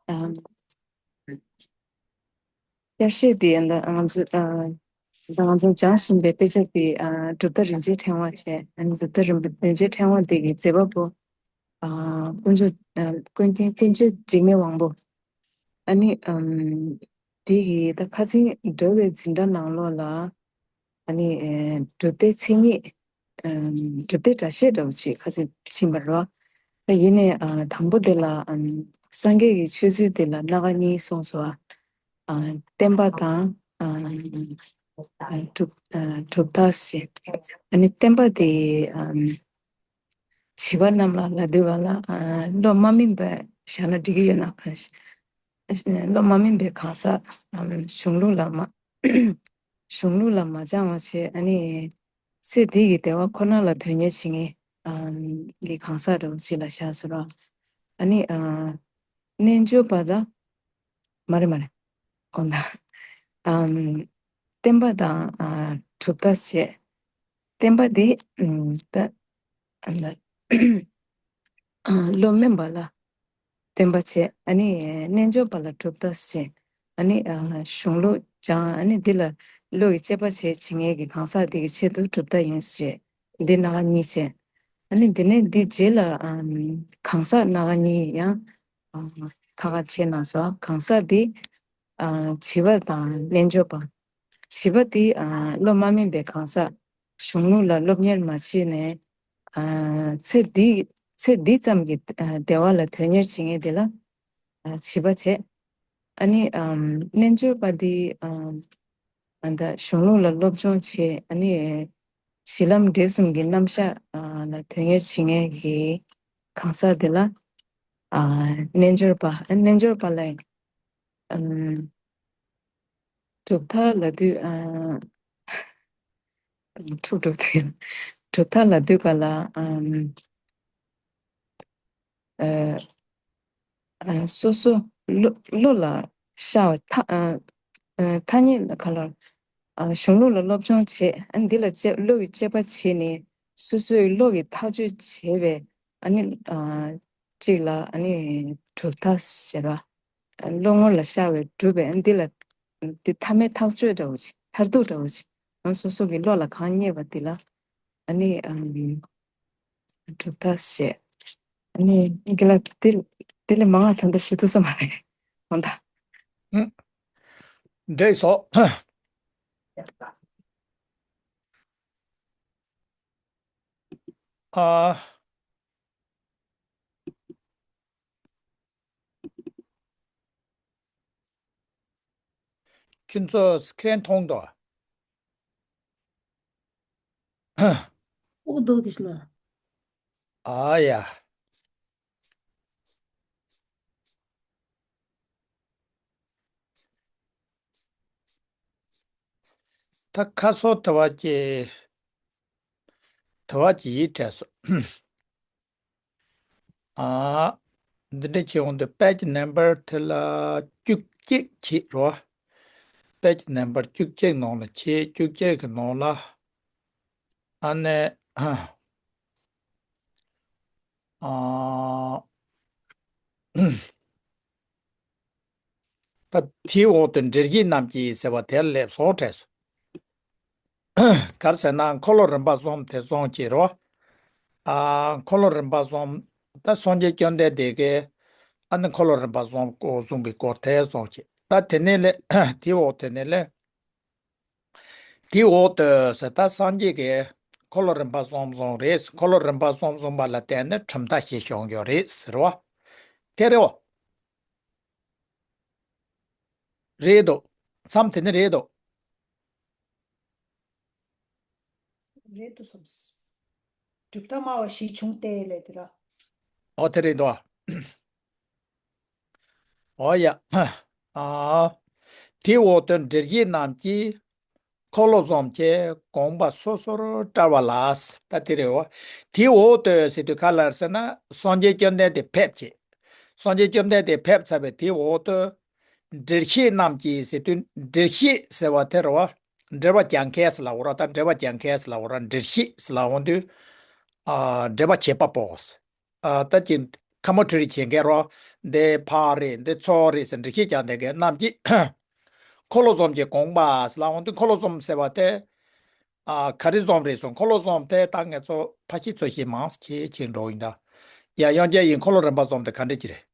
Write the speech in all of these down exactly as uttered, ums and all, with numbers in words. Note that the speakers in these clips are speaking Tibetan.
ཨ། བསྐྱར་བཤད་དེ་ང་ཚོ་ཨ་ང་ཚོ་སྦྱང་བཞིན་པའི་དཔེ་ཆ་དེ་ཨ་གྲུབ་མཐའ་རིན་ཆེན་ཕྲེང་བ་བྱས། ཨ་ནི་གྲུབ་མཐའ་རིན་རིན་ཆེན་ཕྲེང་བ་དེ་གི་མཛད་པ་པོ་ཨ་དཀོན་མཆོག་ཨ་ཀུན་མཁྱེན་ཀུན་མཁྱེན་འཇིགས་མེད་དབང་པོ། ཨ་ནི་ཨམ་དེ་གི་ད་ཁ་སང་འགྲོ་བའི་འཛིན་གྲྭ་ནང་ལོགས་ལ། ཨ་ནི་ཨེ་གྲུབ་མཐའི་མཚན་ཉིད། ཨམ་གྲུབ་མཐའི་སྒྲ་བཤད་འདྲ་བོ་ཅིག་ཁ་སང་ཕྱིན་པ་རེད་བ། ད་ཡིན་ནའི་ཨ་དང་པོ་དེ་ལ་ཨམ་སངས་རྒྱས་ཀྱི་ཆོས་ཚུལ་དེ་ལ་སྣ་ཁ་གཉིས་གསུངས་སོང་བ། ཨ་བསྟན་པ་དང་ཨ་ཨ་གྲུབ་ཨ་གྲུབ་མཐའ་ཞེས། ཨ་ནི་བསྟན་པ་དེ་ཨམ་བྱིས་པ་རྣམས་ལ་ལབ་དུས་ག་ལ་ཨ་བློ་མ་སྨིན་པ་བཞག་ན་འགྲིག་གི་ཡོད་ན། གང་ཞིག་བློ་མ་སྨིན་པའི་གང་ཟག་ཨམ་གཞུང་ལུགས་ལ་མ་གཞུང་ལུགས་ལ་མ་སྦྱངས་པ་བྱས། ཨ་ནི་ཚེ་འདི་གི་བདེ་བ་ཁོ་ན་ལ་དོན་གཉེར་བྱེད་མཁན་ཨམ་གྱི་གང་ཟག་འདྲ་བོ་ཅིག་ལ་བཞག་ཟེར་རོ། ཨ་ནི་ཨ་རྣལ་འབྱོར་པ་ལ། མ་རེད་མ་རེད། དགོངས་དག་ཨམ་བསྟན་པ་དང་ཨ་གྲུབ་མཐའ་བྱས། བསྟན་པ་འདི་ཨམ་ད་ཨ་ན་ཨ་བློ་དམན་པ་ལ་བསྟན་པ་བྱས། ཨ་ནི་རྣལ་འབྱོར་པ་ལ་གྲུབ་མཐའ་བྱས། ཨ་ནི་ཨ་གཞུང་ལུགས་སྦྱང་། ཨ་ནི་འདི་ལ་བློ་ཡི་དཔྱད་པ་བྱས་བྱེད་མཁན་གྱི་གང་ཟག་འདི་གི་ཆེད་དུ་གྲུབ་མཐའ་ཡིན་ཞེས་འདི་སྣ་ཁ་གཉིས་བྱས། ཨ་ནི་འདི་ནས་འདི་རྗེས་ལ་ཨམ་གང་ཟག་སྣ་ཁ་གཉིས་ཡང་ཨ་ཁ་ཁ་བྱས་གནང་སོང་། གང་ཟག་འདི་ཨ་བྱིས་པ་དང་རྣལ་འབྱོར་པ། བྱིས་པ་དེ་ཨ་བློ་མ་སྨིན་པའི་གང་ཟག་གཞུང་ལུགས་ལ་སློབ་གཉེར་མ་བྱས་ནས་ཨ་ཚེ་འདི་ཚེ་འདི་ཙམ་གྱི་ཨ་བདེ་བ་ལ་དོན་གཉེར་བྱེད་མཁན་དེ་ལ་ཨ་བྱིས་པ་བྱས། ཨ་ནི་ཨམ་རྣལ་འབྱོར་པ་དེ་ཨམ་ཨ་ད་གཞུང་ལུགས་ལ་སློབ་སྦྱོང་བྱས། ཨ་ནི་གཞི་ལམ་འབྲས་གསུམ་གྱི་རྣམ་གཞག་ཨ་ལ་དོན་གཉེར་བྱེད་མཁན་གྱི་གང་ཟག་དེ་ལ་ཨ་རྣལ་འབྱོར་པ། ཨ་རྣལ་འབྱོར་པ་ལ་ཨམ་གྲུབ་མཐའ་ལབ་དུས་ཨ་འཁྲུག་འགྲོ་དུས། གྲུབ་མཐའ་ལབ་དུས་ག་ལ་ཨམ་ཨ་ཨ་སོ་སོ་བློ་བློ་ལ་ཤར་བ། ཐ་ཨ་ཨ་ཐ་སྙད་ལ་ག་ལ་ཨ་གཞུང་ལུགས་ལ་སློབ་སྦྱོང་བྱས། ཨ་འདི་ལ་དཔྱད་བློ་གི་དཔྱད་པ་བྱས་ནས་སོ་སོའི་བློ་གི་ཐག་གཅོད་བྱས་པའི་ཨ་ནི་ཨ་གཅིག་ལ་ཨ་ནི་གྲུབ་མཐའ་ཟེར་བ། བློ་ངོ་ལ་ཤར་བའི་གྲུབ་པའི་འདི་ལ། འདི་མཐའ་མའི་ཐག་གཅོད་འདྲ་བོ་ཅིག་མཐར་ཐུག་འདྲ་བོ་ཅིག་ཨ་སོ་སོ་གི་བློ་ལ་གང་རྙེད་པ་འདི་ལ་ཨ་ནི་ཨམ་གྲུབ་མཐའ་ཞེས། ཨ་ནི་འདི་ལ་འདི་འདི་ལས་མང་བ་ད་ལྟ་ཞུ་ཐུབ་ས་མ་རེད། འོ་ད། ཨུ། འགྲིག་སོང་། ཨ། ཁྱོད་ཚོ་སི་ཀི་རིན་མཐོང་འདུག་ཨོ་འདུག་གི་ལ། ཨ་ཡ། ད་ཁ་སོ་དེ་བ་ཀྱི་དེ་བ་ཀྱི་ཡིད་བྲལ་སོ། ཨ། འདི་འདྲ་བྱེད་འོང་དུས་page number དེ་ལ་བཅུ་གཅིག་བྱེད་རོ། page number བཅུ་གཅིག་ནང་ལ་བྱེད། བཅུ་གཅིག་གི་ནང་ལ་ཨ་ནི་ཨ། ཨ། ད་དེའི་འོག་ཏུ་འགྲེལ་བྱེད་རྣམས་ཀྱིས་ཟེར་བ་དེར་སླེབས་སོ། བྲལ་སོ། ག་རེ་ཟེར་ན་འཁོར་ལོ་རིམ་པ་གསུམ་དེ་གསུངས་ཀྱི་རོ། ཨ། འཁོར་ལོ་རིམ་པ་གསུམ། ད་སངས་རྒྱས་བཅོམ་ལྡན་འདས་ཀྱིས་ཨ་ནི་འཁོར་ལོ་རིམ་པ་གསུམ་སྐོར་གསུངས་པའི་སྐོར་དེ་གསུངས་ཀྱི། ད་དེ་ནས་ལས་དེའི་འོག་དེ་ནས་ལས། དེའི་འོག་ཏུ་ཟེར་ད་སངས་རྒྱས་ཀྱིས་འཁོར་ལོ་རིམ་པ་གསུམ་གསུངས་རེད། འཁོར་ལོ་རིམ་པ་གསུམ་གསུངས་པ་ལ་བརྟེན་ནས་གྲུབ་མཐའ་ཞེས་བྱུང་ཡོད་རེད་ཟེར་བ། དེ་རེད་བ། རེད་འདུག་མཚམས་དེ་ནི་རེད་འདུག་རེད་འདུག་བསམས། གྲུབ་མཐའ་སྨྲ་བ་བཞི་བྱུང་སྟེ་ལས་དེ་ར། ཨོ་དེ་རེད་འདུག་ཨོ་ཡ། ཨ། དེའི་འོག་ཏུ་འགྲེལ་བྱེད་རྣམས་ཀྱིས་འཁོར་ལོ་གསུམ་གྱི་དགོངས་པ་སོ་སོར་བཀྲལ་བ་ལ། ད་དེ་རེད་བ། དེའི་འོག་ཏུ་ཟེར་དུས་ག་ལ་ཟེར་ན་སངས་རྒྱས་བཅོམ་ལྡན་འདས་ཕེབས་ཀྱི། སངས་རྒྱས་བཅོམ་ལྡན་འདས་ཕེབས་ཚར་བའི་དེའི་འོག་ཏུ། འགྲེལ་བཤད་རྣམས་ཀྱིས་ཟེར་དུས་འགྲེལ་བཤད་ཟེར་བ་དེ་རེད་བ། འགྲེལ་པ་རྒྱག་མཁན་ཟེར་ལབ་འོ་ར། ད་འགྲེལ་པ་རྒྱག་མཁན་ཟེར་ལབ་འོ་ར། འགྲེལ་བཤད་ཟེར་ལབ་འོང་དུས། ཨ། འགྲེལ་པ་བྱེད་པ་པོ། ཨ། ད་ཀྱི་ ཁ་མོ་ཁྲི་རི་བྱེད་མཁན་རོ། འདི་ཕག་རེད། འདི་ཚོ་རེད་ཟེར་འགྲེལ་བཤད་རྒྱག་བསྡད་མཁན་རྣམས་ཀྱིས། འཁོར་ལོ་འཛོམས་ཀྱི་དགོངས་པ་ཟེར་ལ་འོང་དུས། འཁོར་ལོ་འཛོམས་ཟེར་བ་དེ། ཨ། ག་རེ་འཛོམས་རེད་སོང་། འཁོར་ལོ་འཛོམས་དེ་ད་ངས་ཚོ་ཕ་ཤི་ཚོ་ཤི་མང་ཆེ་ཆེ་འགྲོ་ཡིན་ད། ཡ། དབྱངས་ཅན་ཡིན། འཁོར་ལོ་རིམ་པ་འཛོམས་དེ་ག་འདྲ་ཅིག་རེད།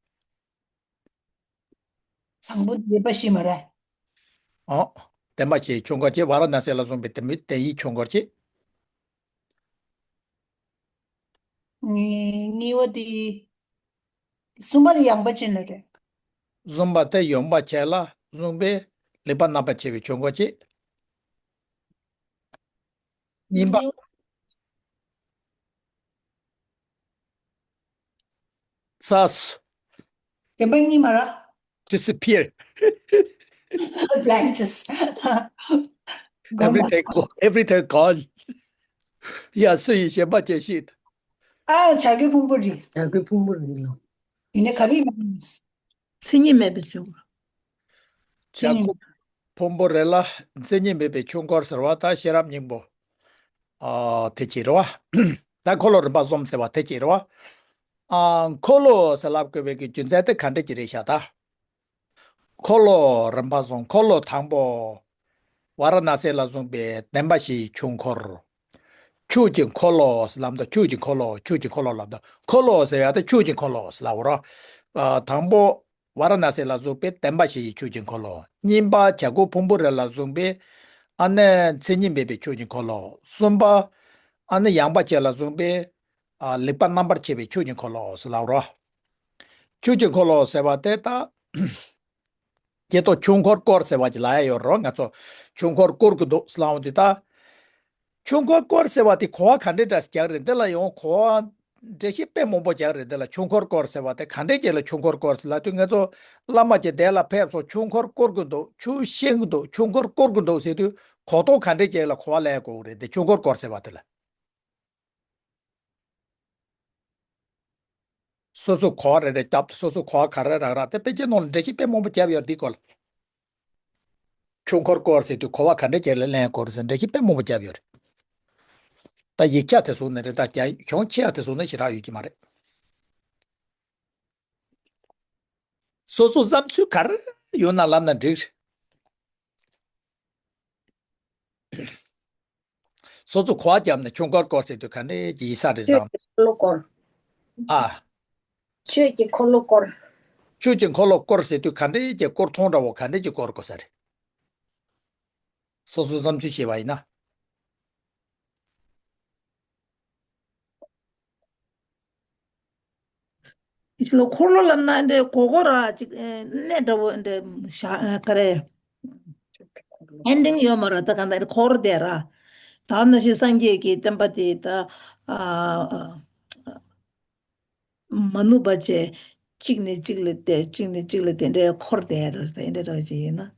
དང་པོ་དེ་པ་ཤི་མ་རེད། ཨོ། བདེན་པ་བཞིའི་ཆོས་འཁོར་གཅིག་ཝཱ་ར་ཎ་སི་ལ་བཟུང་བའི་བདེན་པའི་བདེན་ཡིད་ཆོས་འཁོར་གཅིག་གཉིས་པ་དེ། གསུམ་པ་དེ་ཡངས་པ་ཅན་ལ་རེད། གསུམ་པ་དེ་ཡངས་པ་ཅན་ལ་བཟུང་བའི་ལེགས་པར་རྣམ་པར་ཕྱེ་བའི་ཆོས་འཁོར་གཅིག་གཉིས་པ། ཚ། བདེན་པ་གཉིས་མ་རེད། Disappear. Blank just. Everything go, everything gone. ཡ། སུ་ཡིས་ཞེན་པ་བྱས་ཤིག་ཨ། བྱ་རྒོད་ཕུང་པོ་རེད། བྱ་རྒོད་ཕུང་པོ་རེད་ལོ། ཡིན་ནའི་ག་རེ་ཡིན་ན། མཚན་ཉིད་མེད་པའི་ཆོས་འཁོར། མཚན་ཉིད། བྱ་རྒོད་ཕུང་པོ་རེད་ལ་མཚན་ཉིད་མེད་པའི་ཆོས་འཁོར་ཟེར་བ་ད་ཤེས་རབ་སྙིང་པོ། ཨ། དེ་གཅིག་རེད་བ། ད་འཁོར་ལོ་རིམ་པ་གསུམ་ཟེར་བ་དེ་གཅིག་རེད་བ། ཨ། འཁོར་ལོ་ཟེར་ལབ་དགོས་པའི་གི་རྒྱུ་མཚན་དེ་ག་འདྲ་ཅིག་རེད་ཤག་ད། འཁོར་ལོ་རིམ་པ་གསུམ། འཁོར་ལོ་དང་པོ། ཝཱ་ར་ཎ་སི་ལ་བཟུང་བའི་བདེན་པ་བཞིའི་ཆོས་འཁོར། ཆོས་ཀྱི་འཁོར་ལོ་ཟེར་ལབ་ད། ཆོས་ཀྱི་འཁོར་ལོ། ཆོས་ཀྱི་འཁོར་ལོ་ལབ་ད། འཁོར་ལོ་ཟེར་ཡ་ད་ཆོས་ཀྱི་འཁོར་ལོ་ཟེར་ལབ་རོ། ཨ། དང་པོ། ཝཱ་ར་ཎ་སི་ལ་བཟུང་བའི་བདེན་པ་བཞི་ཡི་ཆོས་ཀྱི་འཁོར་ལོ། གཉིས་པ། བྱ་རྒོད་ཕུང་པོ་རེ་ལ་བཟུང་བའི་ཨ་ནི་མཚན་ཉིད་མེད་པའི་ཆོས་ཀྱི་འཁོར་ལོ། གསུམ་པ། ཨ་ནི་ཡངས་པ་ཅན་ལ་བཟུང་བའི། ཨ། ལེགས་པར་རྣམ་པར་ཕྱེ་བའི་ཆོས་ཀྱི་འཁོར་ལོ་ཟེར་ལབ་རོ། ཆོས་ཀྱི་འཁོར་ལོ་ཟེར་བ་དེ་ད། སྐྱེ་ཐོག་ཆོས་འཁོར་བསྐོར་ཟེར་བ་ཅིག་ལབ་ཡ་ཡོད་རོ། ང་ཚོ་ཆོས་འཁོར་བསྐོར་གི་འདུག་ཟེར་ལབ་འོང་དུས་ད། ཆོས་འཁོར་བསྐོར་ཟེར་བ་དེ་གོ་བ་ག་འདྲ་འདྲ་ཞིག་རྒྱག་རེད། འདི་ལ་ཡང་གོ་བ་འགྲེལ་བཤད་དཔེ་མང་པོ་རྒྱག་རེད། འདི་ལ་ཆོས་འཁོར་བསྐོར་ཟེར་བ་དེ་ག་འདྲ་ཅིག་ལ་ཆོས་འཁོར་བསྐོར་ཟེར་ལབ་དུས། ང་ཚོ་བླ་མ་ཅིག་འདི་ལ་ཕེབས་སོང་། ཆོས་འཁོར་བསྐོར་གི་འདུག་ཆོས་བཤད་གི་འདུག་ཆོས་འཁོར་བསྐོར་གི་འདུག་ཟེར་དུས་གོ་རྟོགས་ག་འདྲ་ཅིག་ལ་གོ་བ་ལེན་དགོས་རེད། དེ་ཆོས་འཁོར་བསྐོར་ཟེར་བ་དེ་ལ། སོ་སོ་གོ་བ་རེ་རེ་བརྒྱབ་སྟེ། སོ་སོ་གོ་བ་ག་རེ་རག་རག་དེ་དཔེ་ཆའི་ནང་ལ་འགྲེལ་བཤད་དཔེ་མང་པོ་བརྒྱབ་ཡོད་རེད། འདིའི་སྐོར་ལ། ཆོས་འཁོར་བསྐོར་ཟེར་དུས་གོ་བ་ག་འདྲ་ཅིག་ལ་ལེན་དགོས་རེད་ཟེར་འགྲེལ་བཤད་དཔེ་མང་པོ་བརྒྱབ་ཡོད་རེད། ད་ཡིག་ཆ་དེ་བཟུང་ནས་རེད། ད་རྒྱ་གཞུང་ཆེ་བ་དེ་བཟུང་ན་ཞེ་དྲག་ཡོད་ཀྱི་མ་རེད། སོ་སོ་བསམ་ཚུལ་ག་རེ་ཡོད་ན་ལབ་ན་འགྲིག་རེད། སོ་སོ་གོ་བ་བརྒྱབ་ནས་ཆོས་འཁོར་བསྐོར་ཟེར་དུས་ག་འདྲ་ཅིག་ཡིན་ས་རེད་བསམ། ཆོས་ཀྱི་འཁོར་ལོ་བསྐོར། ཨ། ཆོས་ཀྱི་འཁོར་ལོ་བསྐོར། ཆོས་ཀྱི་འཁོར་ལོ་བསྐོར་ཟེར་དུས་ག་འདྲ་ཅིག་བསྐོར་མཐོང་འདྲ་བོ་ག་འདྲ་ཅིག་བསྐོར་དགོས་ས་རེད། སོ་སོའི་བསམ་ཚུལ་བཤད་པ་ཡིན་ན། ཅི་ལ་འཁོར་ལོ་ལབ་ན་འདྲ་གོ་གོ་ར་ཅིག་ཨེ་གནས་འདྲ་བོ་འདྲ་ཤ་ཨེ་ག་རེ། ཨེན་ཌིང་ཡོད་མ་རེད། ད་ག་འདྲ་འཁོར་དེ་ར། ད་ནང་བཞིན་སངས་རྒྱས་ཀྱི་བསྟན་པ་དེ་ད་ཨ་ཨ་མ་ནུབ་པ་བྱས། གཅིག་ནས་གཅིག་ལ་བརྟེན། གཅིག་ནས་གཅིག་ལ་བརྟེན། འདྲ་འཁོར་དེ་ར་ཟེར་འདྲ་འདྲ་ཅིག་ཡིན་ན།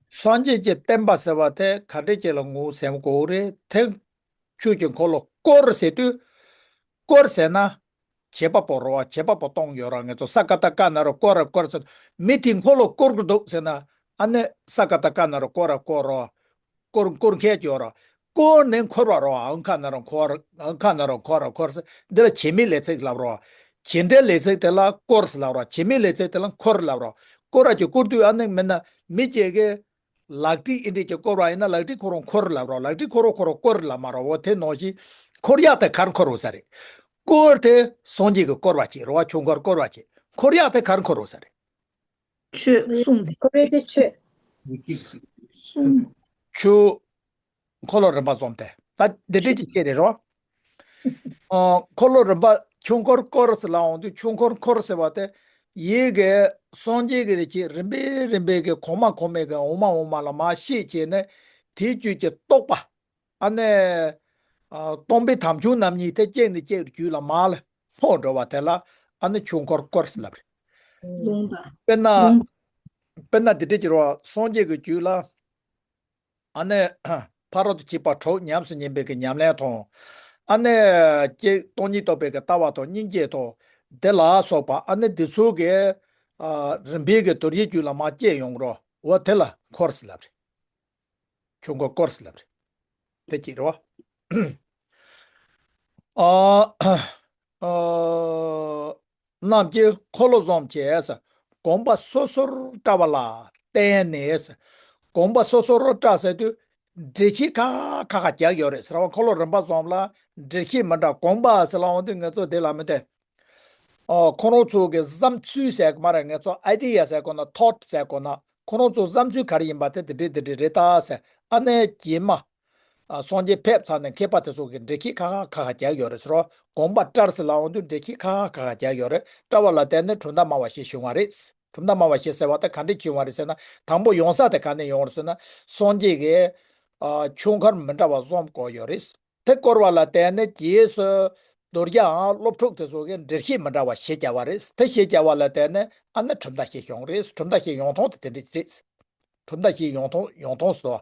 སངས་རྒྱས་ཀྱི་བསྟན་པ་ཟེར་བ་དེ་ག་འདྲ་ཅིག་ལ་ངོ་བོ་ཟེར་དགོས་རེད་དེ། ཆོས་ཀྱི་འཁོར་ལོ་བསྐོར་ཟེར་དུས། བསྐོར་ཟེར་ན། བྱེད་པ་པོ་རོ། བྱེད་པ་པོ་གཏོང་ཡོད་ར། ང་ཚོ་ས་ཀ་བཏགས་སྐ་ན་རོ་སྐོ་ར་བསྐོར་ཟེར། མི་དེ་འཁོར་ལོ་བསྐོར་གི་འདུག་ཟེར་ན། ཨ་ནི་ས་ཀ་བཏགས་སྐ་ན་རོ་སྐོ་ར་བསྐོར་རོ། བསྐོར་བསྐོར་མཁན་ཅིག་ཡོད་ར། བསྐོར་ནས་འཁོར་བ་རོ། ཨང་ཁ་ན་རོ་འཁོར། ཨང་ཁ་ན་རོ་འཁོར་ར་འཁོར་ཟེར། འདི་ལ་བྱེད་མེད་ལས་ཚིག་ལབ་རོ། བྱེད་འབྲེལ་ལས་ཚིག་དེ་ལ་བསྐོར་ཟེར་ལབ་རོ། བྱེད་མེད་ལས་ཚིག་དེ་ལ་འཁོར་ལབ་རོ། བསྐོར་ར་ཅིག་བསྐོར་དུས་ཨ་ནི་མིན་ན་མི་གཅིག་གིས། ལག་བྲིས་ཨེ་འདྲས་ཀྱི་བསྐོར་བ་ཡིན་ན་ལག་བྲིས་ཁོ་རང་འཁོར་ལབ་རོ། ལག་བྲིས་ཁོ་རང་ཁོ་རང་བསྐོར་ལབ་མ་རོ། འོ་དེ་ནང་བཞིན་འཁོར་ཡག་དེ་གར་འཁོར་འོ་ས་རེད། བསྐོར་དེ་སངས་རྒྱས་ཀྱི་བསྐོར་བ་བྱེད་རོ། ཆོས་འཁོར་བསྐོར་བ་བྱེད། འཁོར་ཡག་དེ་གར་འཁོར་འོ་ས་རེད། ཆོས་གསུངས་ཏེ། ཁོ་རེ་དེ་ཆོས། གསུངས། ཆོས། འཁོར་ལོ་རིམ་པ་གསུམ་དེ་ད་འདི་འདྲས་ཅིག་བཤད་རེད་རོ། ཨ། འཁོར་ལོ་རིམ་པ་ཆོས་འཁོར་བསྐོར་ཟེར་ལ་འོང་དུས་ཆོས་འཁོར་འཁོར་ཟེར་བ་དེ་ཡིད་ཀྱི་སངས་རྒྱས་ཀྱི་རིགས་ཀྱི་རིམ་པས་རིམ་པས་ཀྱི་གོང་མ་གོང་མའི་གི་འོག་མ་འོག་མ་ལ་མར་གཤེགས་བྱས་ནས་དེའི་རྒྱུད་ཀྱི་རྟོགས་པ། ཨ་ནི། ཨ། སྟོང་པའི་དམ་ཆོས་རྣམ་གཉིས་དེ་གཅིག་ནས་གཅིག་རྒྱུད་ལ་མར་ལ་སྨོས་འགྲོ་བ་དེ་ལ་ཨ་ནི་ཆོས་འཁོར་བསྐོར་ཟེར་ལབ་རེད། ལུང་དང་། དཔེར་ན། ལུང་། དཔེར་ན་འདི་འདྲས་ཀྱི་རོ། སངས་རྒྱས་ཀྱི་རྒྱུད་ལ། ཨ་ནི། ཕ་རོལ་ཏུ་ཕྱིན་པ་དྲུག་ཉམས་སུ་ལེན་པའི་གི་ཉམས་ལེན་དང་། ཨ་ནི། ཀྱེ་སྟོང་ཉིད་རྟོགས་པའི་གི་ལྟ་བ་དང་སྙིང་རྗེ་དང་། དེ་ལ་སོགས་པ་ཨ་ནི་འདི་ཚོ་གི། ཨ། རིམ་པས་གི་དོར་ཡིག་རྒྱུད་ལ་མར་སྐྱེས་ཡོང་རོ། འོ་དེ་ལ་འཁོར་ཟེར་ལབ་རེད། ཆོས་འཁོར་བསྐོར་ཟེར་ལབ་རེད། དེ་གཅིག་རེད་བ། ཨ། ཨ། རྣམས་ཀྱིས་འཁོར་ལོ་བཟུམ་བྱས། དགོངས་པ་སོ་སོར་བཀྲལ་བ་ལ་བརྟེན་ནས། དགོངས་པ་སོ་སོར་བཀྲལ་ཟེར་དུས། འགྲེལ་བཤད་ཁག་ཁག་ཁག་རྒྱག་ཡོད་རེད་ཟེར་བ། འཁོར་ལོ་རིམ་པ་བཟུམ་ལ་འགྲེལ་བཤད་མི་འདྲ། དགོངས་པ་ཟེར་ལབ་ཡོང་དུས་ང་ཚོ་དེ་ལ་མི་བལྟས། ཨོ། ཁོ་རང་ཚོ་གི་བསམ་ཚུལ་ཟེར་གི་མ་རེད། ང་ཚོ་ཨའི་ཌི་ཡ་ཟེར་དགོས་ན། ཐོཊ་ཟེར་དགོས་ན། ཁོ་རང་ཚོ་བསམ་ཚུལ་ག་རེ་ཡིན་པ་དེ་དེ་འདྲས་དེ་འདྲས་རེད་ད་ཟེར། ཨ་ནི་རྗེས་མ། ཨ། སངས་རྒྱས་ཕེབས་ཚར་ནས་མཁས་པ་དེ་ཚོ་གི་འགྲེལ་བཤད་ཁག་ཁག་ཁག་ཁག་རྒྱག་ཡོད་རེད་ཟེར་རོ། དགོངས་པ་བཀྲལ་ཟེར་ལབ་ཡོང་དུས་འགྲེལ་བཤད་ཁག་ཁག་ཁག་ཁག་རྒྱག་ཡོད་རེད། བཀྲལ་བ་ལ་བརྟེན་ནས་གྲུབ་མཐའ་སྨྲ་བ་ཞེས་བྱུང་བ་རེད། གྲུབ་མཐའ་སྨྲ་བ་ཞེས་ཟེར་བ་དེ་ག་འདྲས་བྱུང་བ་རེད་ཟེར་ན། དང་པོ་ཡོང་ས་དེ་ག་ནས་ཡོང་རེད་ཟེར་ན། སངས་རྒྱས་ཀྱིས། ཨ། ཆོས་འཁོར་མི་འདྲ་བ་གསུམ་བསྐོར་ཡོད་རེད། དེ་བསྐོར་བ་ལ་བརྟེན་ནས་རྗེས་སུ་མདོ་རྒྱལ་འམ་སློབ་ཕྲུག་དེ་ཚོ་གིས་འགྲེལ་བཤད་མི་འདྲ་བ་བྱེད་བརྒྱབ་པ་རེད། དེ་བྱེད་བརྒྱབ་པ་ལ་བརྟེན་ནས་ཨ་ནི་གྲུབ་མཐའ་ཞིག་བྱུང་རེད། གྲུབ་མཐའ་ཞིག་ཡོང་སྟངས་དེ་དེ་འདྲ་རེད། གྲུབ་མཐའ་ཞིག་ཡོང་སྟངས་ཡོང་སྟངས་སོ།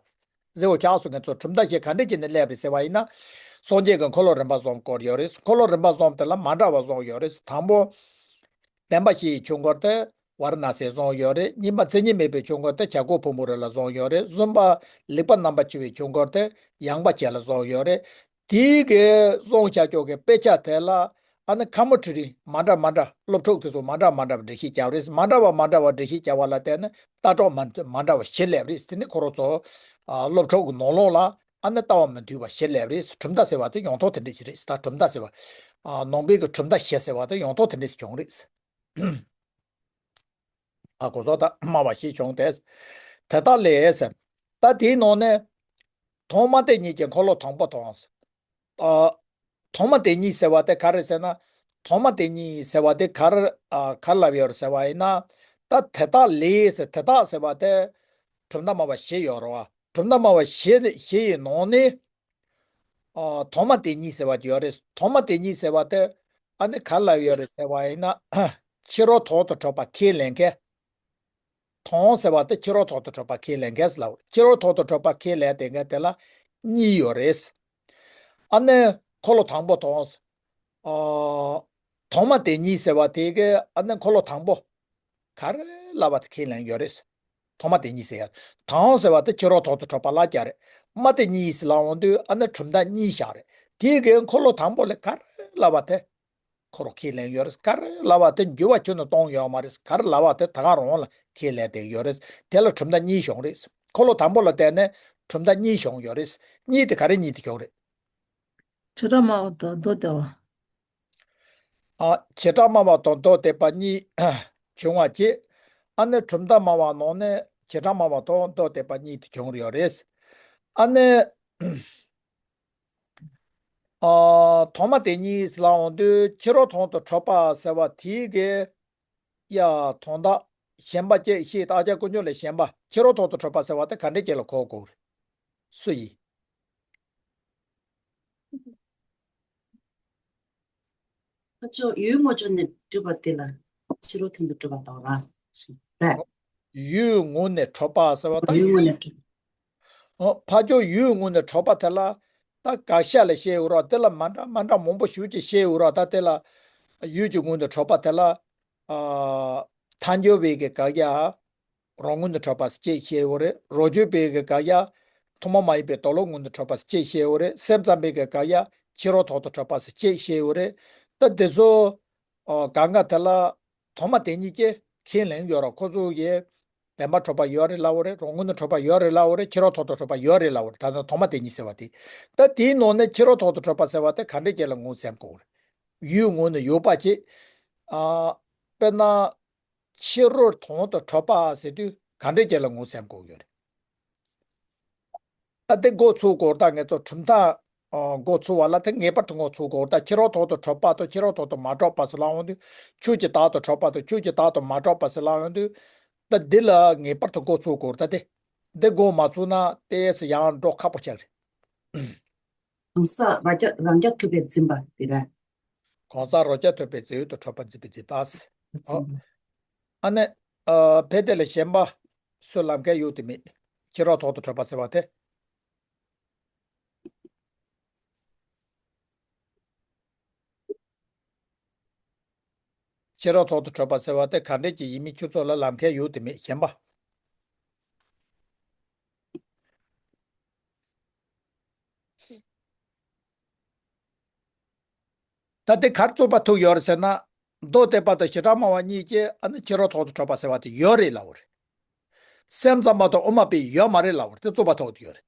ཟེར་བ་ཆགས་སོང་། ང་ཚོ་གྲུབ་མཐའ་ཞིག་ག་འདྲ་བྱས་ནས་སླེབས་རེད་ཟེར་བ་ཡིན་ན། སངས་རྒྱས་ཀྱིས་འཁོར་ལོ་རིམ་པ་གསུམ་བསྐོར་ཡོད་རེད། འཁོར་ལོ་རིམ་པ་གསུམ་དེ་ལ་མ་འདྲ་བ་གསུམ་ཡོད་རེད། དང་པོ། བདེན་པ་བཞི་ཡི་ཆོས་འཁོར་དེ་ཝཱ་ར་ཎ་སིར་བཟུང་ཡོད་རེད། གཉིས་པ་མཚན་ཉིད་མེད་པའི་ཆོས་འཁོར་དེ་བྱ་རྒོད་ཕུང་པོའི་རི་ལ་བཟུང་ཡོད་རེད། གསུམ་པ་ལེགས་པར་རྣམ་པར་ཕྱེ་བའི་ཆོས་འཁོར་དེ་ཡངས་པ་བྱེ་ལ་བཟུང་ཡོད་རེད། དེའི་གི་བཟུང་བྱ་ཆོས་ཀྱི་དཔེ་ཆ་དེ་ལ་ཨ་ནི་ཁ་མོ་ཁྲི་རིང་མ་འདྲ་མ་འདྲ། སློབ་ཕྲུག་དེ་ཚོ་མ་འདྲ་མ་འདྲ་བ་འགྲེལ་བཤད་བརྒྱབ་རེད། མ་འདྲ་བ་མ་འདྲ་བ་འགྲེལ་བཤད་བརྒྱབ་པ་ལ་བརྟེན་ནས་ལྟ་གྲུབ་མ་མ་འདྲ་བ་བཞི་སླེབས་རེད། དེ་ནི་ཁོ་རང་ཚོ། ཨ། སློབ་ཕྲུག་གི་ནང་ལོགས་ལ་ཨ་ནི་ལྟ་བ་མི་མཐུན་པ་བཞི་སླེབས་རེད། གྲུབ་མཐའ་ཟེར་བ་དེ་ཡོང་སྟངས་དེ་འདྲ་ཞིག་རེད། ད་གྲུབ་མཐའ་ཟེར་བ། ཨ། ནང་པའི་གི་གྲུབ་མཐའ་བཞི་ཟེར་བ་དེ་ཡོང་སྟངས་དེ་འདྲ་ཞིག་བྱུང་རེད། ཨ། གོ་སོང་། ད་སྨྲ་བ་ཞེས་བྱུང་སྟེ། དེ་དག་ལས་ཟེར། ད་དེའི་ནང་ནས་ཐོག་མ་དེ་ཉིད་ཀྱི་འཁོར་ལོ་དང་པོ་དང་། ཨ། ཐོག་མ་དེ་ཉིད་ཟེར་བ་དེ་ག་རེ་ཟེར་ན། ཐོག་མ་དེ་ཉིད་ཟེར་བ་དེ་ག་རེ། ཨ། ག་རེ་ལབ་ཡོད་རེད་ཟེར་བ་ཡིན་ན། ད་དེ་དག་ལས་ཟེར། དེ་དག་ཟེར་བ་དེ་གྲུབ་མཐའ་སྨྲ་བ་བཞི་ཡོད་རེད་བ། གྲུབ་མཐའ་སྨྲ་བ་བཞི་བཞི་ཡི་ནང་ནས། ཨ། ཐོག་མ་དེ་ཉིད་ཟེར་བ་ཅིག་ཡོད་རེད། ཐོག་མ་དེ་ཉིད་ཟེར་བ་དེ་ཨ་ནི་ག་རེ་ལབ་ཡོད་རེད་ཟེར་བ་ཡིན་ན། ཕྱི་རོལ་དོན་དུ་གྲུབ་པ་ཁས་ལེན་མཁན། དོན་ཟེར་བ་དེ་ཕྱི་རོལ་དོན་དུ་གྲུབ་པ་ཁས་ལེན་མཁན་ཟེར་ལབ། ཕྱི་རོལ་དོན་དུ་གྲུབ་པ་ཁས་ལེན་དེ་མཁན་དེ་ལ་གཉིས་ཡོད་རེད། ཨ་ནི་འཁོར་ལོ་དང་པོ་དང་། ཨ། ཐོག་མ་དེ་ཉིད་ཟེར་བ་དེ་གི་ཨ་ནི་འཁོར་ལོ་དང་པོ། ག་རེ་ལབ་པ་དེ་ཁས་ལེན་ཡོད་རེད། ཐོག་མ་དེ་ཉིད་ཟེར་ཡ། དང་ཟེར་བ་དེ་ཕྱི་རོལ་དོན་དུ་གྲུབ་པ་ལ་རྒྱག་རེད། མ་དེ་ཉིད་ཟེར་ལབ་ཡོང་དུས་ཨ་ནི་གྲུབ་མཐའ་གཉིས་བཞག་རེད། དེ་གི་འཁོར་ལོ་དང་པོ་ལ་ག་རེ་ལབ་པ་དེ། ཁོ་རང་ཁས་ལེན་ཡོད་རེད། ག་རེ་ལབ་པ་དེ་འགྱུར་བ་ཁྱོན་ནས་གཏོང་ཡོད་མ་རེད། ག་རེ་ལབ་པ་དེ་ད་ག་རང་ལ་ཁས་ལེན་བསྡད་ཡོད་རེད། དེ་ལ་གྲུབ་མཐའ་གཉིས་བྱུང་རེད། འཁོར་ལོ་དང་པོ་ལ་བརྟེན་ནས་གྲུབ་མཐའ་གཉིས་བྱུང་ཡོད་རེད། གཉིས་དེ་ག་རེ་གཉིས་དེ་བྱུང་རེད། བྱེ་བྲག་སྨྲ་བ་དང་མདོ་སྡེ་པ། ཨ། བྱེ་བྲག་སྨྲ་བ་དང་མདོ་སྡེ་པ་གཉིས་བྱུང་བ་བྱས། ཨ་ནི་གྲུབ་མཐའ་སྨྲ་བ་ནང་ནས་བྱེ་བྲག་སྨྲ་བ་དང་མདོ་སྡེ་པ་གཉིས་དེ་བྱུང་ཡོད་རེད། ཨ་ནི། ཨ། ཐོག་མ་དེ་ཉིད་ལབ་ཡོང་དུས་ཕྱི་རོལ་དོན་དུ་གྲུབ་པ་ཟེར་བ་དེའི་གི། ཡ། དོན་དག་གཞན་པ་ཅིག་ཤེས། ད་ཨ་ཅག་དཀོན་མཆོག་ལས་གཞན་པ་ཕྱི་རོལ་དོན་དུ་གྲུབ་པ་ཟེར་བ་དེ་ག་འདྲ་ཅིག་ལ་གོ་དགོས་རེད། སུ་ཡིན། ཕར་ཕྱོགས་ཡུལ་དངོས་ཕྱོགས་ནས་གྲུབ་པ་དེ་ལ་ཕྱི་རོལ་དོན་དུ་གྲུབ་པ་ལབ་ར། རེད། ཡུལ་དངོས་ནས་གྲུབ་པ་ཟེར་བ་དང་། ཡུལ་དངོས་ནས་གྲུབ། ཨོ། ཕར་ཕྱོགས་ཡུལ་དངོས་ནས་གྲུབ་པ་དེ་ལ་ད་དགག་བཞག་ལ་བཤད་ཡོད་ར། དེ་ལ་མ་འདྲ་མ་འདྲ་མང་པོ་ཞེ་ཅིག་བཤད་ཡོད་ར། ད་དེ་ལ་ཡུལ་གྱི་དངོས་ནས་གྲུབ་པ་དེ་ལ། ཨ། ཐལ་འགྱུར་བའི་གི་དགག་བཞག་རང་ངོས་ནས་གྲུབ་པ་ཅིག་བཤད་ཡོད་རེད། རང་རྒྱུད་པའི་གི་དགག་བཞག་ཐོག་མ་མ་ཡིན་པའི་རྟོག་ལོག་ངོས་ནས་གྲུབ་པ་ཅིག་བཤད་ཡོད་རེད། སེམས་ཙམ་པའི་གི་དགག་བཞག་ཕྱི་རོལ་དོན་དུ་གྲུབ་པ་ཅིག་བཤད་ཡོད་རེད། ད་འདི་ཚོ། ཨ། གང་ག་དེ་ལ་ཐོག་མ་དེ་ཉིད་ཀྱིས་ཁས་ལེན་ཡོད་ར། ཁོ་ཚོ་ཡི་བདེན་པར་གྲུབ་པ་ཡོད་རེད་ལབ་ཡོད་རེད། རང་ངོས་ནས་གྲུབ་པ་ཡོད་རེད་ལབ་ཡོད་རེད། ཕྱི་རོལ་དོན་དུ་གྲུབ་པ་ཡོད་རེད་ལབ་ཡོད་རེད། ད་ནི་ཐོག་མ་དེ་ཉིད་ཟེར་བ་དེ། ད་དེའི་ནང་ནས་ཕྱི་རོལ་དོན་དུ་གྲུབ་པ་ཟེར་བ་དེ་ག་འདྲ་ཅིག་ལ་ངོས་འཛིན་དགོས་རེད། ཡུལ་ངོས་ནས་ཡོད་པ་ཅིག་ཨ། དཔེར་ན། ཕྱི་རོལ་དོན་དུ་གྲུབ་པ་ཟེར་དུས་ག་འདྲ་ཅིག་ལ་ངོས་འཛིན་དགོས་ཡོད་རེད། ད་དེ་འགོ་ཚུགས་སྐོར་ད་ང་ཚོ་གྲུབ་མཐའ། ཨ། འགོ་ཚུགས་པ་ལ་དེ་ངེས་པར་དུ་འགོ་ཚུགས་སྐོར། ད་ཕྱི་རོལ་དོན་དུ་གྲུབ་པ་དང་ཕྱི་རོལ་དོན་དུ་མ་གྲུབ་པ་ཟེར་ལབ་ཡོང་དུས། ཆོས་ཀྱི་བདག་ཏུ་གྲུབ་པ་དང་ཆོས་ཀྱི་བདག་ཏུ་མ་གྲུབ་པ་ཟེར་ལབ་ཡོང་དུས། ད་འདི་ལ་ངེས་པར་དུ་འགོ་ཚུགས་སྐོར། ད་དེ་འདི་འགོ་མ་ཚུགས་ན་ཏོག་ཙམ་ཡང་འགྲོ་ཁག་པོ་ཆགས་རེད། གང་ཟག་རང་རྐྱ་རང་རྐྱ་ཐུབ་པས་འཛིན་པ་དེ་རེད། གང་ཟག་རང་རྐྱ་ཐུབ་པའི་རྫས་ཡུལ་དུ་གྲུབ་པ་འཛིན་པའི་འཛིན་པ། འཛིན་པ། ཨ་ནི། ཨ། ཕལ་དེ་ལས་གཞན་པ་སུ་ལབ་མཁན་ཡོད་དེ་མེད། ཕྱི་རོལ་དོན་དུ་གྲུབ་པ་ཟེར་བ་དེ། ཕྱི་རོལ་དོན་དུ་གྲུབ་པ་ཟེར་བ་དེ་ག་འདྲས་ཀྱི་ཡིན་མིན་ཁྱོད་ཚོ་ལ་ལབ་མཁན་ཡོད་དེ་མེད། གཞན་པ། ད་དེ་གར་རྩོད་པ་ཐུག་ཡོད་རེད་ཟེར་ན། མདོ་སྡེ་པ་དང་བྱེ་བྲག་སྨྲ་བ་གཉིས་ཀྱིས་ཨ་ནི་ཕྱི་རོལ་ཐོག་ཏུ་གྲུབ་པ་ཟེར་བ་དེ་ཡོད་རེད་ལབ་པ་རེད། སེམས་ཙམ་པ་དང་དབུ་མ་པས་ཡོད་མ་རེད་ལབ་པ་རེད། དེ་རྩོད་པ་ཐུག་དེ་ཡོད་རེད།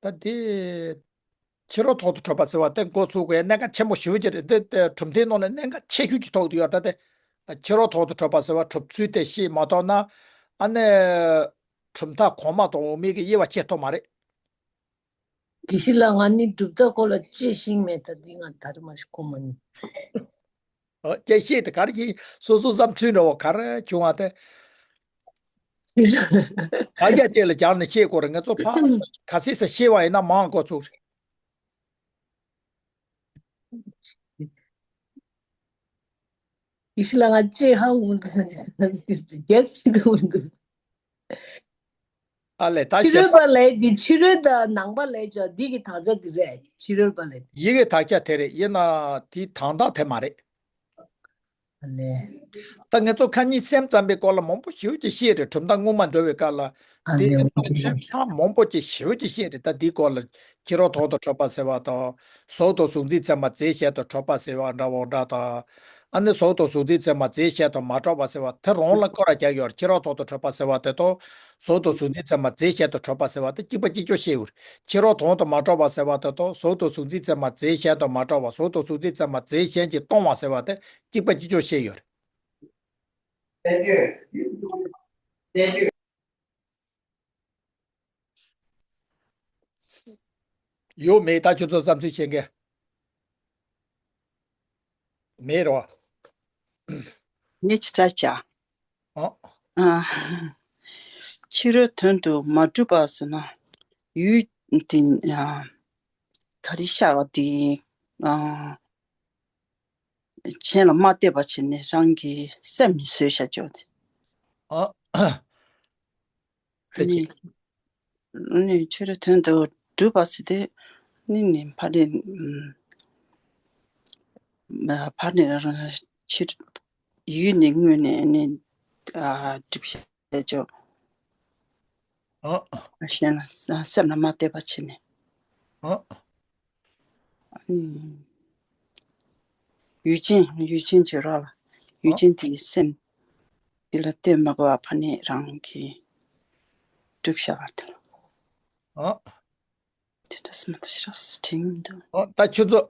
ཨ། ད་དེ་ཕྱི་རོལ་ཐོག་ཏུ་གྲུབ་པ་ཟེར་བ་དེ་འགོ་ཚུགས་པའི་གནད་འགག་ཆེན་པོ་ཞེ་པོ་ཅིག་རེད། འདི་དེ་གྲུབ་མཐའི་ནང་ནས་གནད་འགག་ཆེ་ཤོས་ཅིག་ཐོག་ཏུ་ཡོད། ད་དེ་ཕྱི་རོལ་ཐོག་ཏུ་གྲུབ་པ་ཟེར་བ་གྲུབ་ཚུལ་དེ་ཤེས་མ་ཐུབ་ན། ཨ་ནི་གྲུབ་མཐའ་གོང་མ་དང་འོག་མའི་གི་དབྱེ་བ་ཕྱེ་ཐུབ་མ་རེད། དགེ་བཤེས་ལགས། ང་ནི་གྲུབ་མཐའ་སྐོར་ལ་དཔྱད་ཤེས་མེད། ད་འདི་ང་ད་རེས་མ་ཞིག་གོ་མ་མྱོང་། ཨོ། དཔྱད་ཤེས་དེ་ག་རེ་ཡིན། སོ་སོའི་བསམ་ཚུལ་འདྲ་བོ་ག་རེ་བྱུང་བ་དེ། དྲ་རྒྱ་བཅས་ལ་སྦྱར་ནས་བཤད་དགོས་རེད། ང་ཚོ་ཕར་ག་སྲིད་ས་བཤད་པ་ཡིན་ན་མང་འགོ་ཚུགས་རེད། ཡེ་ཤེས་ལགས། ང་ལྕེ་ཧ་འོང་འདུག་རྒྱལ་སྲིད་འོང་འདུག་ཨ་ལས། ད་ཕྱི་རོལ་པ་ལས་འདི་ཕྱི་རོལ་དང་ནང་པ་ལས་ཀྱང་འདི་གི་དག་ཆ་འདི་རེད། ཕྱི་རོལ་པ་ལས་འདི། ཡི་གེ་དག་ཆ་དེ་རེད། ཡིན་ན་དེའི་དོན་དག་དེ་མ་རེད། ཨ་ལས། ད་ང་ཚོ་ཁ་ཉིན་སེམས་ཙམ་པའི་སྐོར་ལ་མང་པོ་ཞེ་པོ་ཅིག་བཤད་རེད། གྲུབ་མཐའ་སྔོན་མ་འགྲོ་བའི་སྐབས་ལ། ཨ་དེ་ལས། ཚན་ཚང་མང་པོ་ཅིག་ཞེ་པོ་ཅིག་བཤད་རེད། ད་འདིའི་སྐོར་ལ་ཕྱི་རོལ་ཐོག་ཏུ་གྲུབ་པ་ཟེར་བ་དང་། གཟུགས་དང་གཟུགས་འཛིན་ཚད་མ་རྫས་གཞན་དུ་གྲུབ་པ་ཟེར་བ་འདྲ་བོ་འདྲ་དང་། ཨ་ནི་གཟུགས་དང་གཟུགས་འཛིན་ཚད་མ་རྫས་གཞན་དུ་མ་གྲུབ་པ་ཟེར་བ་དེ་རང་ལ་སྐོར་ར་རྒྱག་ཡོད་རེད། ཕྱི་རོལ་ཐོག་ཏུ་གྲུབ་པ་ཟེར་བ་དེ་དང་། གཟུགས་དང་གཟུགས་འཛིན་ཚད་མ་རྫས་གཞན་དུ་གྲུབ་པ་ཟེར་བ་དེ་གཅིག་པ་གཅིག་རྐྱང་བཤད་ཡོད་རེད། ཕྱི་རོལ་ཐོག་ཏུ་མ་གྲུབ་པ་ཟེར་བ་དེ་དང་། གཟུགས་དང་གཟུགས་འཛིན་ཚད་མ་རྫས་གཞན་དུ་མ་གྲུབ་པ། གཟུགས་དང་གཟུགས་འཛིན་ཚད་མ་རྫས་གཞན་གྱིས་སྟོང་བ་ཟེར་བ་དེ་གཅིག་པ་གཅིག་རྐྱང་བཤད་ཡོད་རེད། ཡོད་མེད། ད་ཁྱོད་ཚོ་བསམ་ཚུལ་བཤད་མཁན་མེད་རོ། ངས་ཅི་ལྟར་བྱ། ཨ། ཨ། ཕྱི་རོལ་དོན་དུ་མ་གྲུབ་པ་ཟེར་ན། ཡུལ་དེ། ཨ། ག་རེ་ཤར་བ་དེ། ཨ། གཞན་ལ་མ་བལྟས་པ་བྱས་ནས་རང་གི་སེམས་ནི་བཟོས་བཞག་ཅོག་དེ། ཨ། དེ་ནི། ཅི། ནི་ཕྱི་རོལ་དོན་དུ་གྲུབ་པ་ཟེར་དེ། ནི་ནི་ཕ་རེ། ཨམ། ཕ་ནི་རང་ཕྱིར་ཡུལ་ནི་དངོས་ནས་ནི། ཨ། གྲུབ་བཞག་ཅོག་ཨ། གཞན་ལ་སེམས་ལ་མ་བལྟས་པ་བྱས་ནས། ཨ། ཨ་ནི། ཡུལ་ཅན། ཡུལ་ཅན་གྱི་རོ་ལ། ཡུལ་ཨ། ཅན་དེའི་སེམས་དེ་ལ་བལྟས་མ་དགོས་པ་ཕ་ནི་རང་གིས་གྲུབ་བཞག་པ་དེ་ལ། ཨ། དེ་འདྲ་སེམས་ལ་ཞེ་དྲག་དྲན་མི་འདུག་ཨོ། ད་ཁྱོད་ཚོ་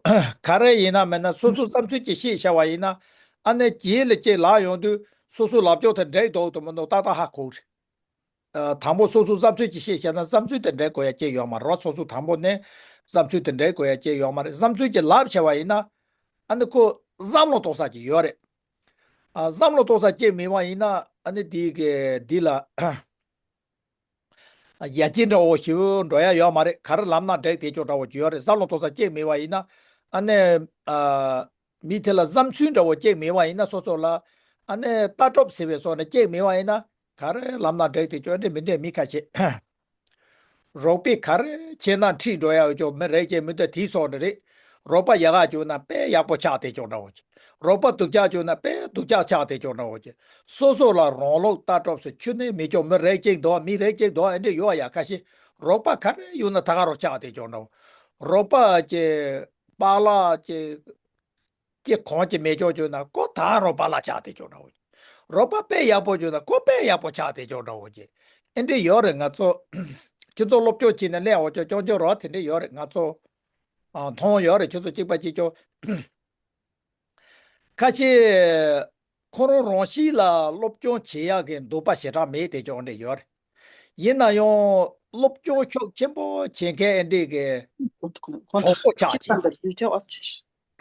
ག་རེ་ཡིན་ན་མིན་ན་སོ་སོ་བསམ་ཚུལ་ཅིག་བཤད་བྱ་བ་ཡིན་ན། ཨ་ནི་རྗེས་ལ་ཅིག་ལབ་ཡོང་དུས་སོ་སོའི་ལབ་ཕྱོགས་དེ་འགྲིག་འདུག་འདུག་མི་འདུག་ཏག་ཏག་ཧ་གོ་རེད། ཨ། དང་པོ་སོ་སོའི་བསམ་ཚུལ་ཅིག་བཤད་བྱས་ན་བསམ་ཚུལ་དེ་འགྲིག་དགོས་ཡ་ཅིག་ཡོད་མ་རེད་བ། སོ་སོ་དང་པོ་ནས་བསམ་ཚུལ་དེ་འགྲིག་དགོས་ཡ་ཅིག་ཡོད་མ་རེད། བསམ་ཚུལ་ཅིག་ལབ་བྱ་བ་ཡིན་ན། ཨ་ནི་ཁོ་བསམ་བློ་གཏོང་ས་ཅིག་ཡོད་རེད། ཨ། བསམ་བློ་གཏོང་ས་ཅིག་མེད་པ་ཡིན་ན། ཨ་ནི་དེ་གི་འདི་ལ། ཡར་རྒྱས་འདྲ་བོ་ཞིག་འགྲོ་ཡ་ཡོད་མ་རེད། ག་རེ་ལབ་ན་འགྲིག་དེ་ཅོག་འདྲ་བོ་ཅིག་ཡོད་རེད། བསམ་བློ་གཏོང་ས་ཅིག་མེད་པ་ཡིན་ན། ཨ་ནི། ཨ། མི་དེ་ལ་བསམ་ཚུལ་འདྲ་བོ་ཅིག་མེད་པ་ཡིན་ན། སོ་སོ་ལ་ཨ་ནི་ལྟ་གྲུབ་ཟེར་བའི་སོགས་ནས་ཅིག་མེད་པ་ཡིན་ན། ག་རེ་ལབ་ན་འགྲིག་དེ་ཅོག་འདྲ་མི་འདུག་མི་ཁ་ཤས། རོགས་པས་ག་རེ་བྱས་ན་འཁྲིད་འགྲོ་ཡ་ཡོད་ཅོག་མི་རེ་ཅིག་མི་འདུག་དེའི་སོགས་འདྲ་རེད། རོགས་པ་ཡག་ག་བྱུང་ན་དཔེ་ཡག་པོ་ཆགས་དེ་ཅོག་འདྲ་བོ་ཅིག་རོགས་པ་སྡུག་ཅག་བྱུང་ན་དཔེ་སྡུག་ཅག་ཆགས་དེ་ཅོག་འདྲ་བོ་ཅིག་སོ་སོ་ལ་རང་ལུགས་ལྟ་གྲུབ་སུ་ཁྱོན་ནས་མི་ཅོག་མི་རེ་ཅིག་འདུག་མི་རེ་ཅིག་འདུག་ཨེ་འདྲ་ཡོད་ཡ། ཁ་ཤས་རོགས་པ་ག་རེ་ཡོང་ན་ད་ག་རོགས་ཆགས་དེ་ཅོག་འདྲ་བོ། རོགས་པ་ཅིག་པཱ་ལགས་ཅིག་ཅིག་གང་ཅིག་མེད་ཅོག་བྱུང་ན་ཁོ་ད་རོགས་པ་ལ་ཆགས་དེ་ཅོག་འདྲ་བོ། རོགས་པ་དཔེ་ཡག་པོ་བྱུང་ན་ཁོ་དཔེ་ཡག་པོ་ཆགས་དེ་ཅོག་འདྲ་བོ་ཅིག་ཨེ་འདྲ་ཡོད་རེད། ང་ཚོ་ཁྱོད་ཚོ་སློབ་སྦྱོང་བྱས་ནས་སླེབས་འོང་ཅོག་ཅོག་ཅོག་རོགས་དེ་འདྲ་ཡོད་རེད། ང་ཚོ། ཨ། མཐོང་ཡོད་རེད། ཁྱོད་ཚོ་གཅིག་པ་གཅིག་རྐྱང་། ཁ་ཤས་ཁོ་རང་རང་གཤིས་ལ་སློབ་སྦྱོང་བྱེད་ཡག་གི་འདོད་པ་ཞེ་དྲག་མེད་དེ་ཅོག་འདྲ་ཡོད་རེད། ཡིན་ན་ཡང་སློབ་སྦྱོང་ཤུགས་ཆེན་པོ་བྱེད་མཁན་ཨེ་འདྲ་གི་གྲོགས་པོ་ཆགས་ཀྱི།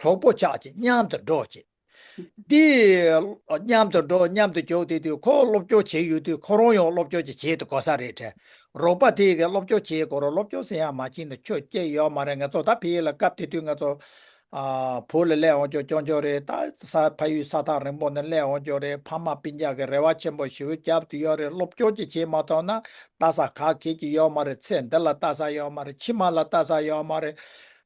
གྲོགས་པོ་ཆགས་ཀྱི། མཉམ་དུ་འགྲོ་ཀྱི། དེ་མཉམ་དུ་འགྲོ། མཉམ་དུ་འགྲོ། མཉམ་དུ་འགྱོ་དེ་དུས་ཁོ་སློབ་སྦྱོང་བྱེད་ཡོད་དུས་ཁོ་རང་ཡང་སློབ་སྦྱོང་ཅིག་བྱེད་དུ་དགོས་ས་རེད་དྲན། རོགས་པ་དེ་གིས་སློབ་སྦྱོང་བྱེད་དགོས་རོགས། སློབ་སྦྱོང་ཟེར་ཡག་མ་བྱས་ན་ཆོ་སྐྱེ་ཡོད་མ་རེད། ང་ཚོ་ད་ཕ་གི་ལ་སྐབས་དེ་དུས་ང་ཚོ། ཨ། བོད་ལ་སླེབས་འོང་ཅོག་ཅོག་ཅོག་རེད། ད་ས་ཕ་ཡུལ་ས་ཐག་རིང་པོ་ནས་སླེབས་འོང་ཅོག་རེད། ཕ་མ་སྤུན་ཀྱག་གིས་རེ་བ་ཆེན་པོ་ཞེ་པོ་བརྒྱབ་བསྡད་ཡོད་རེད། སློབ་སྦྱོང་ཅིག་བྱེད་མ་ཐུབ་ན་ལྟ་ས་ག་གེ་ཅིག་ཡོད་མ་རེད། ཚེ་འདི་ལ་ལྟ་ས་ཡོད་མ་རེད། ཕྱི་མ་ལ་ལྟ་ས་ཡོད་མ་རེད།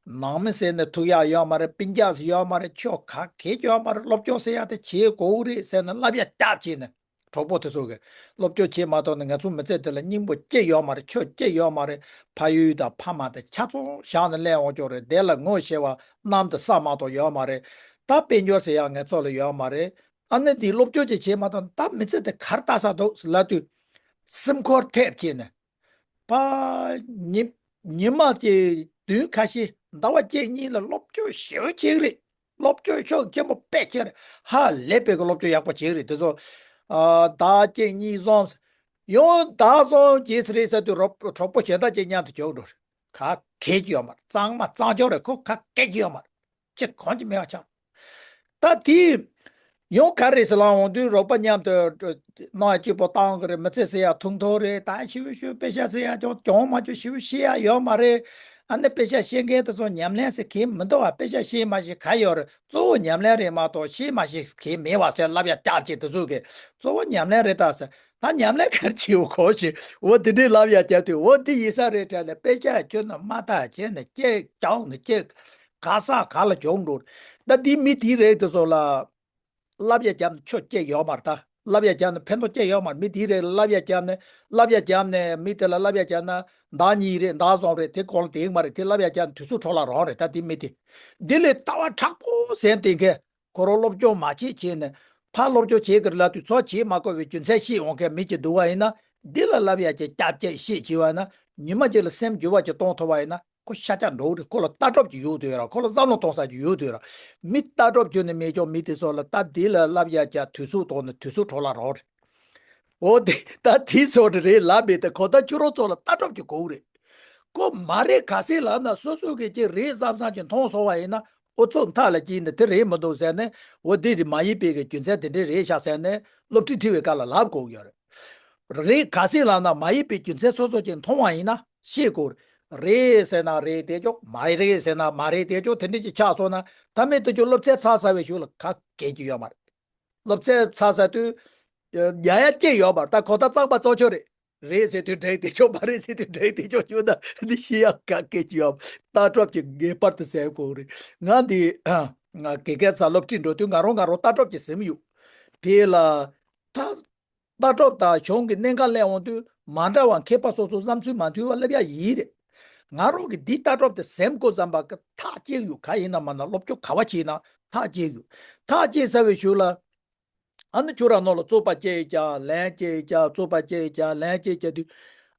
ནང་མི་ཟེར་ནས་ཐུག་ཡག་ཡོད་མ་རེད། སྤུན་ཀྱག་ཟེར་ཡོད་མ་རེད། ཆོ་ག་གེ་ཅིག་ཡོད་མ་རེད། སློབ་སྦྱོང་ཟེར་ཡག་དེ་བྱེད་དགོས་རེད་ཟེར་ནས་བསླབ་ཡ་བརྒྱབ་བྱས་ནས། གྲོགས་པོ་དེ་ཚོ་གིས་སློབ་སྦྱོང་བྱེད་མ་ཐུབ་ན་ང་ཚོ་མི་ཚེ་འདི་ལ་སྙིང་པོ་སྐྱེ་ཡོད་མ་རེད། ཆོས་སྐྱེ་ཡོད་མ་རེད། ཕ་ཡུལ་དང་ཕ་མ་དང་ཆ་ཚང་བཞག་ནས་སླེབས་འོང་ཆོག་རེད། དེ་ལ་ངོ་ཤེས་པ་གནམ་དང་ས་མ་གཏོགས་ཡོད་མ་རེད། ད་དཔལ་འབྱོར་ཟེར་ཡག་ང་ཚོ་ལ་ཡོད་མ་རེད། ཨ་ནི་འདི་སློབ་སྦྱོང་ཅིག་བྱེད་མ་ཐུབ་ན་ད་མི་ཚེ་འདི་ག་རེ་ལྟ་ས་འདུག་ལབ་དུས། སེམས་ཁུར་ཐེབས་བྱས་ནས། པ། ཉི་ཉི་མ་གཅིག་བདུན་ཁ་ཤས་ཟླ་བ་གཅིག་གཉིས་ལ་སློབ་སྦྱོང་ཞེ་པོ་བྱེད་ཀྱི་རེད། སློབ་སྦྱོང་ཤུགས་ཆེན་པོ་དཔེ་བྱེད་ཀྱི་རེད། ཧ་ལས་པའི་གི་སློབ་སྦྱོང་ཡག་པོ་བྱེད་ཀྱི་རེད། དེ་ཚོ་ཨ་ཟླ་གཅིག་གཉིས་གསུམ་ཡང་ཟླ་གསུམ་བྱས་ཚར་རེད་ཟེར་དུས་རོགས་གྲོགས་པོ་གཞན་དག་ཅིག་མཉམ་དུ་བྱུང་འགྲོ་རེད། ག་གེ་ཅིག་ཡོད་མ་རེད། གཙང་མ་གཙང་ཆོག་རེད། ཁོ་ག་གེ་ཅིག་ཡོད་མ་རེད། ཅི་གང་ཅི་མེད་པ་ཆགས། ད་དེ་ཡང་ག་རེ་ཟེར་ལབ་འོང་དུས་རོགས་པ་མཉམ་དུ་གནང་སྐྱིད་པོ་བཏང་གི་རེད། མི་ཚེ་ཟེར་ཡག་ཐུང་ཐུང་རེད། ད་ཞེ་པོ་ཞེ་པོ་དཔེ་ཆ་ཟེར་ཡག་ཀྱང་གྱོང་མ་ཀྱང་ཞེ་པོ་ཤེས་ཡག་ཡོད་མ་རེད། ཨ་ནི་དཔེ་ཆ་ཤེས་མཁན་དེ་ཚོ་ཉམས་ལེན་ཟེར་མཁན་མི་འདུག་བ། དཔེ་ཆ་ཤེས་མ་ཤེས་ག་ཡོད་རེད། གཙོ་བོ་ཉམས་ལེན་རེད་མ་གཏོགས་ཤེས་མ་ཤེས་མཁན་མེད་བ་ཟེར་ལབ་ཡག་སྐྱག་ཅིག་དེ་ཚོ་གིས་གཙོ་བོ་ཉམས་ལེན་རེད་ད་ཟེར། ད་ཉམས་ལེན་ག་རེ་བྱེད་འོ་གོ་ཞེས་འོ་དེ་འདྲའི་ལབ་ཡག་སྐྱག་དུས་འོ་དེ་ཡིན་ས་རེད་དྲན་ནས་དཔེ་ཆ་ཁྱོན་ནས་མ་ཐག་བྱས་ནས་སྐྱེ་གྱོང་ནས་སྐྱེ། ག་ས་ག་ལ་གྱོང་འགྲོ། ད་འདི་མི་དེའི་རིགས་དེ་ཚོ་ལ་བསླབ་ཡ་བརྒྱབ་ནས་ཆོ་སྐྱེ་ཡོད་མ་རེད། ད་བསླབ་ཡ་བརྒྱབ་ནས་ཕན་ཐོགས་སྐྱེ་ཡོད་མ་རེད། མི་དེའི་རིགས་ལ་བསླབ་ཡ་བརྒྱབ་ནས་བསླབ་ཡ་བརྒྱབ་ནས་མི་དེ་ལ་བསླབ་ཡ་བརྒྱབ་ན་ཟླ་གཉིས་རེད། ཟླ་གསུམ་རེད། དེ་གོང་ལ་དེ་མ་རེད། དེ་བསླབ་ཡ་བརྒྱབ་ནས་དུས་ཚོད་འཕྲོ་བརླག་རང་རེད། ད་དེ་མི་དེ་འདི་ལས་ལྟ་བ་དྲག་པོ་ཟེར་དེ་མཁན་ཁོ་རང་སློབ་སྦྱོང་མ་བྱེད་བྱས་ནས་ཕར་སློབ་སྦྱོང་བྱེད་ཀྱི་རེད་ལབ་དུས་ཚོ་བྱེད་མ་དགོས་པའི་རྒྱུ་མཚན་ཤེས་འོང་མཁན་མི་ཅིག་འདུག་བ་ཡིན་ན། འདི་ལ་བསླབ་ཡ་ཅིག་སྐྱབས་ཅིག་ཤེས་བྱས་པ་ཡིན་ན་ཉི་མ་གཅིག་ལ་སེམས་འགྱུར་བ་ཅིག་གཏོང་ཐུབ་པ་ཡིན་ན། ཁོ་ཤ་ཆག་འགྲོ་གི་རེད། ཁོ་ལ་ལྟ་གྲུབ་ཅིག་ཡོད་དུས་ར། ཁོ་ལ་བསམ་བློ་གཏོང་ས་ཅིག་ཡོད་དུས་ར། མི་ལྟ་གྲུབ་ཅིག་ནི་མེད་ཀྱང་མི་དེ་ཚོ་ལ་ད་འདི་ལ་བསླབ་ཡ་ཅིག་དུས་ཚོད་གཏོང་ན་དུས་ཚོད་འཕྲོ་བརླག་རང་རེད། འོ་དེ་ད་དེ་ཚོ་རེད་ལབ་མེད་དེ་ཁོ་ད་ཁྱོད་རང་ཚོ་ལ་ལྟ་གྲུབ་ཅིག་དགོས་རེད། ཁོ་མ་རེད་ག་ཟེར་ལབ་ན་སོ་སོ་གི་ཅིག་རེད་བསམ་བསམ་ཅིག་མཐོང་སོང་བ་ཡིན་ན་ཨོ་ཚོ་མཐའ་ལ་སྐྱེས་ནས་དེ་རེད་མི་འདུག་ཟེར་ནས་འོ་དེ་རེད་མ་ཡིན་པའི་གི་རྒྱུ་མཚན་དེ་འདྲས་རེད་ཤག་ཟེར་ནས་སློབ་ཁྲིད་ཁྲིད་པའི་སྐབས་ལ་ལབ་དགོས་ཀྱི་ཡོད་རེད། རེད་ག་ཟེར་ལབ་ན་མ་ཡིན་པའི་རྒྱུ་མཚན་སོ་སོ་ཅིག་མཐོང་བ་ཡིན་ན་ཤེས་དགོས། རེད་ཟེར་ན་རེད་དེ་ཅོག་མ་རེད་ཟེར་ན་མ་རེད་དེ་ཅོག་དེ་འདྲ་ཅིག་ཆགས་སོང་ན་ད་མི་དེ་ཅོག་སློབ་ཚན་ཚར་ཚར་བའི་གཞུག་ལ་ག་གེ་ཅིག་ཡོད་མ་རེད། སློབ་ཚན་ཚར་ཚར་དུས་རྒྱ་ཡ་སྐྱེ་ཡོད་མ་རེད། ད་གོ་ད་གཙང་པ་གཙང་ཆོག་རེད། རེད་ཟེར་དུས་འགྲིག་དེ་ཅོག་མ་རེད་ཟེར་དུས་འགྲིག་དེ་ཅོག་ཡོད་ན་འདི་ཤེས་ཡ་ག་གེ་ཅིག་ཡོད་མ་རེད། ལྟ་གྲུབ་ཀྱི་ངེས་པར་དུ་ཟེར་དགོས་རེད། ང་འདི་ང་དགེ་རྒན་ཚ་སློབ་ཁྲིད་འགྲོ་དུས་ང་རང་ང་རང་ལྟ་གྲུབ་ཀྱི་ཟིན་ཡོད། དེ་ལ་ད། ལྟ་གྲུབ་དང་གཞུང་གི་གནད་འགག་སླེབས་འོང་དུས་མ་འདྲ་བ་མཁས་པ་སོ་སོ་བསམ་ཚུལ་མ་མཐུན་པ་སླེབས་ཡ་ཡིན་རེད། ང་རང་གི་འདི་ལྟ་གྲུབ་དེ་ཟིན་དགོས་བསམ་པ་གི་ཐག་བཅད་ཡོད། ག་ཡིན་ན་མ་ན་སློབ་སྦྱོང་ག་བ་བྱས་ན་ཐག་བཅད་ཡོད། ཐག་བཅད་ཚར་བའི་གཞུག་ལ་ཨ་ནི་ཁྱོད་རང་ནང་ལ་རྩོད་པ་སྐྱེས་ཀྱང་ལན་སྐྱེས་ཀྱང་རྩོད་པ་སྐྱེས་ཀྱང་ལན་སྐྱེས་ཀྱང་དུས་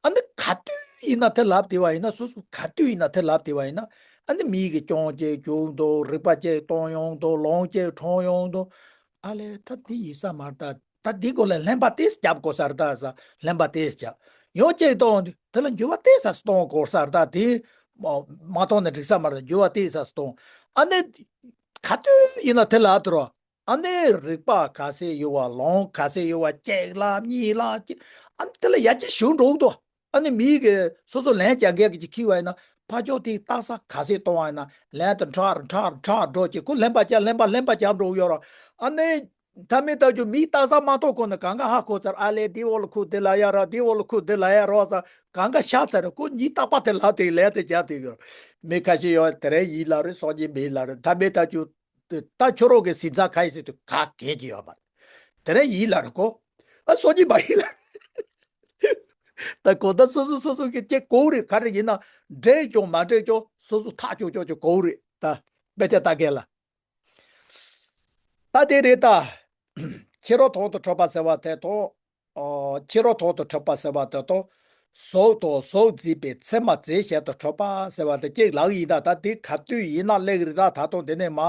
ཨ་ནི་ག་དུས་ཡིན་ན་དེ་ལབ་བསྡད་པ་ཡིན་ན་སོ་སོ་ག་དུས་ཡིན་ན་དེ་ལབ་བསྡད་པ་ཡིན་ན་ཨ་ནི་མིའི་གི་སྐྱོན་སྐྱེས་བྱུང་འདུག་རིག་པ་སྐྱེས་གཏོང་ཡོང་འདུག་ལོང་སྐྱེས་གྲོང་ཡོང་འདུག་ཨ་ལས་ད་འདི་ཡིན་ས་མ་རེད། ད་ད་འདི་སྐོར་ལ་ལྷན་པ་ཏིས་རྒྱབ་དགོས་ས་རེད་ད་ས་ལྷན་པ་ཏིས་རྒྱབ་ཡང་གཅིག་གཏོང་དུས་དེ་ལ་འགྱུར་བ་ཏིས་ས་གཏོང་དགོས་ས་རེད། ད་དེ་མ་མ་གཏོང་ན་འགྲིག་ས་མ་རེད། འགྱུར་བ་ཏིས་ས་གཏོང་ཨ་ནི་ག་དུས་ཡིན་ན་དེ་ལ་དུ་རོ་ཨ་ནི་རིག་པ་ག་ཚད་ཡོད་པ་ལོང་ག་ཚད་ཡོད་པ་གཅིག་ལ་གཉིས་ལ་གཅིག་ཨ་ནི་དེ་ལ་ཡར་གཅིག་ཞུགས་འགྲོ་གི་འདུག་ཨ་ནི་མིའི་གི་སོ་སོ་ལན་རྒྱག་མཁན་གྱི་ཅིག་ཁྱེར་བ་ཡིན་ན་ཕ་ཕྱོགས་དེའི་ལྟ་ས་ག་ཚད་གཏོང་བ་ཡིན་ན་ལན་དུ་ཁྲག་ཁྲག་ཁྲག་འགྲོ་གི་ཁོ་ལྷན་པ་རྒྱབ་ལྷན་པ་ལྷན་པ་རྒྱབ་འགྲོ་གི་ཡོད་རོ། ཨ་ནི་ད་མི་ལྟ་རྒྱུ་མིའི་ལྟ་ས་མ་གཏོགས་ཁོ་ན་གང་ག་ཧ་གོ་ཚར། ཨ་ལས་དེའི་འོག་ལ་ཁུག་དེ་ལ་ཡ་རོ་དེའི་འོག་ལ་ཁུག་དེ་ལ་ཡ་རོ་ས་གང་ག་ཤ་ཚར་རེད། ཁོ་གཉིས་རྟག་པ་དེ་ལ་དེ་ལས་དེ་རྒྱབ་དེ་གི་མི་ཁ་ཤས་ཡོད་དེ་རེད་ཡིན་ལ་རེད་སོགས་ཀྱི་མིན་ལ་རེད། ད་མི་ལྟ་རྒྱུ་ད་ཁྱོད་རོགས་ཀྱི་སིན་ཚ་ཁ་ཡི་ཟེར་དུས་ག་གེ་ཅི་ཡོད་མ་རེད། དེ་རེད་ཡིན་ལ་རེད་ཁོ། ཨ་སོགས་ཀྱི་མ་ཡིན་ལ་རེད། ད་གོ་ད་སོ་སོ་སོ་སོ་གི་སྐྱེ་གོ་རེད། ག་རེ་ཡིན་ན་འགྲིག་ཀྱང་མ་འགྲིག་ཀྱང་སོ་སོ་ཐག་ཆོད་ཆོད་ཀྱི་གོ་རེད། ད་དཔེ་ཆ་ལྟ་མཁན་ལ། ད་དེ་རེད་ད། ཕྱི་རོལ་དོན་དུ་འཕྲོད་པ་ཟེར་བ་དེ་དང་། ཨོ། ཕྱི་རོལ་དོན་དུ་འཕྲོད་པ་ཟེར་བ་དེ་དང་། གཟུགས་དང་གཟུགས་མཛེས་པའི་མཚན་མ་མཛེས་བྱེད་དུ་འཕྲོད་པ་ཟེར་བ་དེ་གཅིག་ལབ་ཡིན་ད། ད་དེ་ག་དུས་ཡིན་ན་སླེབས་རེད་ད། ད་དུང་དེ་ནས་མ།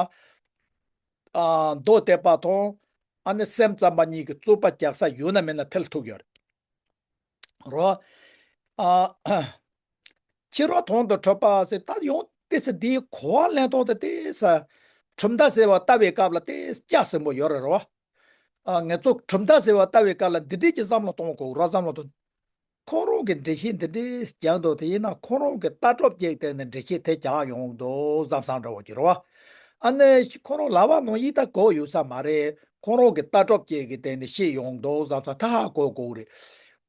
ཨ། མདོ་སྡེ་པ་དང་། ཨ་ནི་སེམས་ཙམ་པ་གཉིས་ཀྱི་རྩོད་པ་རྒྱག་ས་ཡོད་ན་མེད་ན་ཐལ་ཐུག་ཡོད་རེད། རོ། ཨ། ཕྱི་རོལ་དོན་དུ་འཕྲོད་པ་ཟེར་ད་ཡང་ཏེ་ས་འདིའི་གོ་བ་ལེན་སྟངས་དེ་ཏེ་ས། གྲུབ་མཐའ་ཟེར་བ་ལྟ་བའི་སྐབས་ལ་ཏེ་སྐྱ་ཟིན་པོ་ཡོད་རེད་རོ། ཨ། ངེད་ཚོ་གྲུབ་མཐའ་ཟེར་བ་ལྟ་བའི་སྐབས་ལ་འདི་འདྲས་ཀྱི་བསམ་བློ་གཏོང་དགོས་རོ་བསམ་བློ་གཏོང་། ཁོང་རང་གི་འགྲེལ་བཤད་འདི་འདྲས་རྒྱག་འདུག་དེ་ཡིན་ན་ཁོང་རང་གི་ལྟ་གྲུབ་ཅིག་སྟེང་ནས་འགྲེལ་བཤད་དེ་རྒྱག་ཡོང་འདུག་བསམ་བསམ་འདྲ་བོ་ཅིག་རེད་བ། ཨ་ནི་ཁོང་རང་ལབ་པ་ནང་བཞིན་ད་གོ་ཡོད་ས་མ་རེད། ཁོང་རང་གི་ལྟ་གྲུབ་ཅིག་གི་སྟེང་ནས་བཤད་ཡོང་འདུག་བསམ་ས་ད་ཧ་གོ་དགོས་རེད།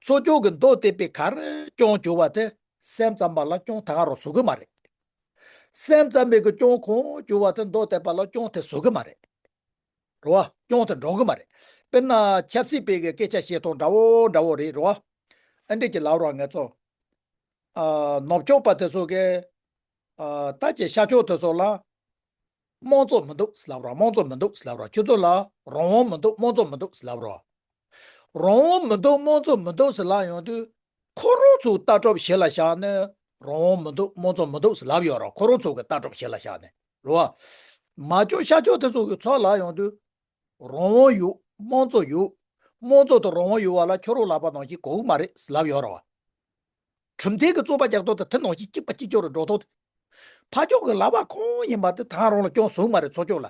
ཚོགས་སྐྱོང་གི་མདོ་སྡེ་པའི་གར་སྐྱོང་བྱུང་བ་དེ་སེམས་ཙམ་པ་ལ་སྐྱོང་ད་ག་རང་བཟོ་གི་མ་རེད། སེམས་ཙམ་པའི་གི་སྐྱོང་ཁོང་བྱུང་བ་དེ་མདོ་སྡེ་པ་ལ་སྐྱོང་དེ་བཟོ་གི་མ་རེད། རེད་བ། སྐྱོན་དེ་འགྲོ་གི་མ་རེད། དཔེར་ན་ཆབ་སྲིད་པའི་གི་སྐད་ཆ་བཤད་སྟངས་འདྲ་བོ་འདྲ་བོ་རེད་རེད་བ། ཨ་འདྲས་ཀྱི་ལབ་རོགས་ང་ཚོ། ཨ་ནུབ་ཕྱོགས་པ་དེ་ཚོ་གི། ཨ་ད་ཀྱི་ཤར་ཕྱོགས་དེ་ཚོ་ལ། དམངས་གཙོ་མི་འདུག་ཟེར་ལབ་རོགས། དམངས་གཙོ་མི་འདུག་ཟེར་ལབ་རོགས། ཁྱོད་ཚོ་ལ་རང་དབང་མི་འདུག་དམངས་གཙོ་མི་འདུག་ཟེར་ལབ་རོགས། རང་དབང་མི་འདུག་དམངས་གཙོ་མི་འདུག་ཟེར་ལབ་ཡོང་དུས། ཁོ་རང་ཚོའི་ལྟ་གྲུབ་གཞི་ལ་བཞག་ནས་རང་དབང་མི་འདུག་དམངས་གཙོ་མི་འདུག་ཟེར་ལབ་ཡོད་རེད། ཁོ་རང་ཚོ་གི་ལྟ་གྲུབ་གཞི་ལ་བཞག་ནས་རེད་བ། མ་འཇོག་ཤར་ཕྱོགས་དེ་ཚོ་གི་ཚོགས་ལ་ཡོང་དུས། རང་དབང་ཡོད། དམངས་གཙོ་ཡོད། དམངས་གཙོ་དང་རང་དབང་ཡོད་པ་ལ་ཁྱོད་རང་ལབ་པ་ནང་བཞིན་གོ་གི་མ་རེད་ཟེར་ལབ་ཡོད་རེད་བ། གྲུབ་མཐའ་གི་རྩོད་པ་རྒྱག་སྟངས་དེ་དེ་ནང་བཞིན་གཅིག་པ་གཅིག་རྐྱང་རེད་འགྲོ་སྟངས་དེ། ཕར་ཕྱོགས་ཀྱི་ལབ་པ་གང་ཡིན་པ་དེ་ད་རང་ལ་སྐྱོན་བཟོ་གི་མ་རེད། ཚུར་ཕྱོགས་ལ།